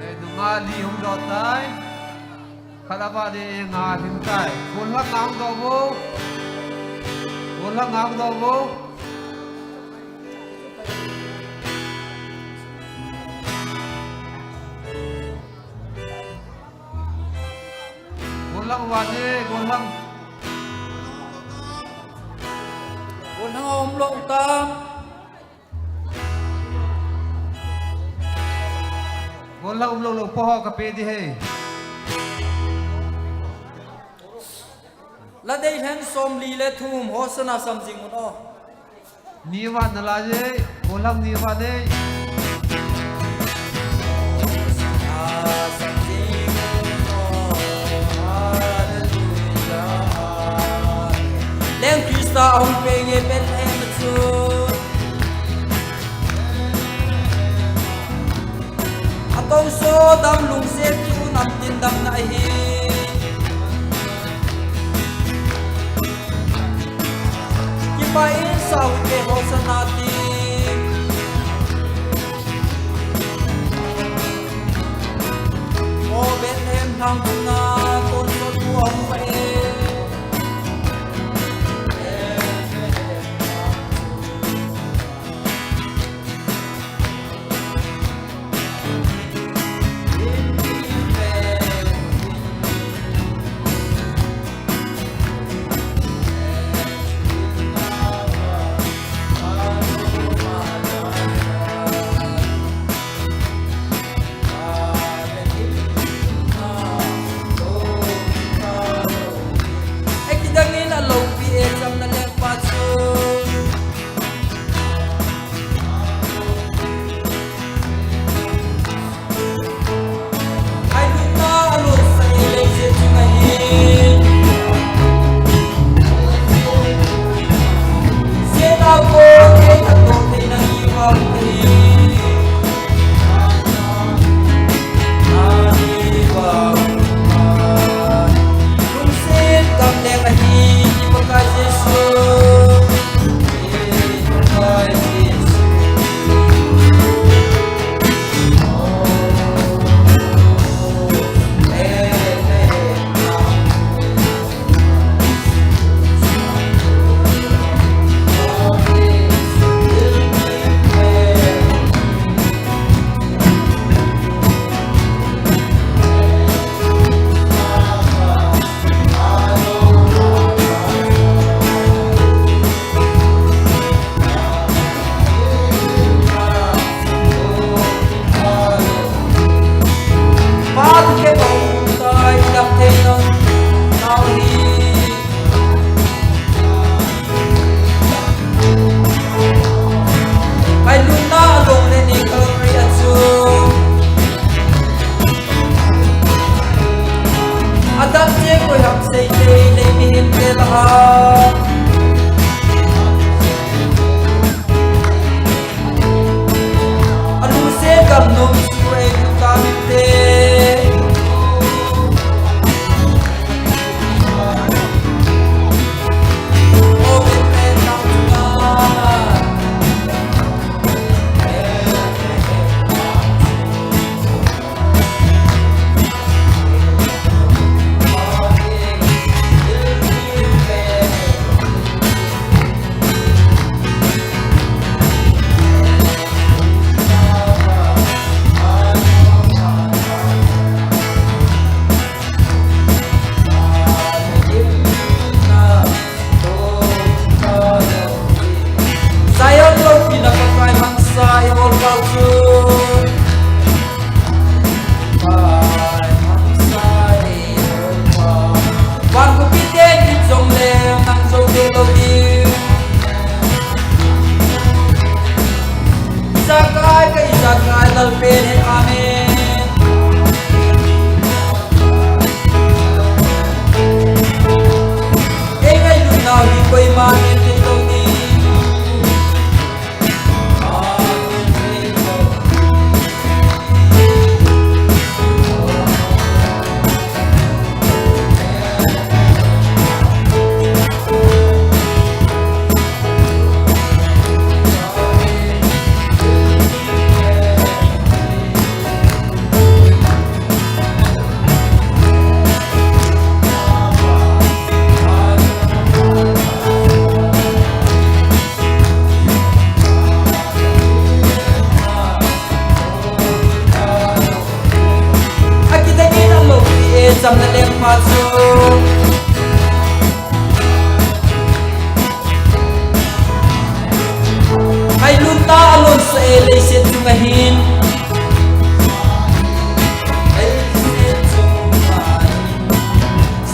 Eh, nunga li hung doh tai. Khat a ba de nga hing tai. Gollhang nga hung doh mo. Gollhang nga hung doh mo. Gollhang vale, gollhang. Gollhang a um lou tam. Gollhang um lou lou po ho ka pe ding ahi. La dei lhen som li le thum Hosanna sam jing un o. Ni vat na la je, gollhang ni vat ne. Leng Krista ahung peng e Bethlehem chu. Atongso dam lungset chu namtin damna ahi. Kipah in sao te Hosanna ti. O Bethlehem lhang chunga tonsot bu ahung vah e. Ngailutna alung le nei Calvary a chu. Adam che koi ham sei thei nei mihem te la ha. Alungset gamnom chu ei lut ta mite. Zion loupina Pakai mangsa i hol pau chu. Pakai mangsa i hol pau. Van khopi ten kit jongle nang jou thei lou ding. Ijakai ka ijakai Lal pen hen, amen. Ei ngailutna hi koima ngen thei lou ding. Akidangin alopi e chamna lengpa chu. Ngailutna alonsa e leiset chunga hin. Leiset chunga hin.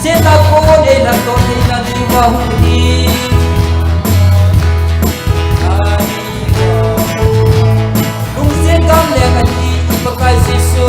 Satan kon ei lhatdoh theina diuva hung hi. Lungset gamleng ahi i Pakai Jesu.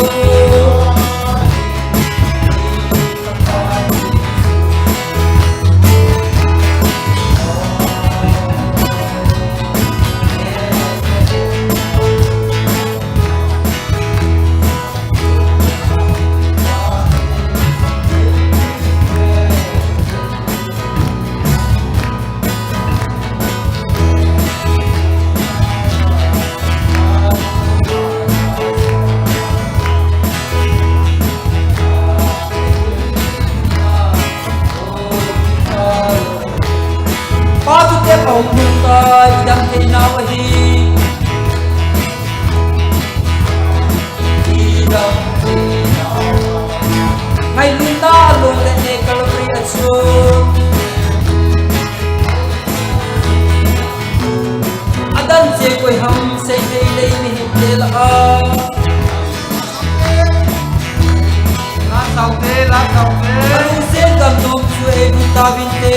Pa thutep ahung lhung tai, idam thei nau ahi. Idam thei nau. Ngailutna alon le ne Calvary a chu. Adam che koi ham sei thei lei mihem te la a. La saute, la saute. Alungset gamnom chu ei lut tauvin te.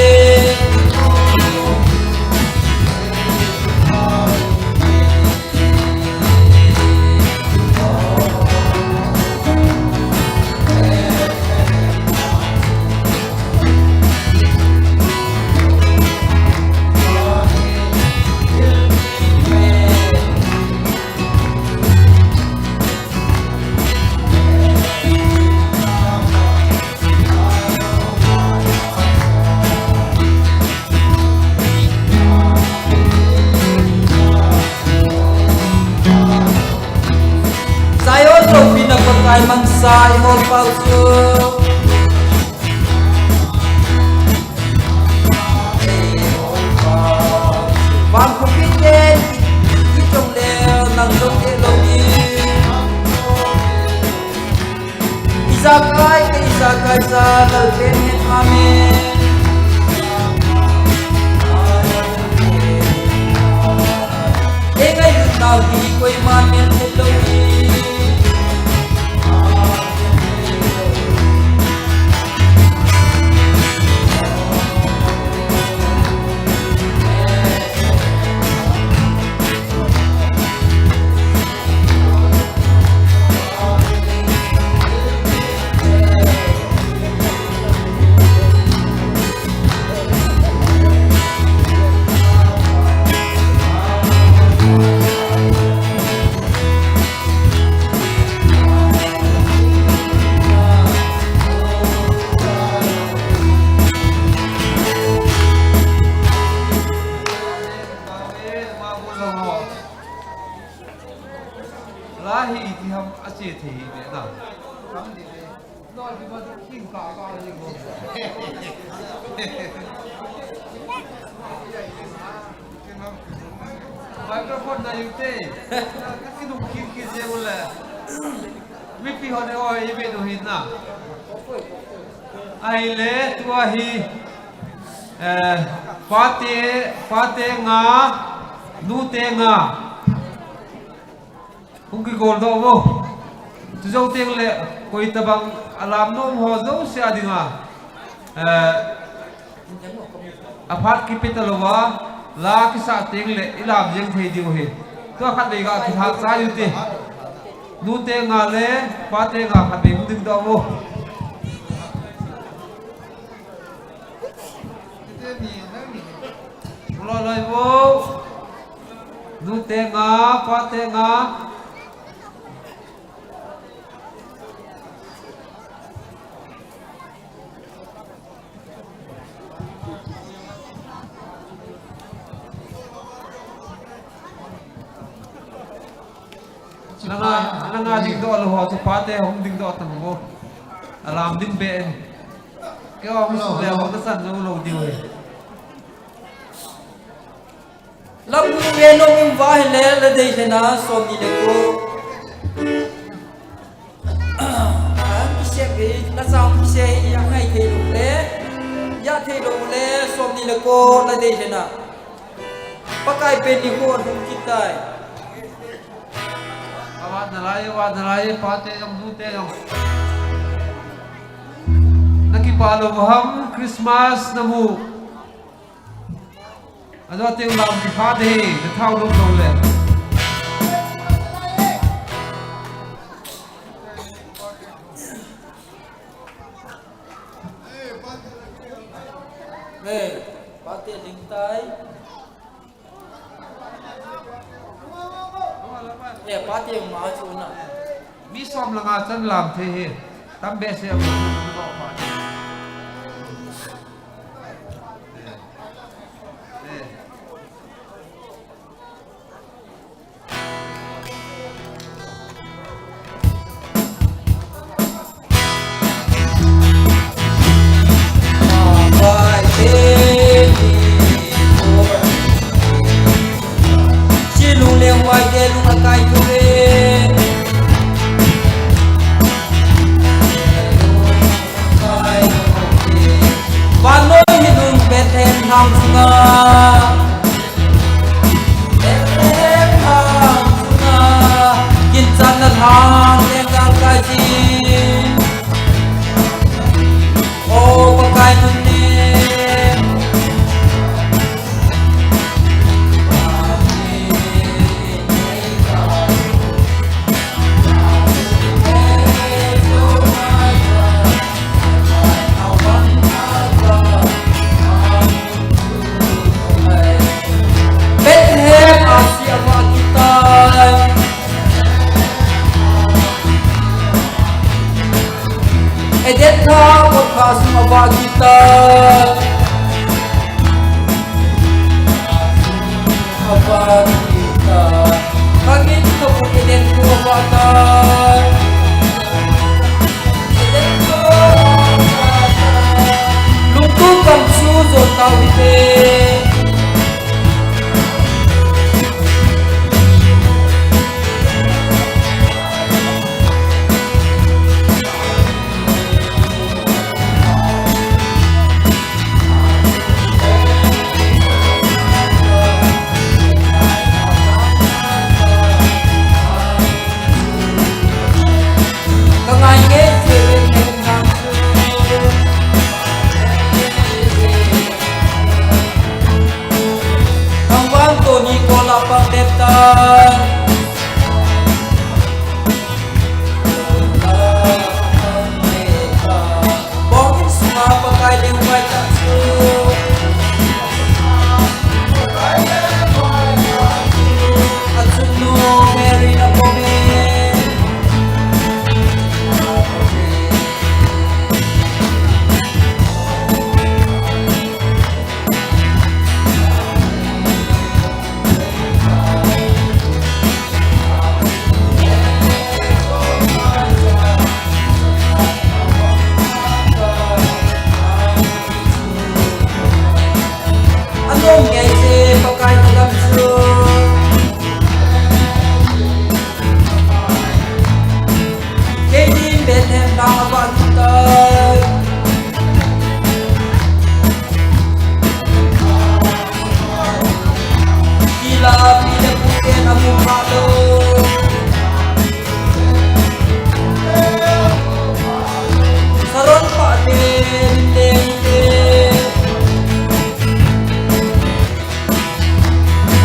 Ai hol pau chu. Van khopite i chong le nang jong ke lo ni. Ijakai ke ijakai sa lal pen he. Amen. Ei ngailutnau hi koiman mel thei lou hi. Lahi iti ham ache thei hi ve na. Microphone na yute. Kidung kiki je ule. Mipi hone o ibe do hin na. Ahile tua hi, eh, pate, pate nga, nute nga. Hung kigol doh vo. Chujou teng le, koi tabang alam nom ho jouse a dinga, eh, aphat kipe talouva, la kisah teng le, ilam jeng thei diu hi. Tua khatvei ga kithah chai u te. Nute nga le, pate nga khatvei hung ding doh vo. Loi loi vo. Nute nga, pate nga. Nanga, nanga ding doh lou ho, chu pate hung ding doh tang vo. Alam ding be. Kei hung su le hung ta san lou lou diu. Lam nu ve nom in va hile la dei hena som ni le ko. An kise ke, na sang kise ya ngai thei lou le. Ya thei lou le som ni le ko la dei hena. Pakai pen ni ko hung kitai. Avat nalai, avat nalai, pate jong, nute jong. Na kipah lou ham, Christmas na mu. Ajo teng lam kipah de, na thao lou lou le. Hey, pate ling tai. Eh, pate ma chu na. Mi som langa chan lam thei hi. Tam behseh a. Eh. Eh. Vannoi hi nun Bethlehem lhang sunga. Bethlehem lhang sunga. Ginchatna lhang lenggam kai jin. O Pakai nun ne. Bethlehem a si ava kitai. Eden tha, kot tha sung ava kitai. Ava kitai. Kangin tha Eden tha ava tai. Anom ngei se Pakai na gam chu. Kei din Bethlehem langa vah tai. Pi le pi le pu ten amu kha lou. Saron pa te, min te, min te.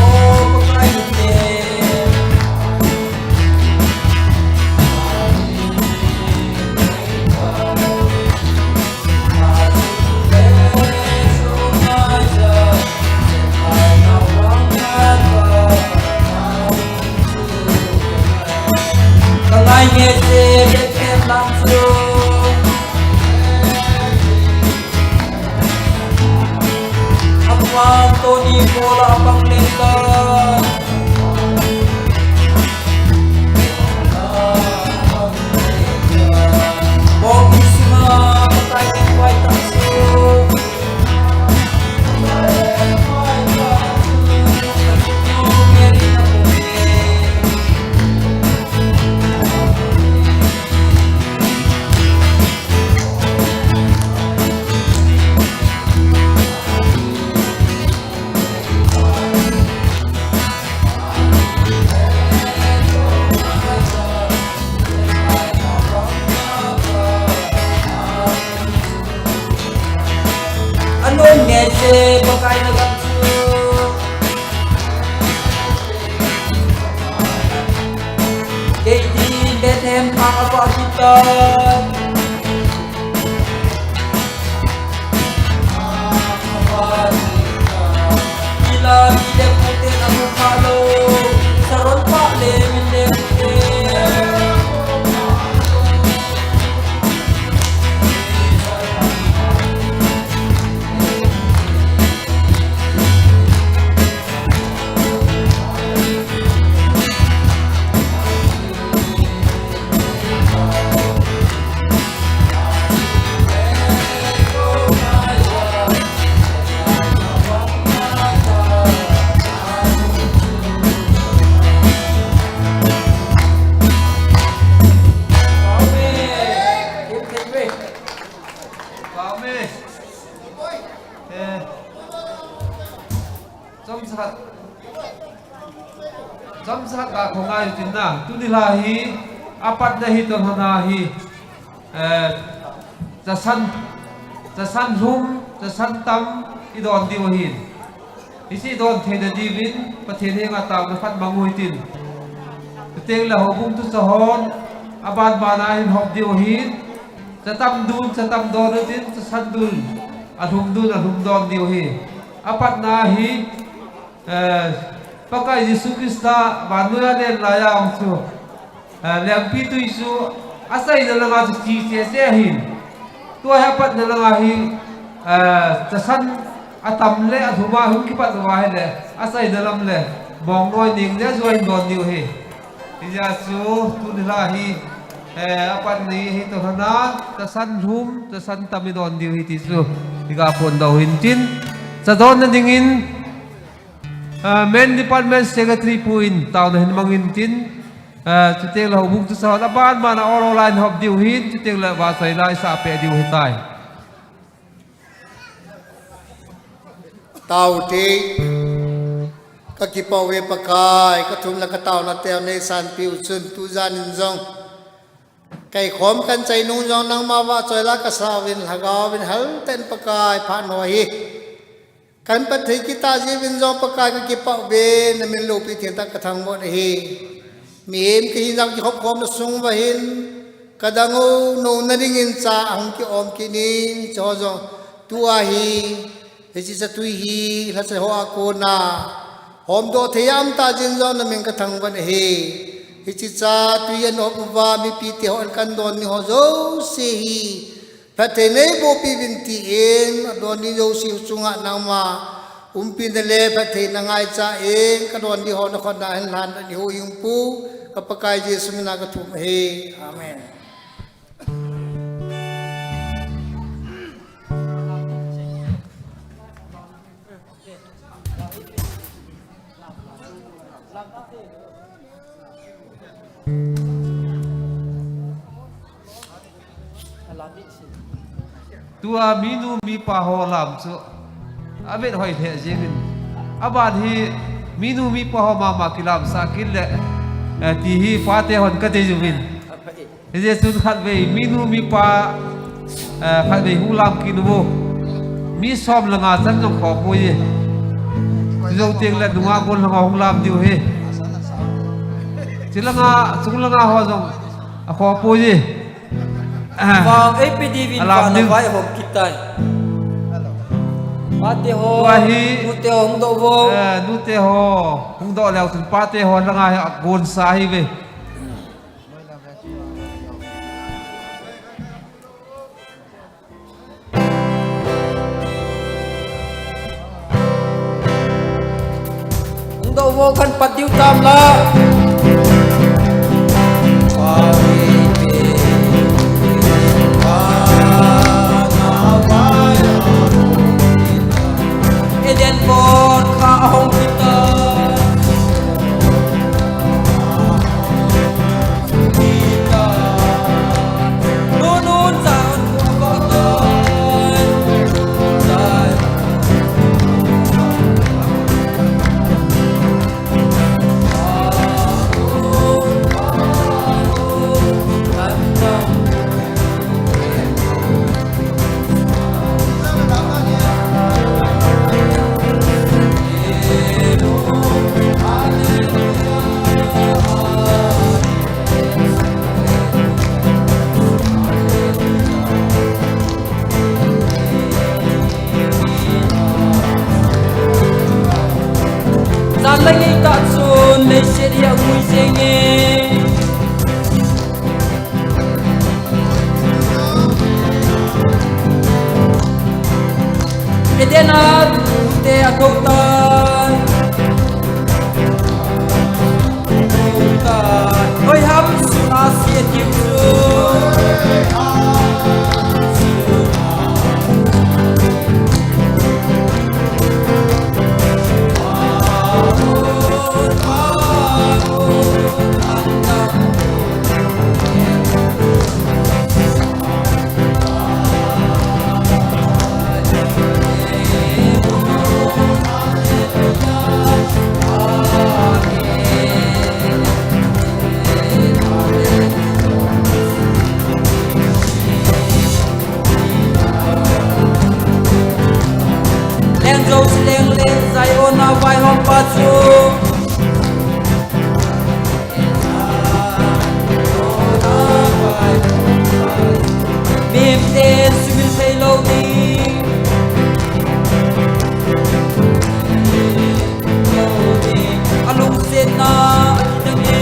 O Pakai min te. Ka ngai nge se Bethlehem lang chu. Apan Tony Paul a pang leng ka. Bawng in sunga Pakai ngen huai tak chu. Anom nge se Pakai na gam chu. Kei din Bethlehem langa vah tai. Amen. Eh, chomcha khat, chomcha khat ga khongai u tin na. Tuni la hi, apatna hi toh lhona hi, eh, chasan, chasan lhum, chasan tam i don diu ahin. Hiche i don theina diuvin, Pathen henga taona khat mang u hitin. Chuteng le houbung tucha hon, aban bana hin hop diu ahin. Chatam dun, chatam don utin, chasan dun, alhum dun, alhum don diu ahi. Apatna hi, eh, Pakai Jesu Christa vannoi a alen laiya chu, eh, lengpitwi chu achaina langa chu che cheh cheh ahin. Tua hi apatna langa hi, eh, chasan atam le alhum a hung kipat uva ahile, achaina lam le, mong noi ning le join don diu ahi. Hijeh chun, tuni la hi, eh, apatna hi toh lhona, chasan lhum, chasan tam i don diu ahi ti chu, i ga phondoh u hintin, cha donna dingin, eh, Men Department Secretary pu in taona hin mang intin, eh, chuteng le houbung tucha hon aban bana ol ol a hin hop diu ahin, chuteng le vahchoi la i sah peh diu ahitai. Tao te, ka kipah uve Pakai, ka thum le ka taona teu nei sanpeh u chun tujan in jong, ka ikhom ka chai nung jong nangma vahchoi la ka sah uvin, Lhagao vin hal tah in Pakai phat nao ahi. Kahin phatthei kit tah jeh uvin jong Pakai kakipah uve, namin loupi thengtah kathangvah u ahi. Mihem kahi jeh a kikhop khomna sung uva hin, kadang u nouna dingin cha ahung ki-om kit in, chuho jong tua hi, hiche chatui hi, lhacha ho a kona homdoh thei a um tah jeh in jong namin kathangvah u ahi. Hiche chatui anop uva, mipite hon kan don ni ho jouse hi, phatthei neiboh peh uvin tin, adon ni jouse chunga nangma umpina le phattheina ngaichan, kadon ni ho nakhut a hin lhan in eihuhhing u, ka Pakai Jesu mina kathum ahi. Amen. Tua minu mipa ho lam chu avet hoi lheh jeng in. Aban hi minu mipa ho mama kilamsah kit le, eh, ti hi pate hon kadei uvin. Hijeh chun khatvei minu mipa, eh, khatvei hung lam kit uvo. Mi som le nga chan jong khopoi. Chujou teng le nungah gon lhanga hung lam diu ahi. Chulanga, chunglanga ho jong akhopoi. Vang eipe diuvin alam vang diu. Vaihom kit tai. Pate ho, tua hi, nute ho hung doh uvo. Eh, nute ho hung doh leu chun pate ho langa hi agonsa ahiuve. Hung doh uvo, kan pat diu tam la. Eden kon kha ahung kit tai. Jan le ngei tah chun leiset hi angui jenge. Eden a tute akou tai. Akou tai. Hoiham sunga si atiu chu. Leng Josie Lengle, Zion a vaihom pa chu. Mihemte sumil thei lou ding. Alungsetna akidang e.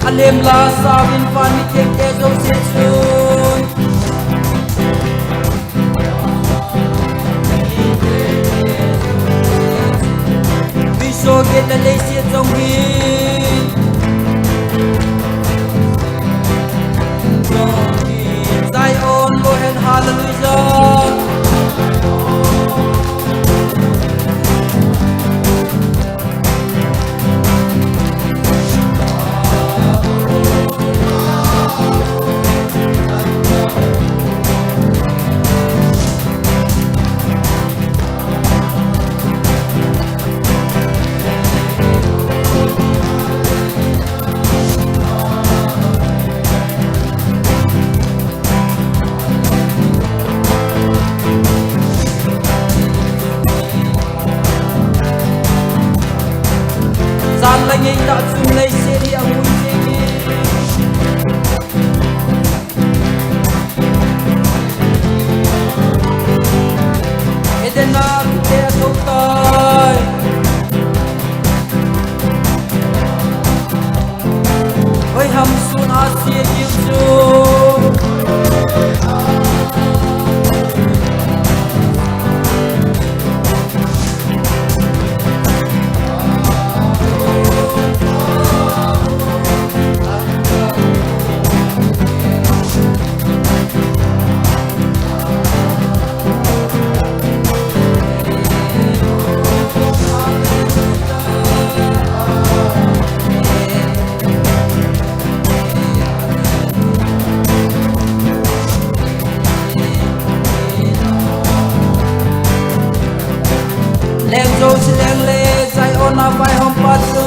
Alem la sauvin van mithengte jouse chun. Tui soh get le leiset jong hi. Jong hi. Hallelujah. Jan le ngei tah chun leiset hi amun jenge. Eden a thute athou tai. Hoiham sun a sia diu chu. Leng jouse leng le Zion a vaihompa chu.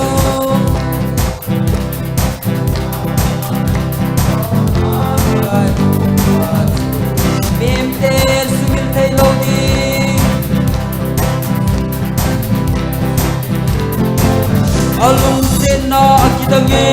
Mihemte sumil thei lou ding. Alungsetna akidang e.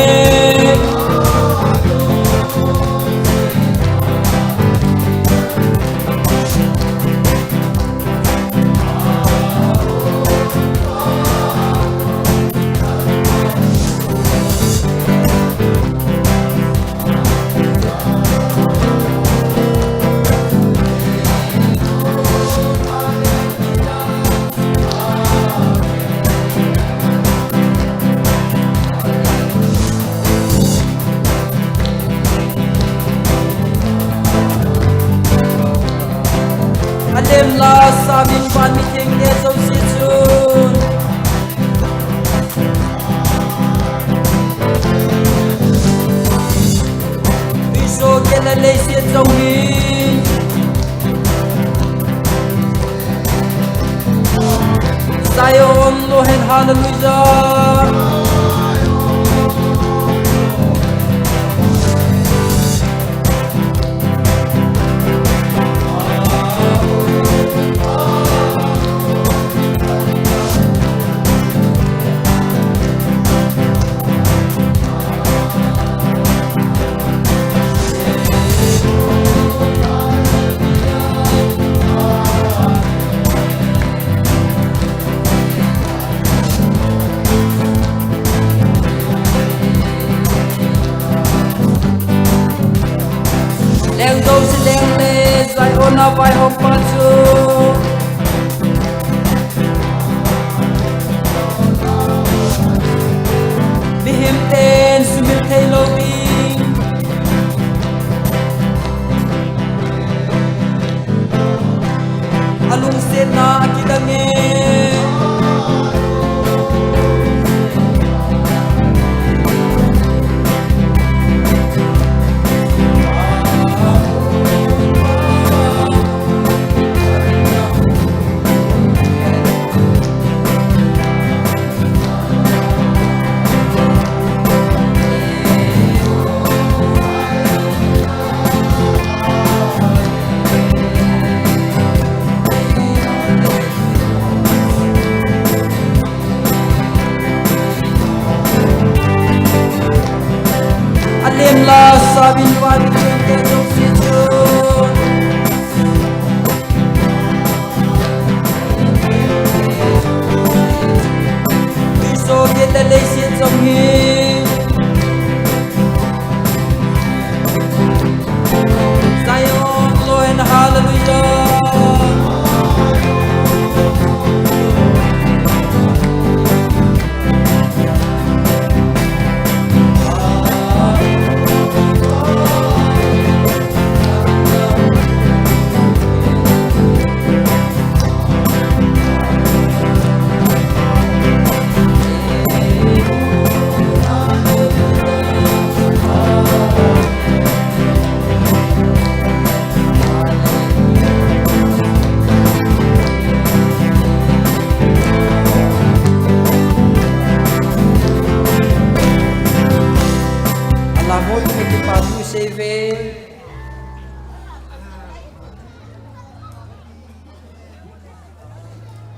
Alem la samin van mi thengte jouse chun. Tuiso kile leiset jong hi. Zion lou hen, hallelujah. Leng jouse leng le Zion a vaihompa chu. Mihemten sumil thei lou ding. Alungsetna akidang e.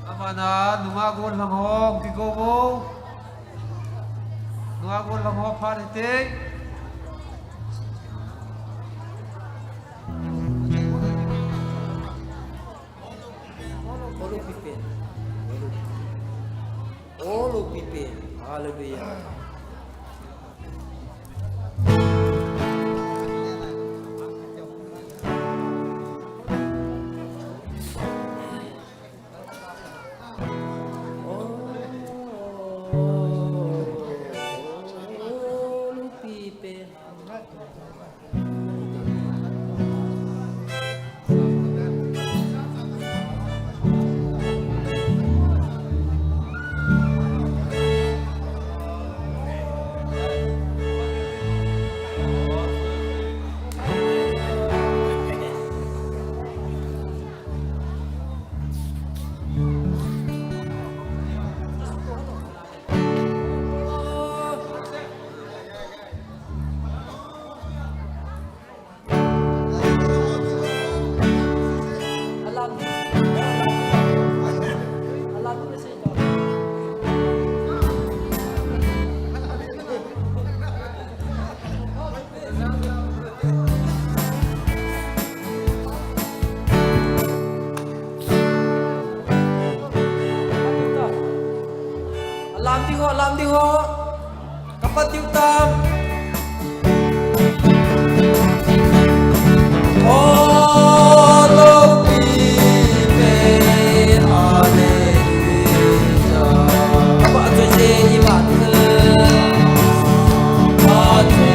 Amana nunga gollhang ho kigo vo. Nunga gollhang ho phat hite. Olu pipen. Olu pipen. Hallelujah. Alam ding ho, alam ding ho. Kapat diu tam. O lopi pen, hallelujah. Kapat diu se i mat. Kapat diu.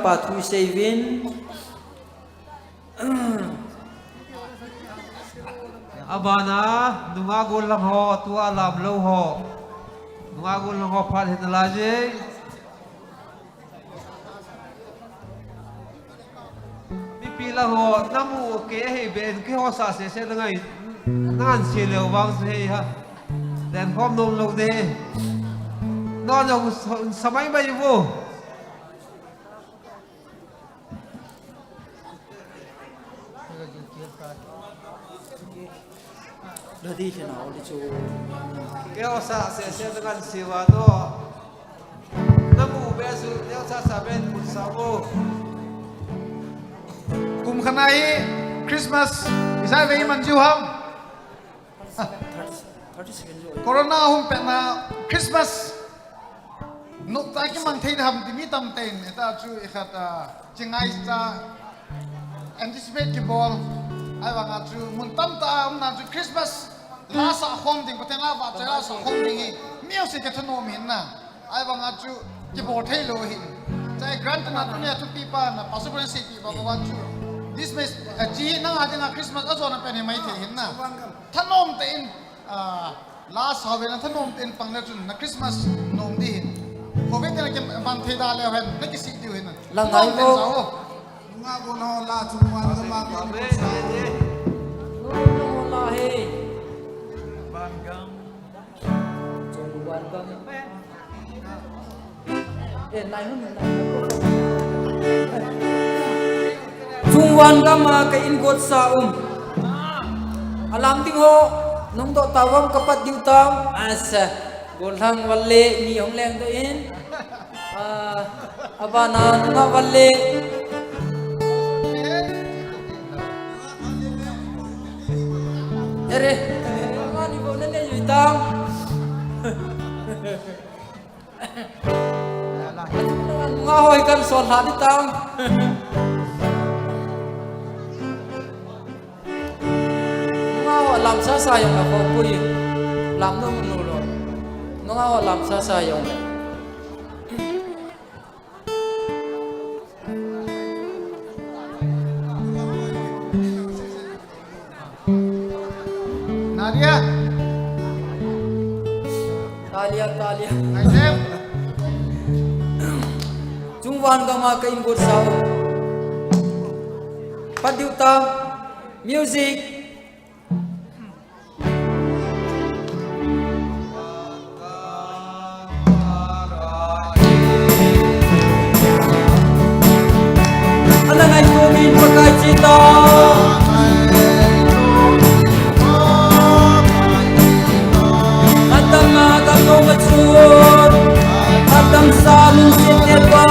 Pa thu isei uvin. Abana, nunga gollhang ho, tua lamlou ho. Nunga gollhang ho phat hin nalai jing. Mipi lang ho, namu kei ahi ben, keiho sa sese nangai. Nangan se leu vang se hei ha. Den khom nom lou de. No, no, sa mai mai vo. Dadi khe na o di chu. Keiho sa sese nangan siva to. Namu be su, neo sa sa ben kun sa vo. Kum khat a hi Christmas isai ve iman jiu ham. Corona hung pet na Christmas nopta kimang thei ham ti mi tamtah in, hita chu ikhat a, chingai cha anticipate kibol. Ahivanga chu mun tamtah a umna chu Christmas la sa khom ding, Pathen la vahchoi la sa khom ding hi music a thanom hin na. Ahivanga chu kibol thei lou hin. Chai grant na tunia thupi pa na, Pastor Brian seipi pa pa chu. This means, eh, chi nanga dinga Christmas a jona pen hi mai thei hin na. Thanom tah in, ah, la sa ve na thanom tah in pang le chun na Christmas nom di hin. Covid na kimang thei da leu hen, na kisih diu hin na. Lang ngai nom tah in vo. Sa o. Nunga gollhang ho la chungvan gam a. Nunga gollhang ho la he. Chungvan gam a. Eh, nai hun, nai hun. Chungvan gam a ka in got sa um. Alam ding ho, nung doh tauvam ka pat diu tam. Asa, gollhang valle, ni hung leng doh in. Ah, abana nunga valle. Ere, nunga ni vo nene yui tam. Nunga hoi kan sol ha di tam. Nunga ho lam sa sa jong a ko pui. Lam no mun lo. Nunga ho lam sa sa jong. Nadia. Talia, talia. Chungvan gam a ka in got sa o. Pat diu tam. Music. Ana ngai ko min pakai chita. Atam na ka no ma chu. Atam sa lungset te pa.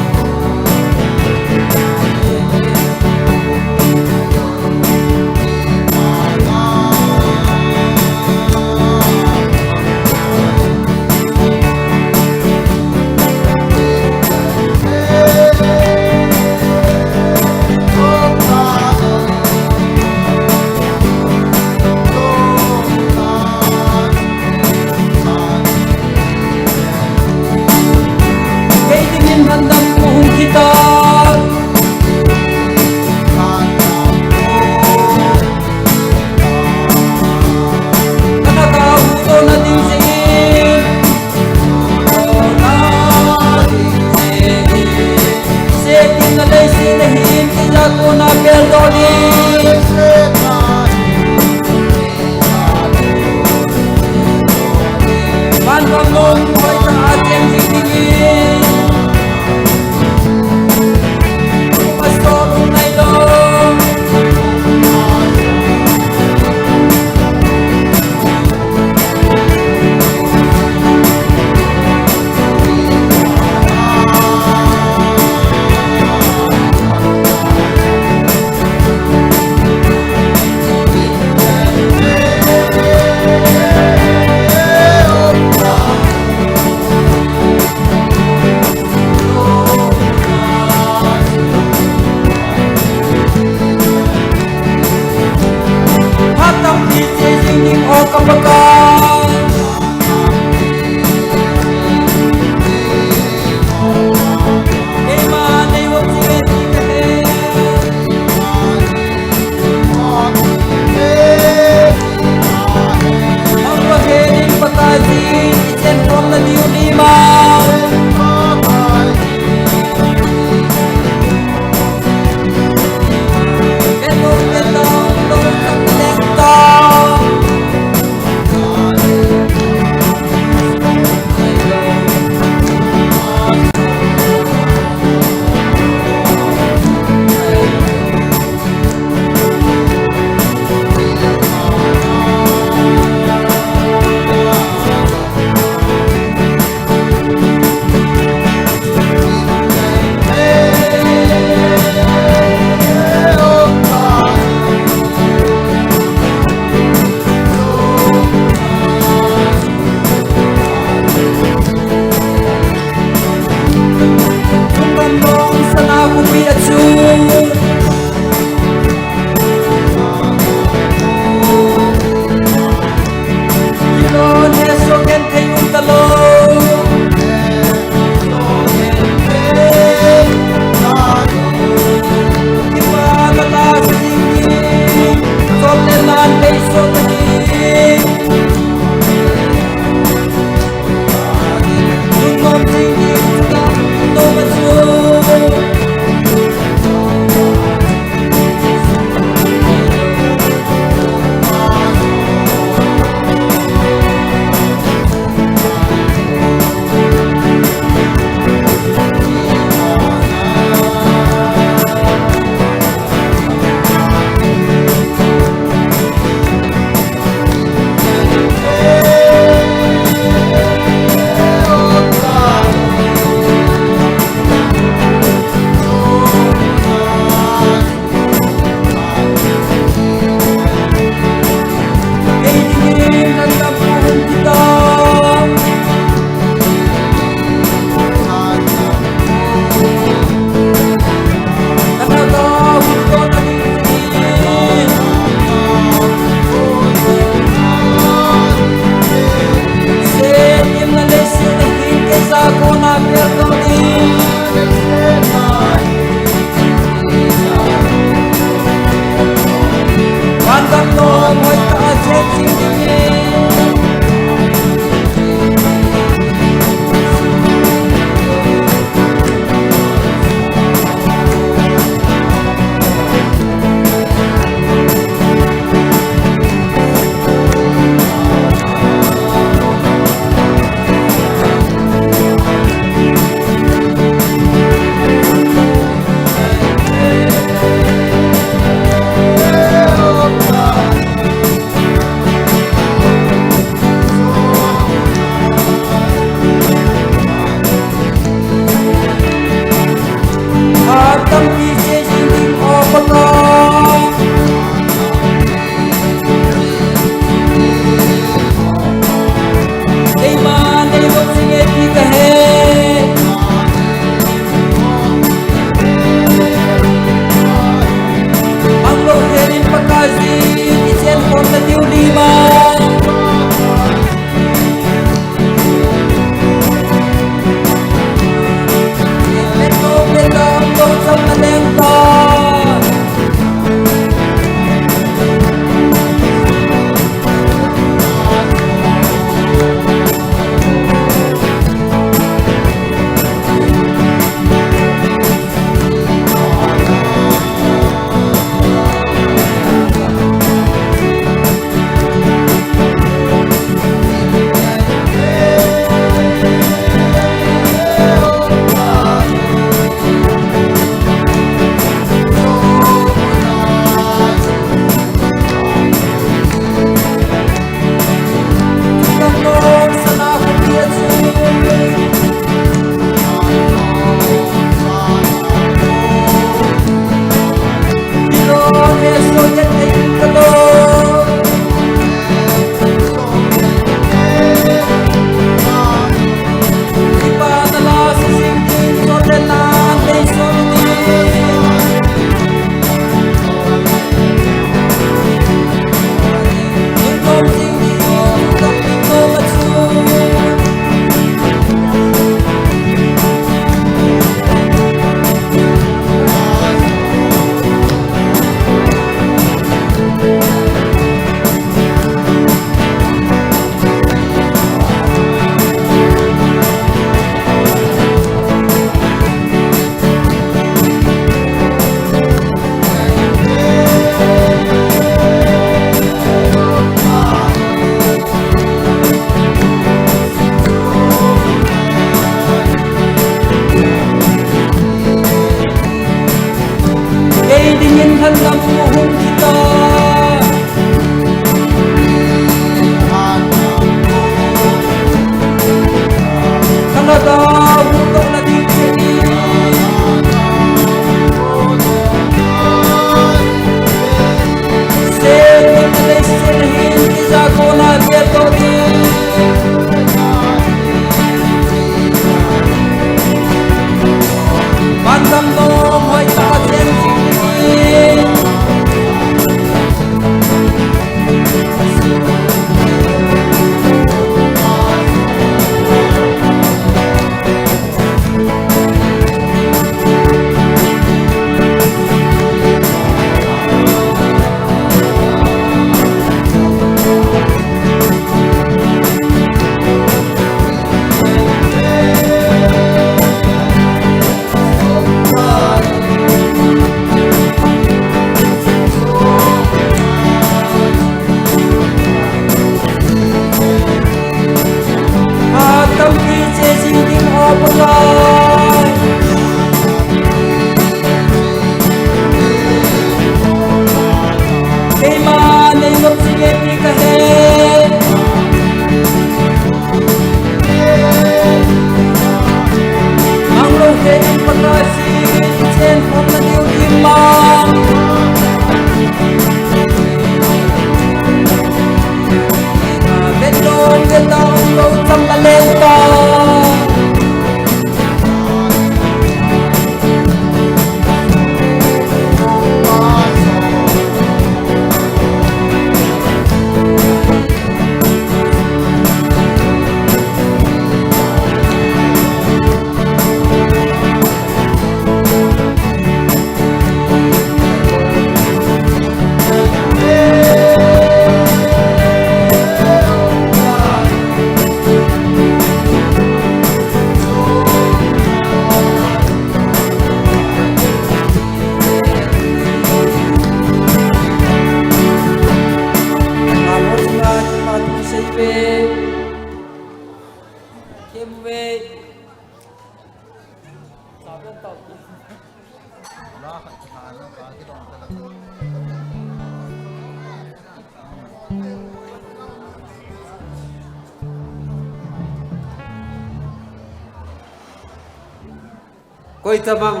Koi tabang,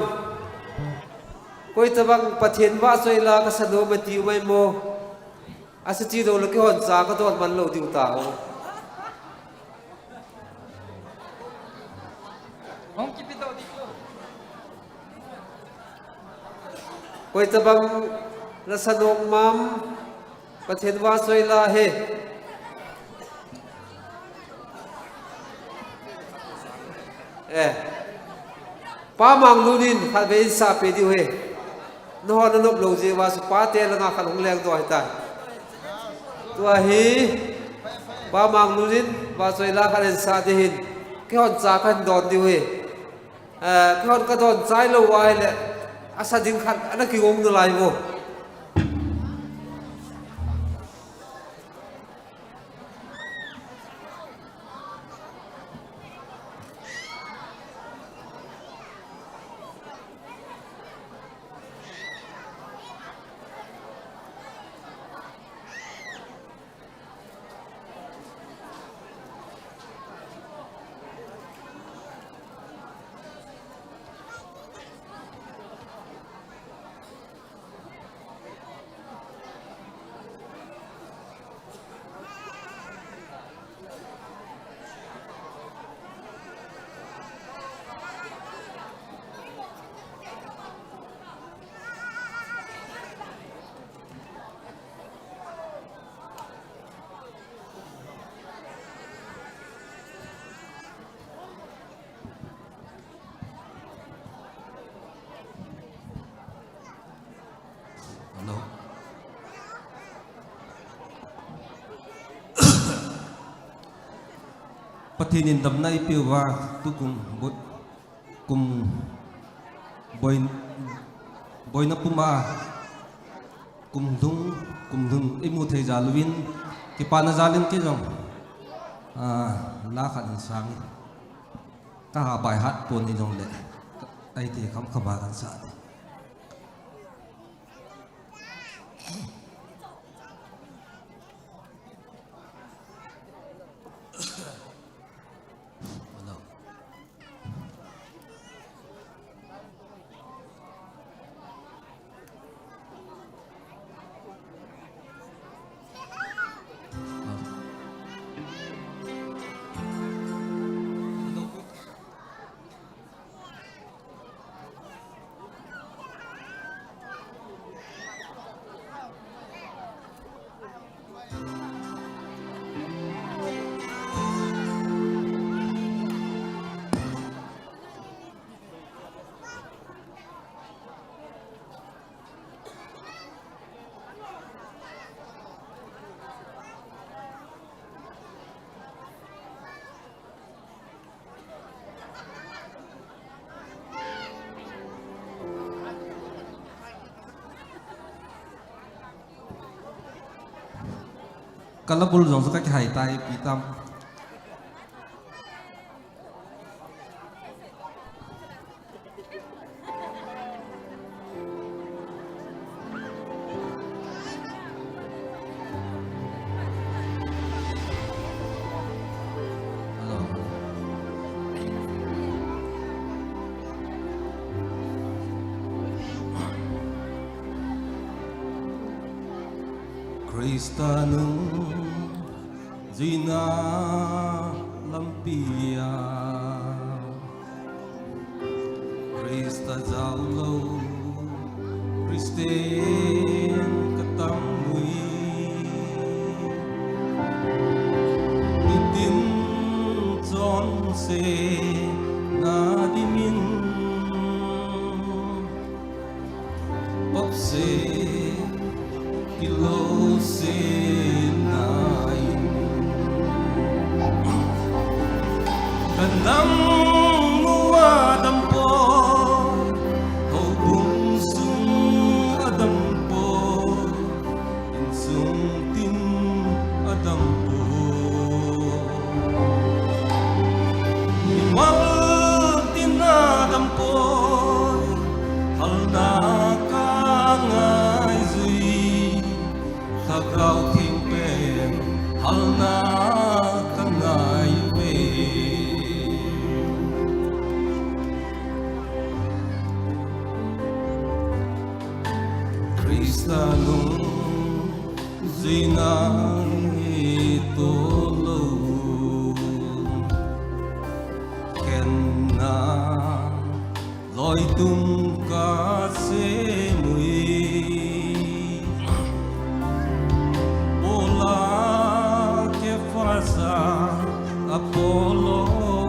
koi tabang Pathen vahchoi la kasa nom ati u mai mo. Asa ti lou le kihon cha kadon man lou diu ta ho. Koi tabang nasa nom mam, Pathen vahchoi la he. Eh. Pa Manglun in khatvei in sah pe diu he. Nahon nanop lou jeh uva chu pate langa khat hung lengdoh ahitai. Tua hi Pa Manglun in vahchoi la khat in sah ding ahin, kihon cha kahin don diu he. Eh, kihon kadon chai lou uva ahile, asa ding khat ana kigong nalai mo. Hello. Pathen in damna eipeuva, tukum boi, kum boi, boina puma, kum lhung, kum lhung eimu thei jal uvin, kipana jal in kei jong, ah, la khat in sang in. Kaha bai hat pon hijongle, ahi thei kham kham a kan sa ding. Kalabul jong chu kakihai tai, ipi tam. Christa nungjuina lampia Christa jaolou Christian katam ui. Nitin chonse nadimin Popse, kilose nain. Kanam mu adam po, houbung sung adam po, insung tin adam po. Mimal tin adam po. Sa nungjuina hi tolou, khenna loitum kasem ui. Paula Kephasa Apollo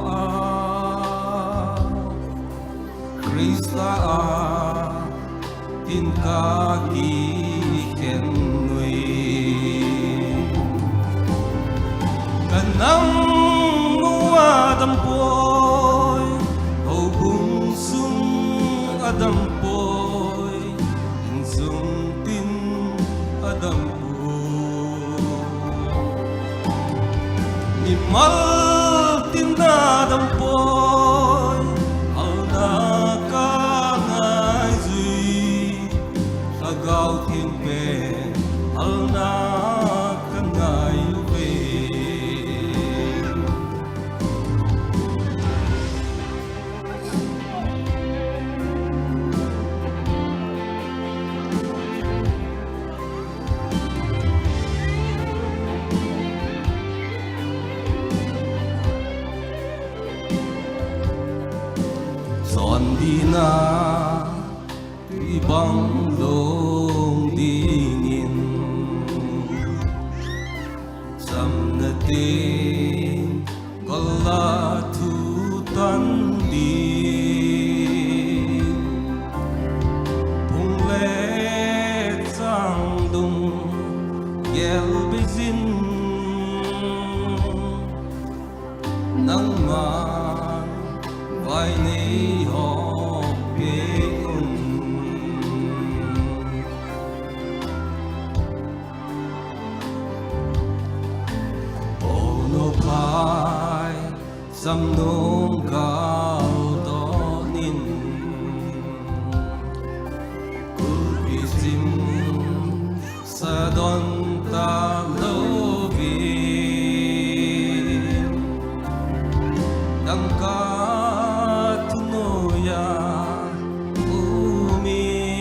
a, Christa a tin kakikhen ui. Kanam mu a dampoi, houbung sung a dampoi, insung tin a dampoi. Mimal tin a dampoi, halna kangaijui, Lhagao Theng pen halna kangai uve. Chondihna tui bang long dingin, chamna teng golla thutan ding, phung le chang lunggel beijin, nangman vai nei hon peh un. Pono phai, chamnom gal donin, kulpi chim sa don talouvin, dangka thunoiya umin,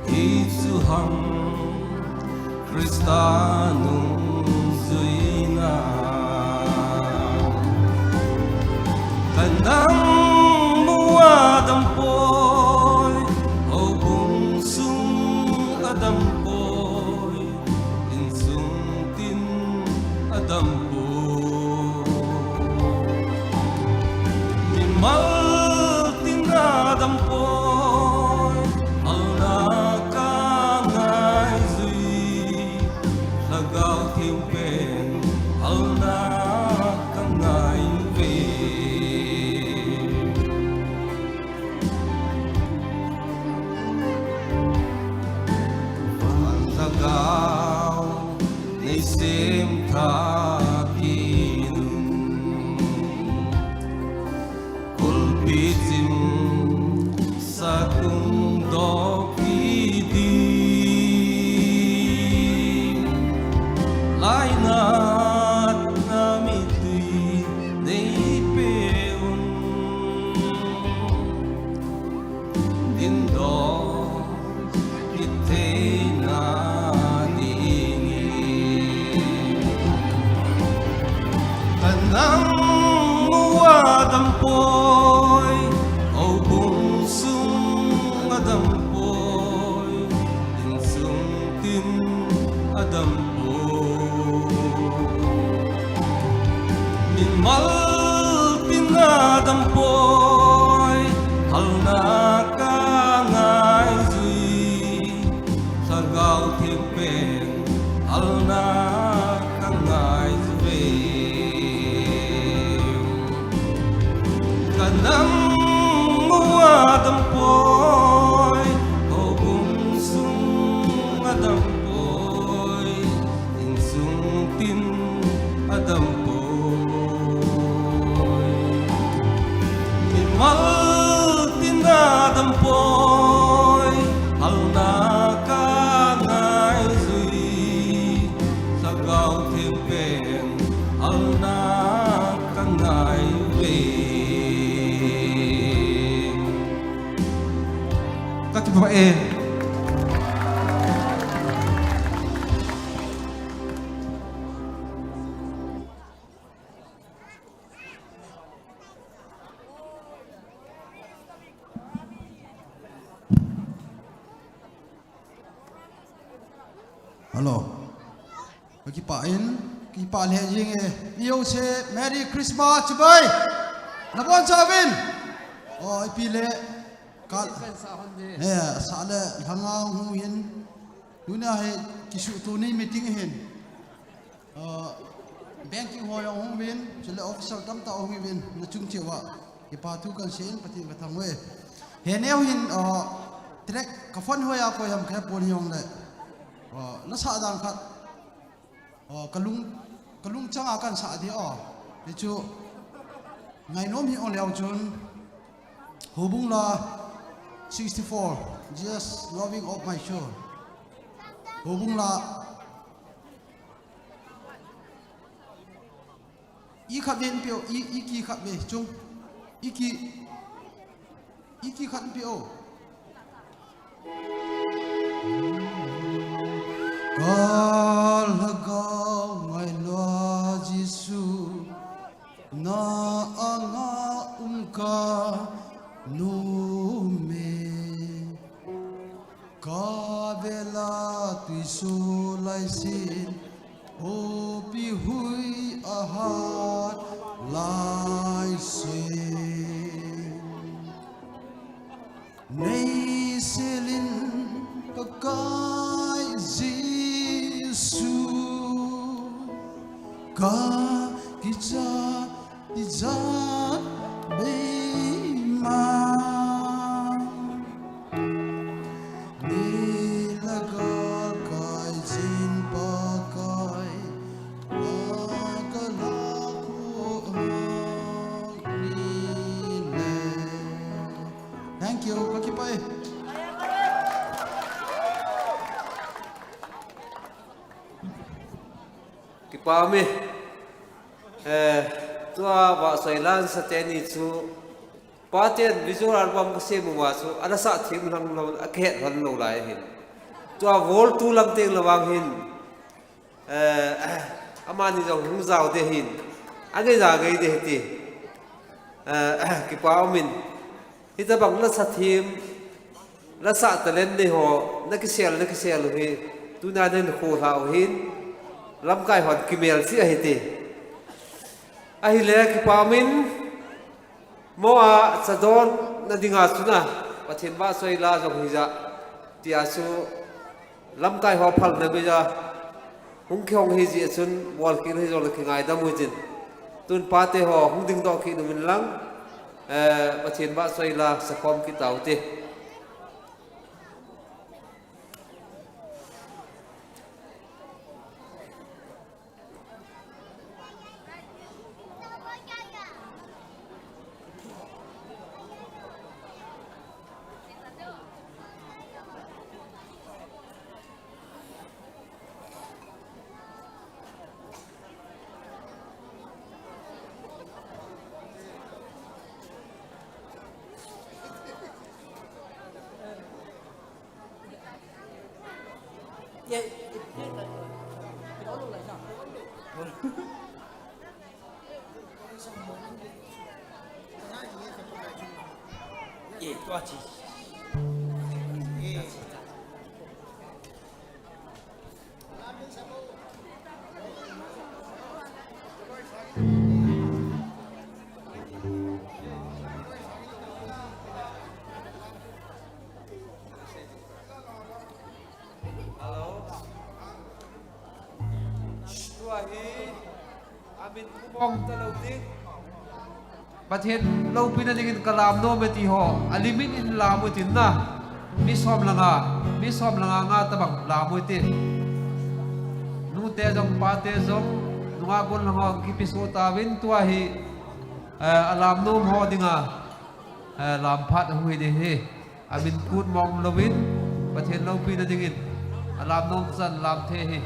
hichu ham Christa nungjuina. Kanam mu a dampoi, houbung sung a dampoi, insung tin a dampoi. Mimal tin a dampoi, halna kangaijui, Lhagao Theng pen halna kangai uve. Van Lhagao nei sem tha kit un, kulpi chim sa tung doh kit ding, lainatna mittui nei peh un, dingdoh kit theina dingin. Kanam mu a dampoi, houbung sung a dampoi, insung tin a dampoi. Mimal tin a dampoi, halna kangaijui, Lhagao Theng pen halna kangai uve. Kanam mu a dampoi, houbung sung a dampoi, insung tin a dampoi. Mimal tin a dampoi, halna kangaijui, Lhagao Theng pen halna kangai uve. Kaki Pah e. Hello. Ka kipah in, kipah lheh jing e. Mi jouse, Merry Christmas, chibai. Nabonchauvin. O, ipi le. Ka, eh, sa le, lhanga hung hin. Tunia hi, kisuhto ni meeting hin. Ah, banking ho jong hung uvin, chule official tamtah hung uvin, nachung cheh uva. Kipa thu kahin seiyin, Pathen kathangvah e. Hineu hin, ah, track ka phone hoiya koi ham kahepon hijongle. Ah, nasah dan khat. Ah, kalung, kalung changa kahin sah ding, ah. Hichu, ngainom hih uleh chun. Houbung la sixty-four, Jesus loving of my soul. Houbung la I khat vei in peh o, i, i key khat vei, chung. I key, i key khat in peh o. Ka lhagao ngailua Jesu, na anga um kanom e. Ka vela tuiso laisin, hopi hui ahat laisin. Nei selin Pakai Jesu, ka kicha tijat beima. Ni laga kai jin Pakai, laga la khu ni le. Thank you, ka kipah e. Kipa um e. Eh, tua Vahchoila sate ni chu, paten visual album kasem uva chu, ana sah them lang lou, akihet lhon lou lai ahin. Tua vol tu lam teng le vang hin, eh, amani jong hung jao ding ahin. Angai ja ngai ding ahi ti. Eh, kipa um in. Hitabang lasa them, lasa talent nei ho, nakisel, nakisel u hi, tuna nei kholha u hin, lamkai hon kimel cheh ahi ti. Ahile kipa um in, mo a chadon na dinga chun a, Pathen vahchoila jong hija, tia chu, lamkai ho phalna beija, hung kihong hi jeh chun, bol kit hi jongle kingaidam u hitin. Tun pate ho, hung dingdoh kit uvin lang, eh, Pathen vahchoila sakhom kit tau te. Hello. Tua hi, amin khum mong talou ding. Pathen loupina dingin kalam nom e ti ho, alim in lam u hitin na. Mi som le nga, mi som le nga nga tabang lam u hitin. Nute jong, pate jong, nungah gollhang ho kipesoh tauvin tua hi, eh, alam nom ho dinga, eh, lam phat hung hi ding ahi. Amin khum mong louvin, Pathen loupina dingin, alam nom chan lam thei ahi.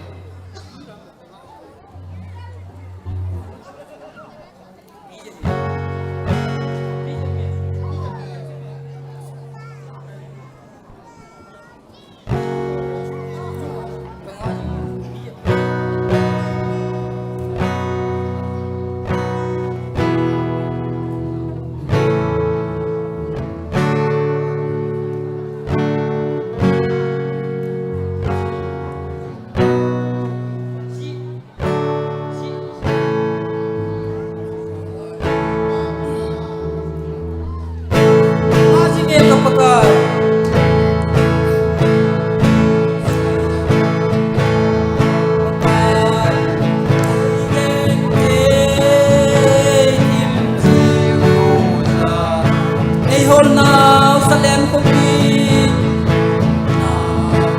Jerusalem khopi,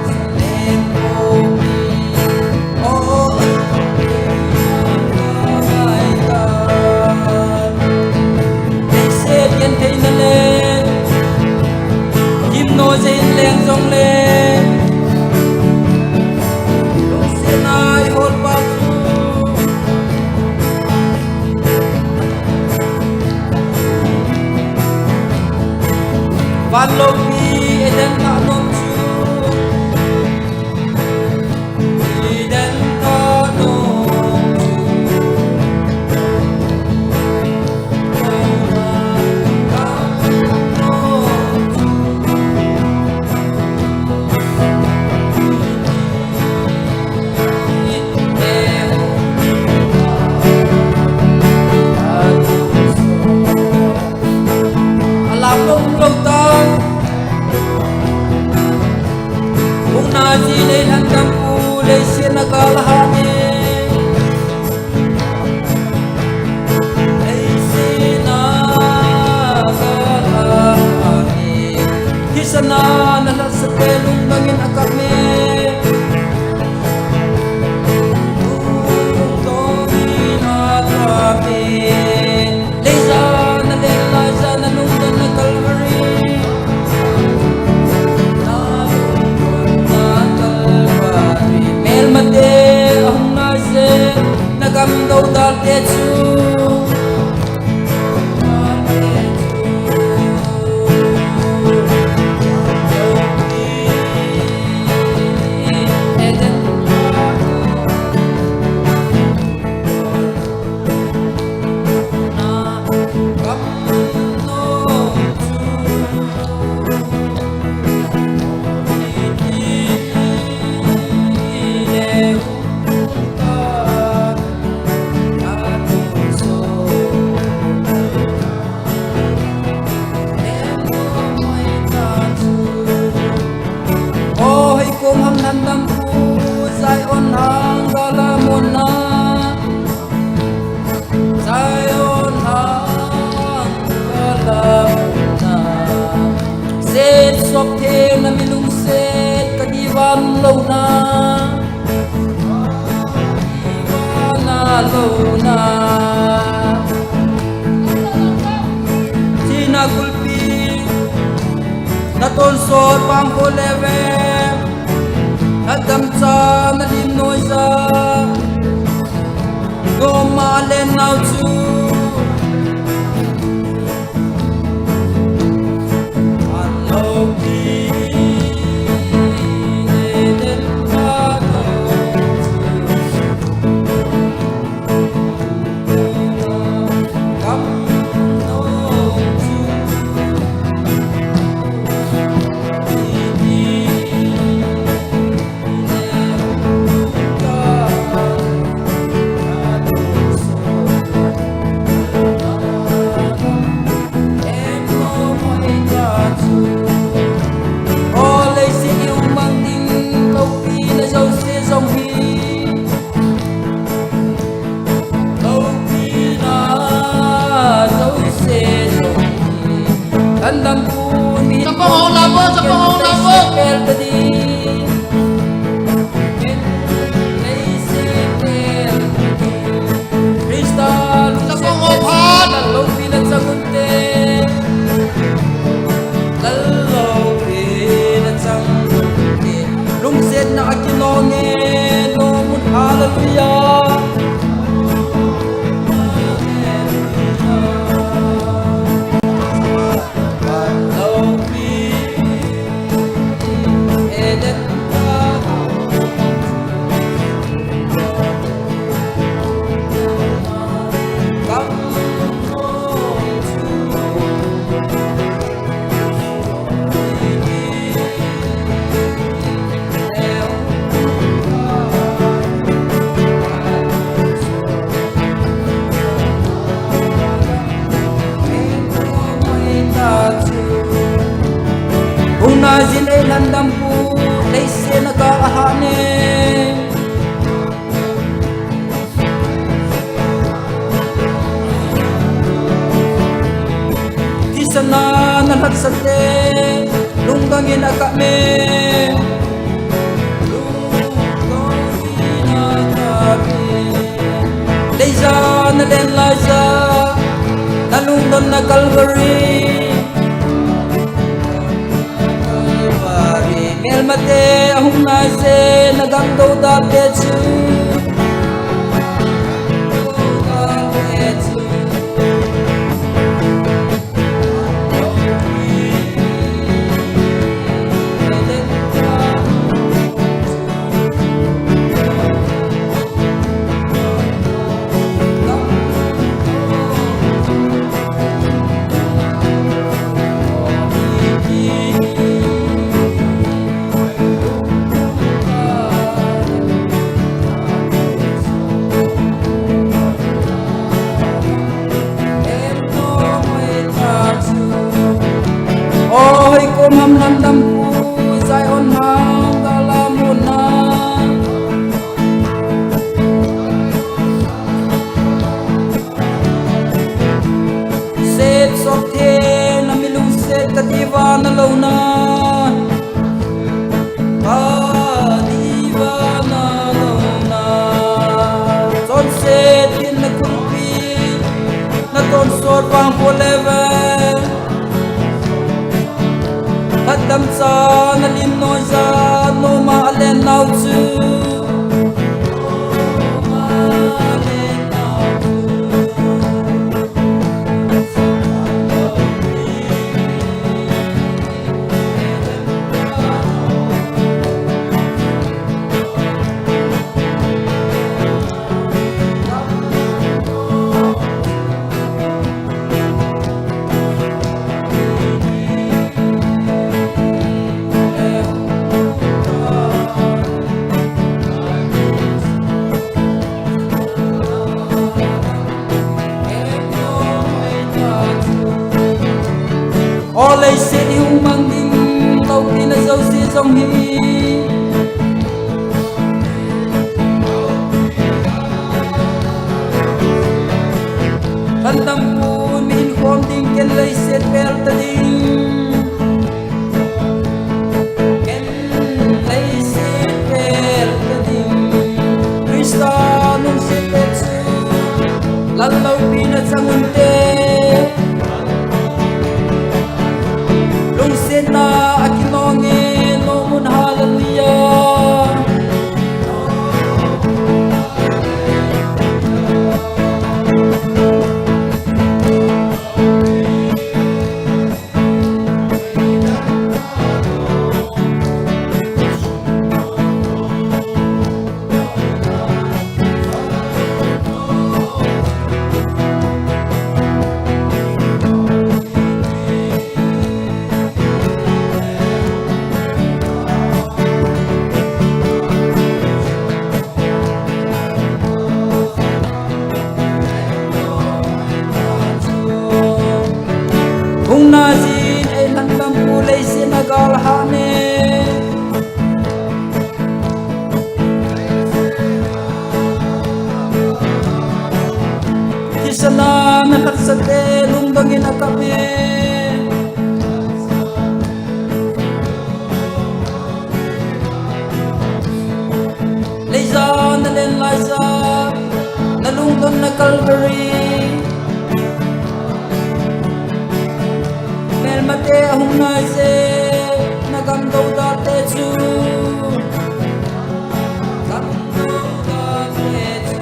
Jerusalem khopi, oh, leiset gentheina le gimnoi jeh in leng jongle, lungsetna i holpa chu van loupi Eden a nom chu, Eden a nom chu, alam lou lou tan. Hung na ji nei lhan dam pu leiset na gal a hah ne. Leiset na gal a hah ne. Thisan a na lhahsam pen lungdang in a kap e. Lungdong in a kap e. Leiset na le, leiset na lungdon na Calvary. Na lungdon na Calvary. Melmate ahung nai jeh, na gam dodal te chu. O, hei kom ham lhan dam pu Zion hang gal a mun na. Zion hang gal a mun na. Set sop theng na mi lungset ka divan lou na. Divan lou na. Thina kulpi, na tonsot pang kho le ve, na damcha na lim noi ja, nom a len nau chu. O, leiset i um mang ding loupina jouse jong hi. Loupina jouse jong hi. Lhan dam pu ni. Chapang hong la bo, chapang hong la bo. Pel ta ding. Christa, Lal loupina chang un te. Lal loupina chang un te. Lungsetna a kinong e, nom un, hallelujah. Hung na jin ei lhan dam pu, leiset na gal a hah ne. Thisan a Na lhatsate lungdong in akap e. Lungdong in akap e. Leija na len laija, na lungdon na Calvary. Calvary. Melmate ahung nai je, na gamdou date chu. Oi, kum ham lam dam pu, Zion ham gala muna. Set sok the na mi lungset ka diva na lo na. Ka diva na lo na. Chonset in na kumpi, na tonsot vang forever. Khatam cha na lim noi ja, noma alen nau chu. O leiset i hung mang ding, loupina jouse jong hi. Kandam pun min khom ding, ken leiset pel ta ding. Ken leiset pel ta ding. Krista lungset pe chu lal loupina chang un te. Lungsetna a kinong e, nom un, hallelujah. Hung na jin ei lhan lam pu, leiset na gal ha ne. Kisana na khat sate lungdong in akap e. Leija na len laija, na lungdon na Calvary. Melmate ahung nai je, na gamdou date chu. Gamdou date chu.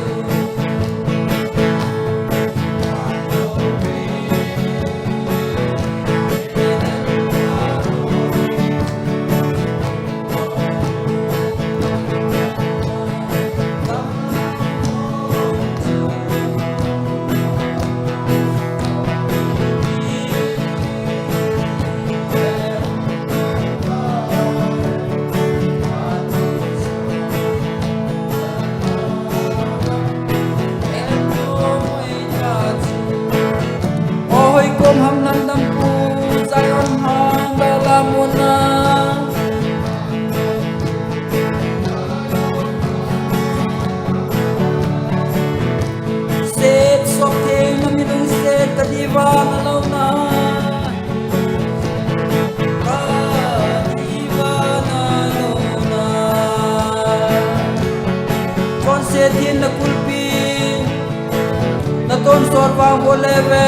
Sponsor vang bo le ve.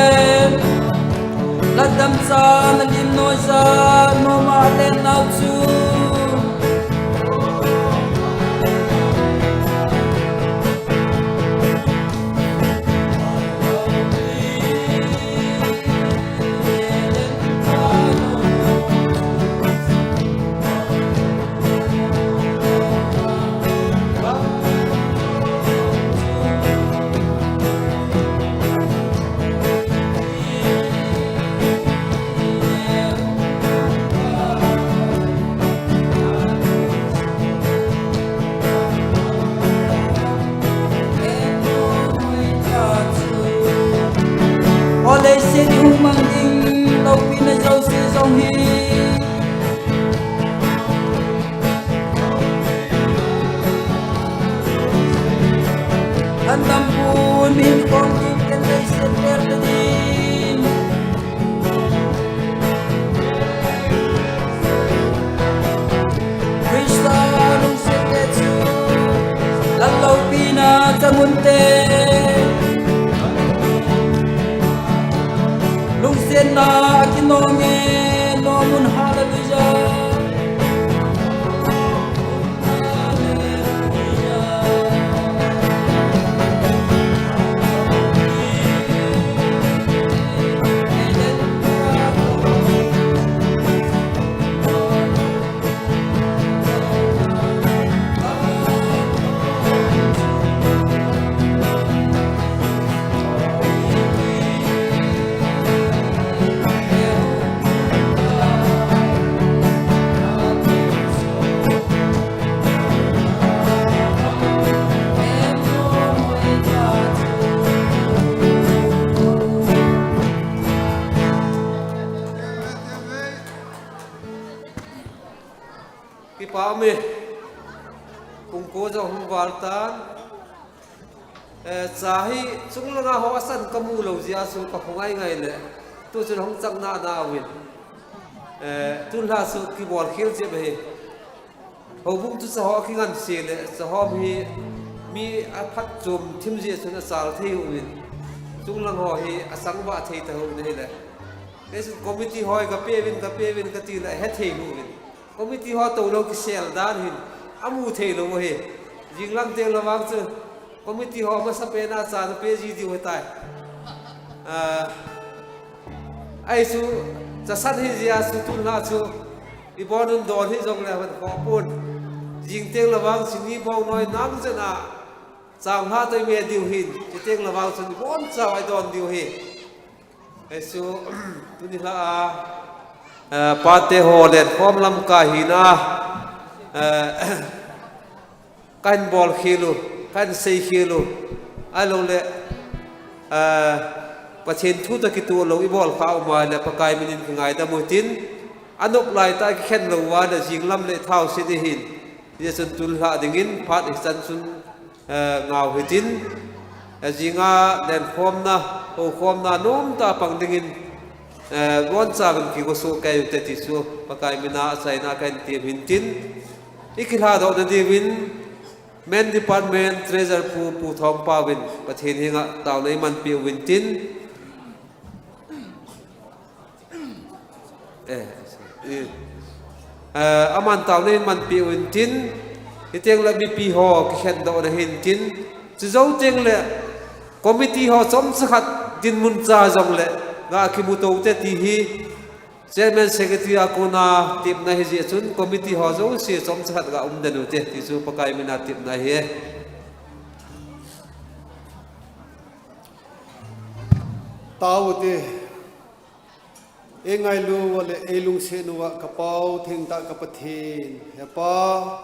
Ladam cha na lim noi cha no ma le nau chu. Ole se ni hung mang ding, loupina jouse jong hi. An dam pun min kong ding, kan lei se per ta ding. Krista lungset te chu, lal loupina chang un te. Lungsetna a kinong e, nom un, hallelujah. Kipa um e, pung ko jong hung val tan. Eh, cha hi chunglanga ho asan ka mu lou jeh a chu ka hung ngai ngai le. Tu chun hung chang na na uvin. Eh, tun lha chu kibol khel jep ahi. Houbung chu cha ho kingan se le, cha ho hi mi aphatchom thim jeh chun achal thei uvin. Chunglang ho hi asang vah thei ta uvin ahile. Kei chun committee ho hi ka pe uvin, ka pe uvin ka ti le, ahe thei uvin. Committee ho toulou kisel dan hin, amu thei lou ahi. Jinglam teng le vang chu, committee ho masapen a cha na pe ji diu ahitai. Ah, ahi chu, chasan hi jeh a chu tun lha chu, ibon un don hi jong le van kho pon. Jing teng le vang chu ni bong noi nam jen a, chang lha toh ime diu hin, chuteng le vang chun ibon chauva idon diu hi. Ahi chu, tuni lha a, eh, pate ho lenkhom lamkai hina, eh, kahin bol khel u, kahin sei khel u, ahilou le, eh, Pathen thu toh kitoh lou ibol kha um a le Pakai min in kingaidam u hitin, anop lai tah a kikhen lou uva le jinglam le thao se ding ahin, hijeh chun tun lha dingin phat hichan chun eh, ngau hitin, eh, jinga lenkhomna, houkhomna nomtah a pang dingin, eh, boncha uvin kigo soh kei u te ti chu, Pakai mina achaina kahin tem hintin, ikilha doh na diuvin, Men Department Treasurer Pu, Pu Thongpao vin, Pathen henga taona iman peh uvin tin, Eh, eh, eh, aman taona iman peh uvin tin, hiteng le mipi ho kikhen doh na hin tin, chujou teng le committee ho chomcha khat dinmun cha jong le ga kimu tou te ti hi, Chairman Secretary a kona tepna hi jeh chun committee ho jouse chomcha khat ga um den u te ti chu Pakai mina tepna ahi. Tao u te. Eingailu uva le eilungset uva ka Pau thengtah ka Pathen, He Pa,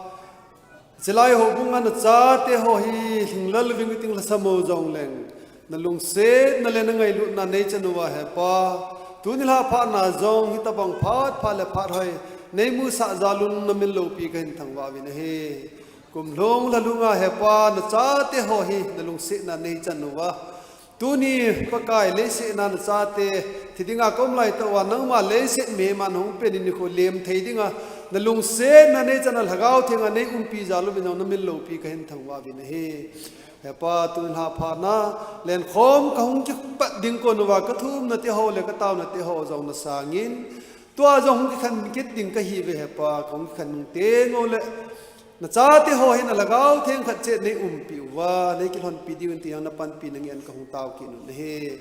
chilai houbung a na chate ho hi lhinglel ving u ting lhasam u jongleng, na lungsetna le na ngailutna neichan uva He Pa, tuni lha phat na jong hitobang phat pha le phat hoi neimusah jal un na min loupi kahin thangvah uvin ahi. Kumlhung lhalhunga He Pa, na chate ho hi na lungsetna neichan uva, tuni Pakai leiset a na chate thi dinga ka um lai tah uva, nangma leiset mihem a na hung pen in nikho lem thei dinga na lungsetna neichan a Lhagao Theng a neiumpi jal uvin jong na min loupi kahin thangvah uvin ahi. He Pa, tun lha pha na, lenkhom kahung kipat ding kon uva, kathumna te ho le kataona te ho jong nasangin, tua jong hung kikhen kit ding kahiuve he Pa, kahung kikhen nung teng uleh, nachate ho hin alhagao theng khat cheh neiumpi uva, neikilhonpi diuvin ti jong napanpina ngen kahung tao kit u ahi.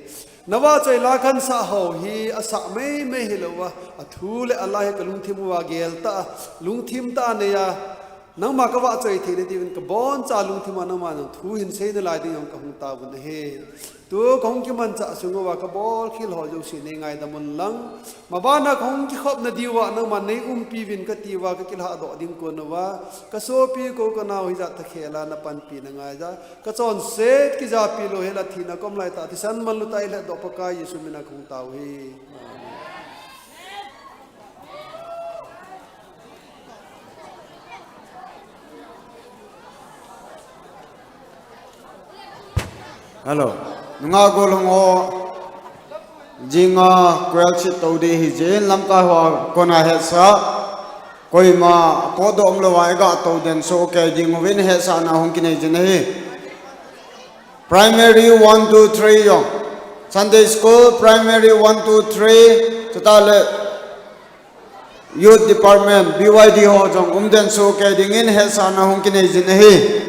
Navahchoi la kahin sah ho hi asah meimei hilouva, athu le ala hi kalungthim uva gel tah a, lungthim tah a neiya, nangma kavahchoi theina diuvin kaboncha lungthim a nangma jong thu hin seina lai ding jong kahung taovin ahi. Tu kahung kimanchah sung uva kabolkhel ho jouse neingaidam un lang, mabana kahung kikhopna diuva nangman neiumpiuvin kati uva kakilhahdoh ding kon uva, kasopi kou kanao hijat thakhel a napanpina ngaija, kachonset kijapi lou hel a thina kom laitah thisan manlu tah a eilhatdoh Pakai Jesu mina kahung tao u ahi. Hello. Nungah gollhang ho, jinga kwel chit tou ding hijin lamkai hoa kona hetsah, koima potdoh umlouva eiga tou den soh kei ding uvin hetsahna hung kinei jin ahi. Primary one, two, three jong, Sunday school, primary one, two, three, chutah le youth department, B Y D ho jong umden soh kei dingin hetsahna hung kinei jin ahi.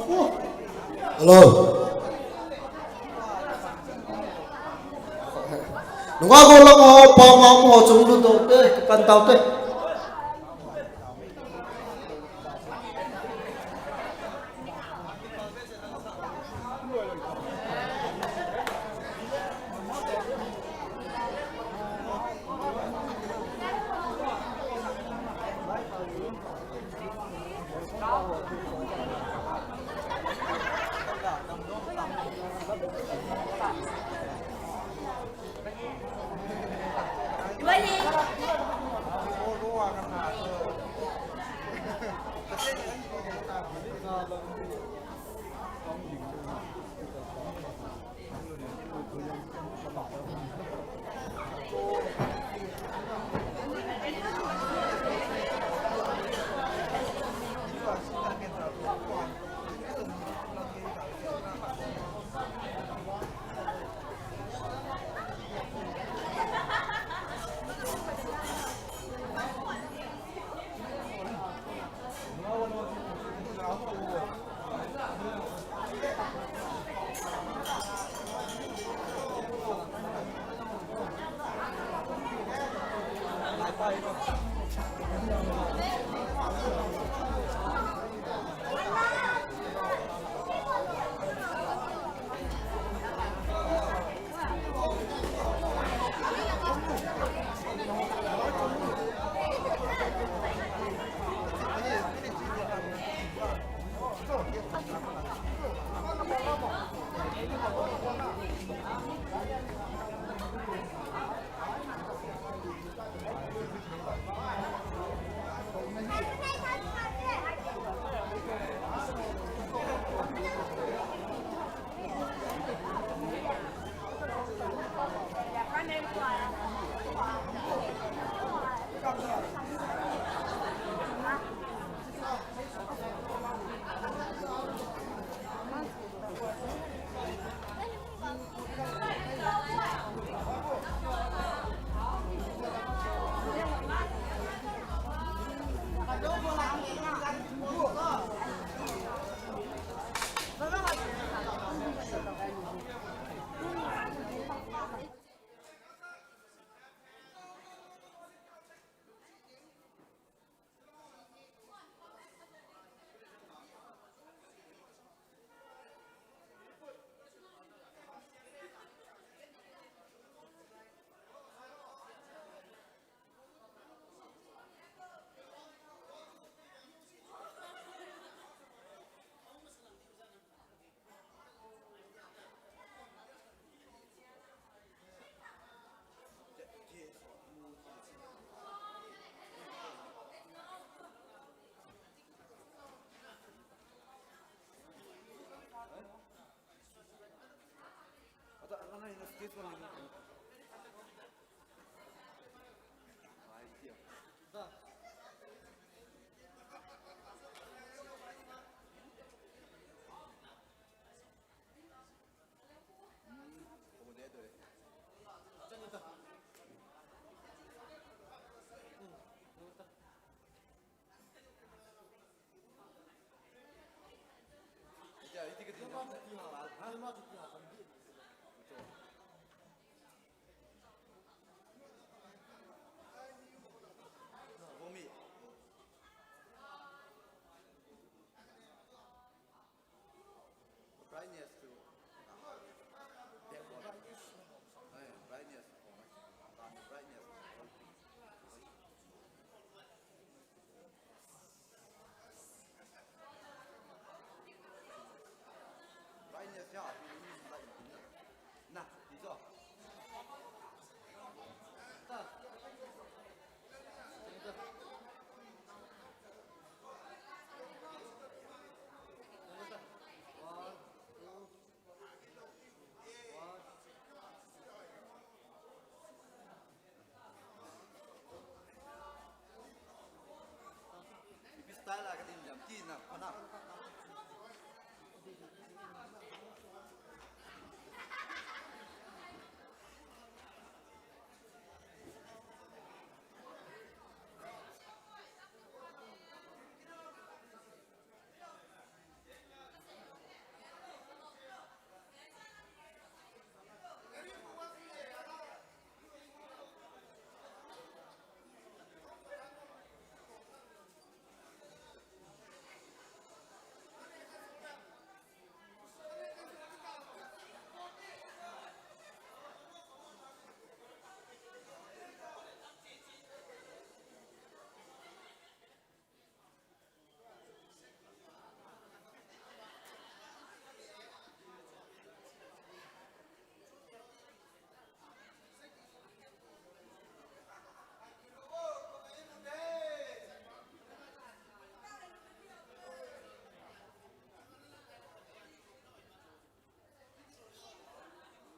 Hello. Nunga gollhang ho, pama um ho, chunglut doh te, kipan tau te.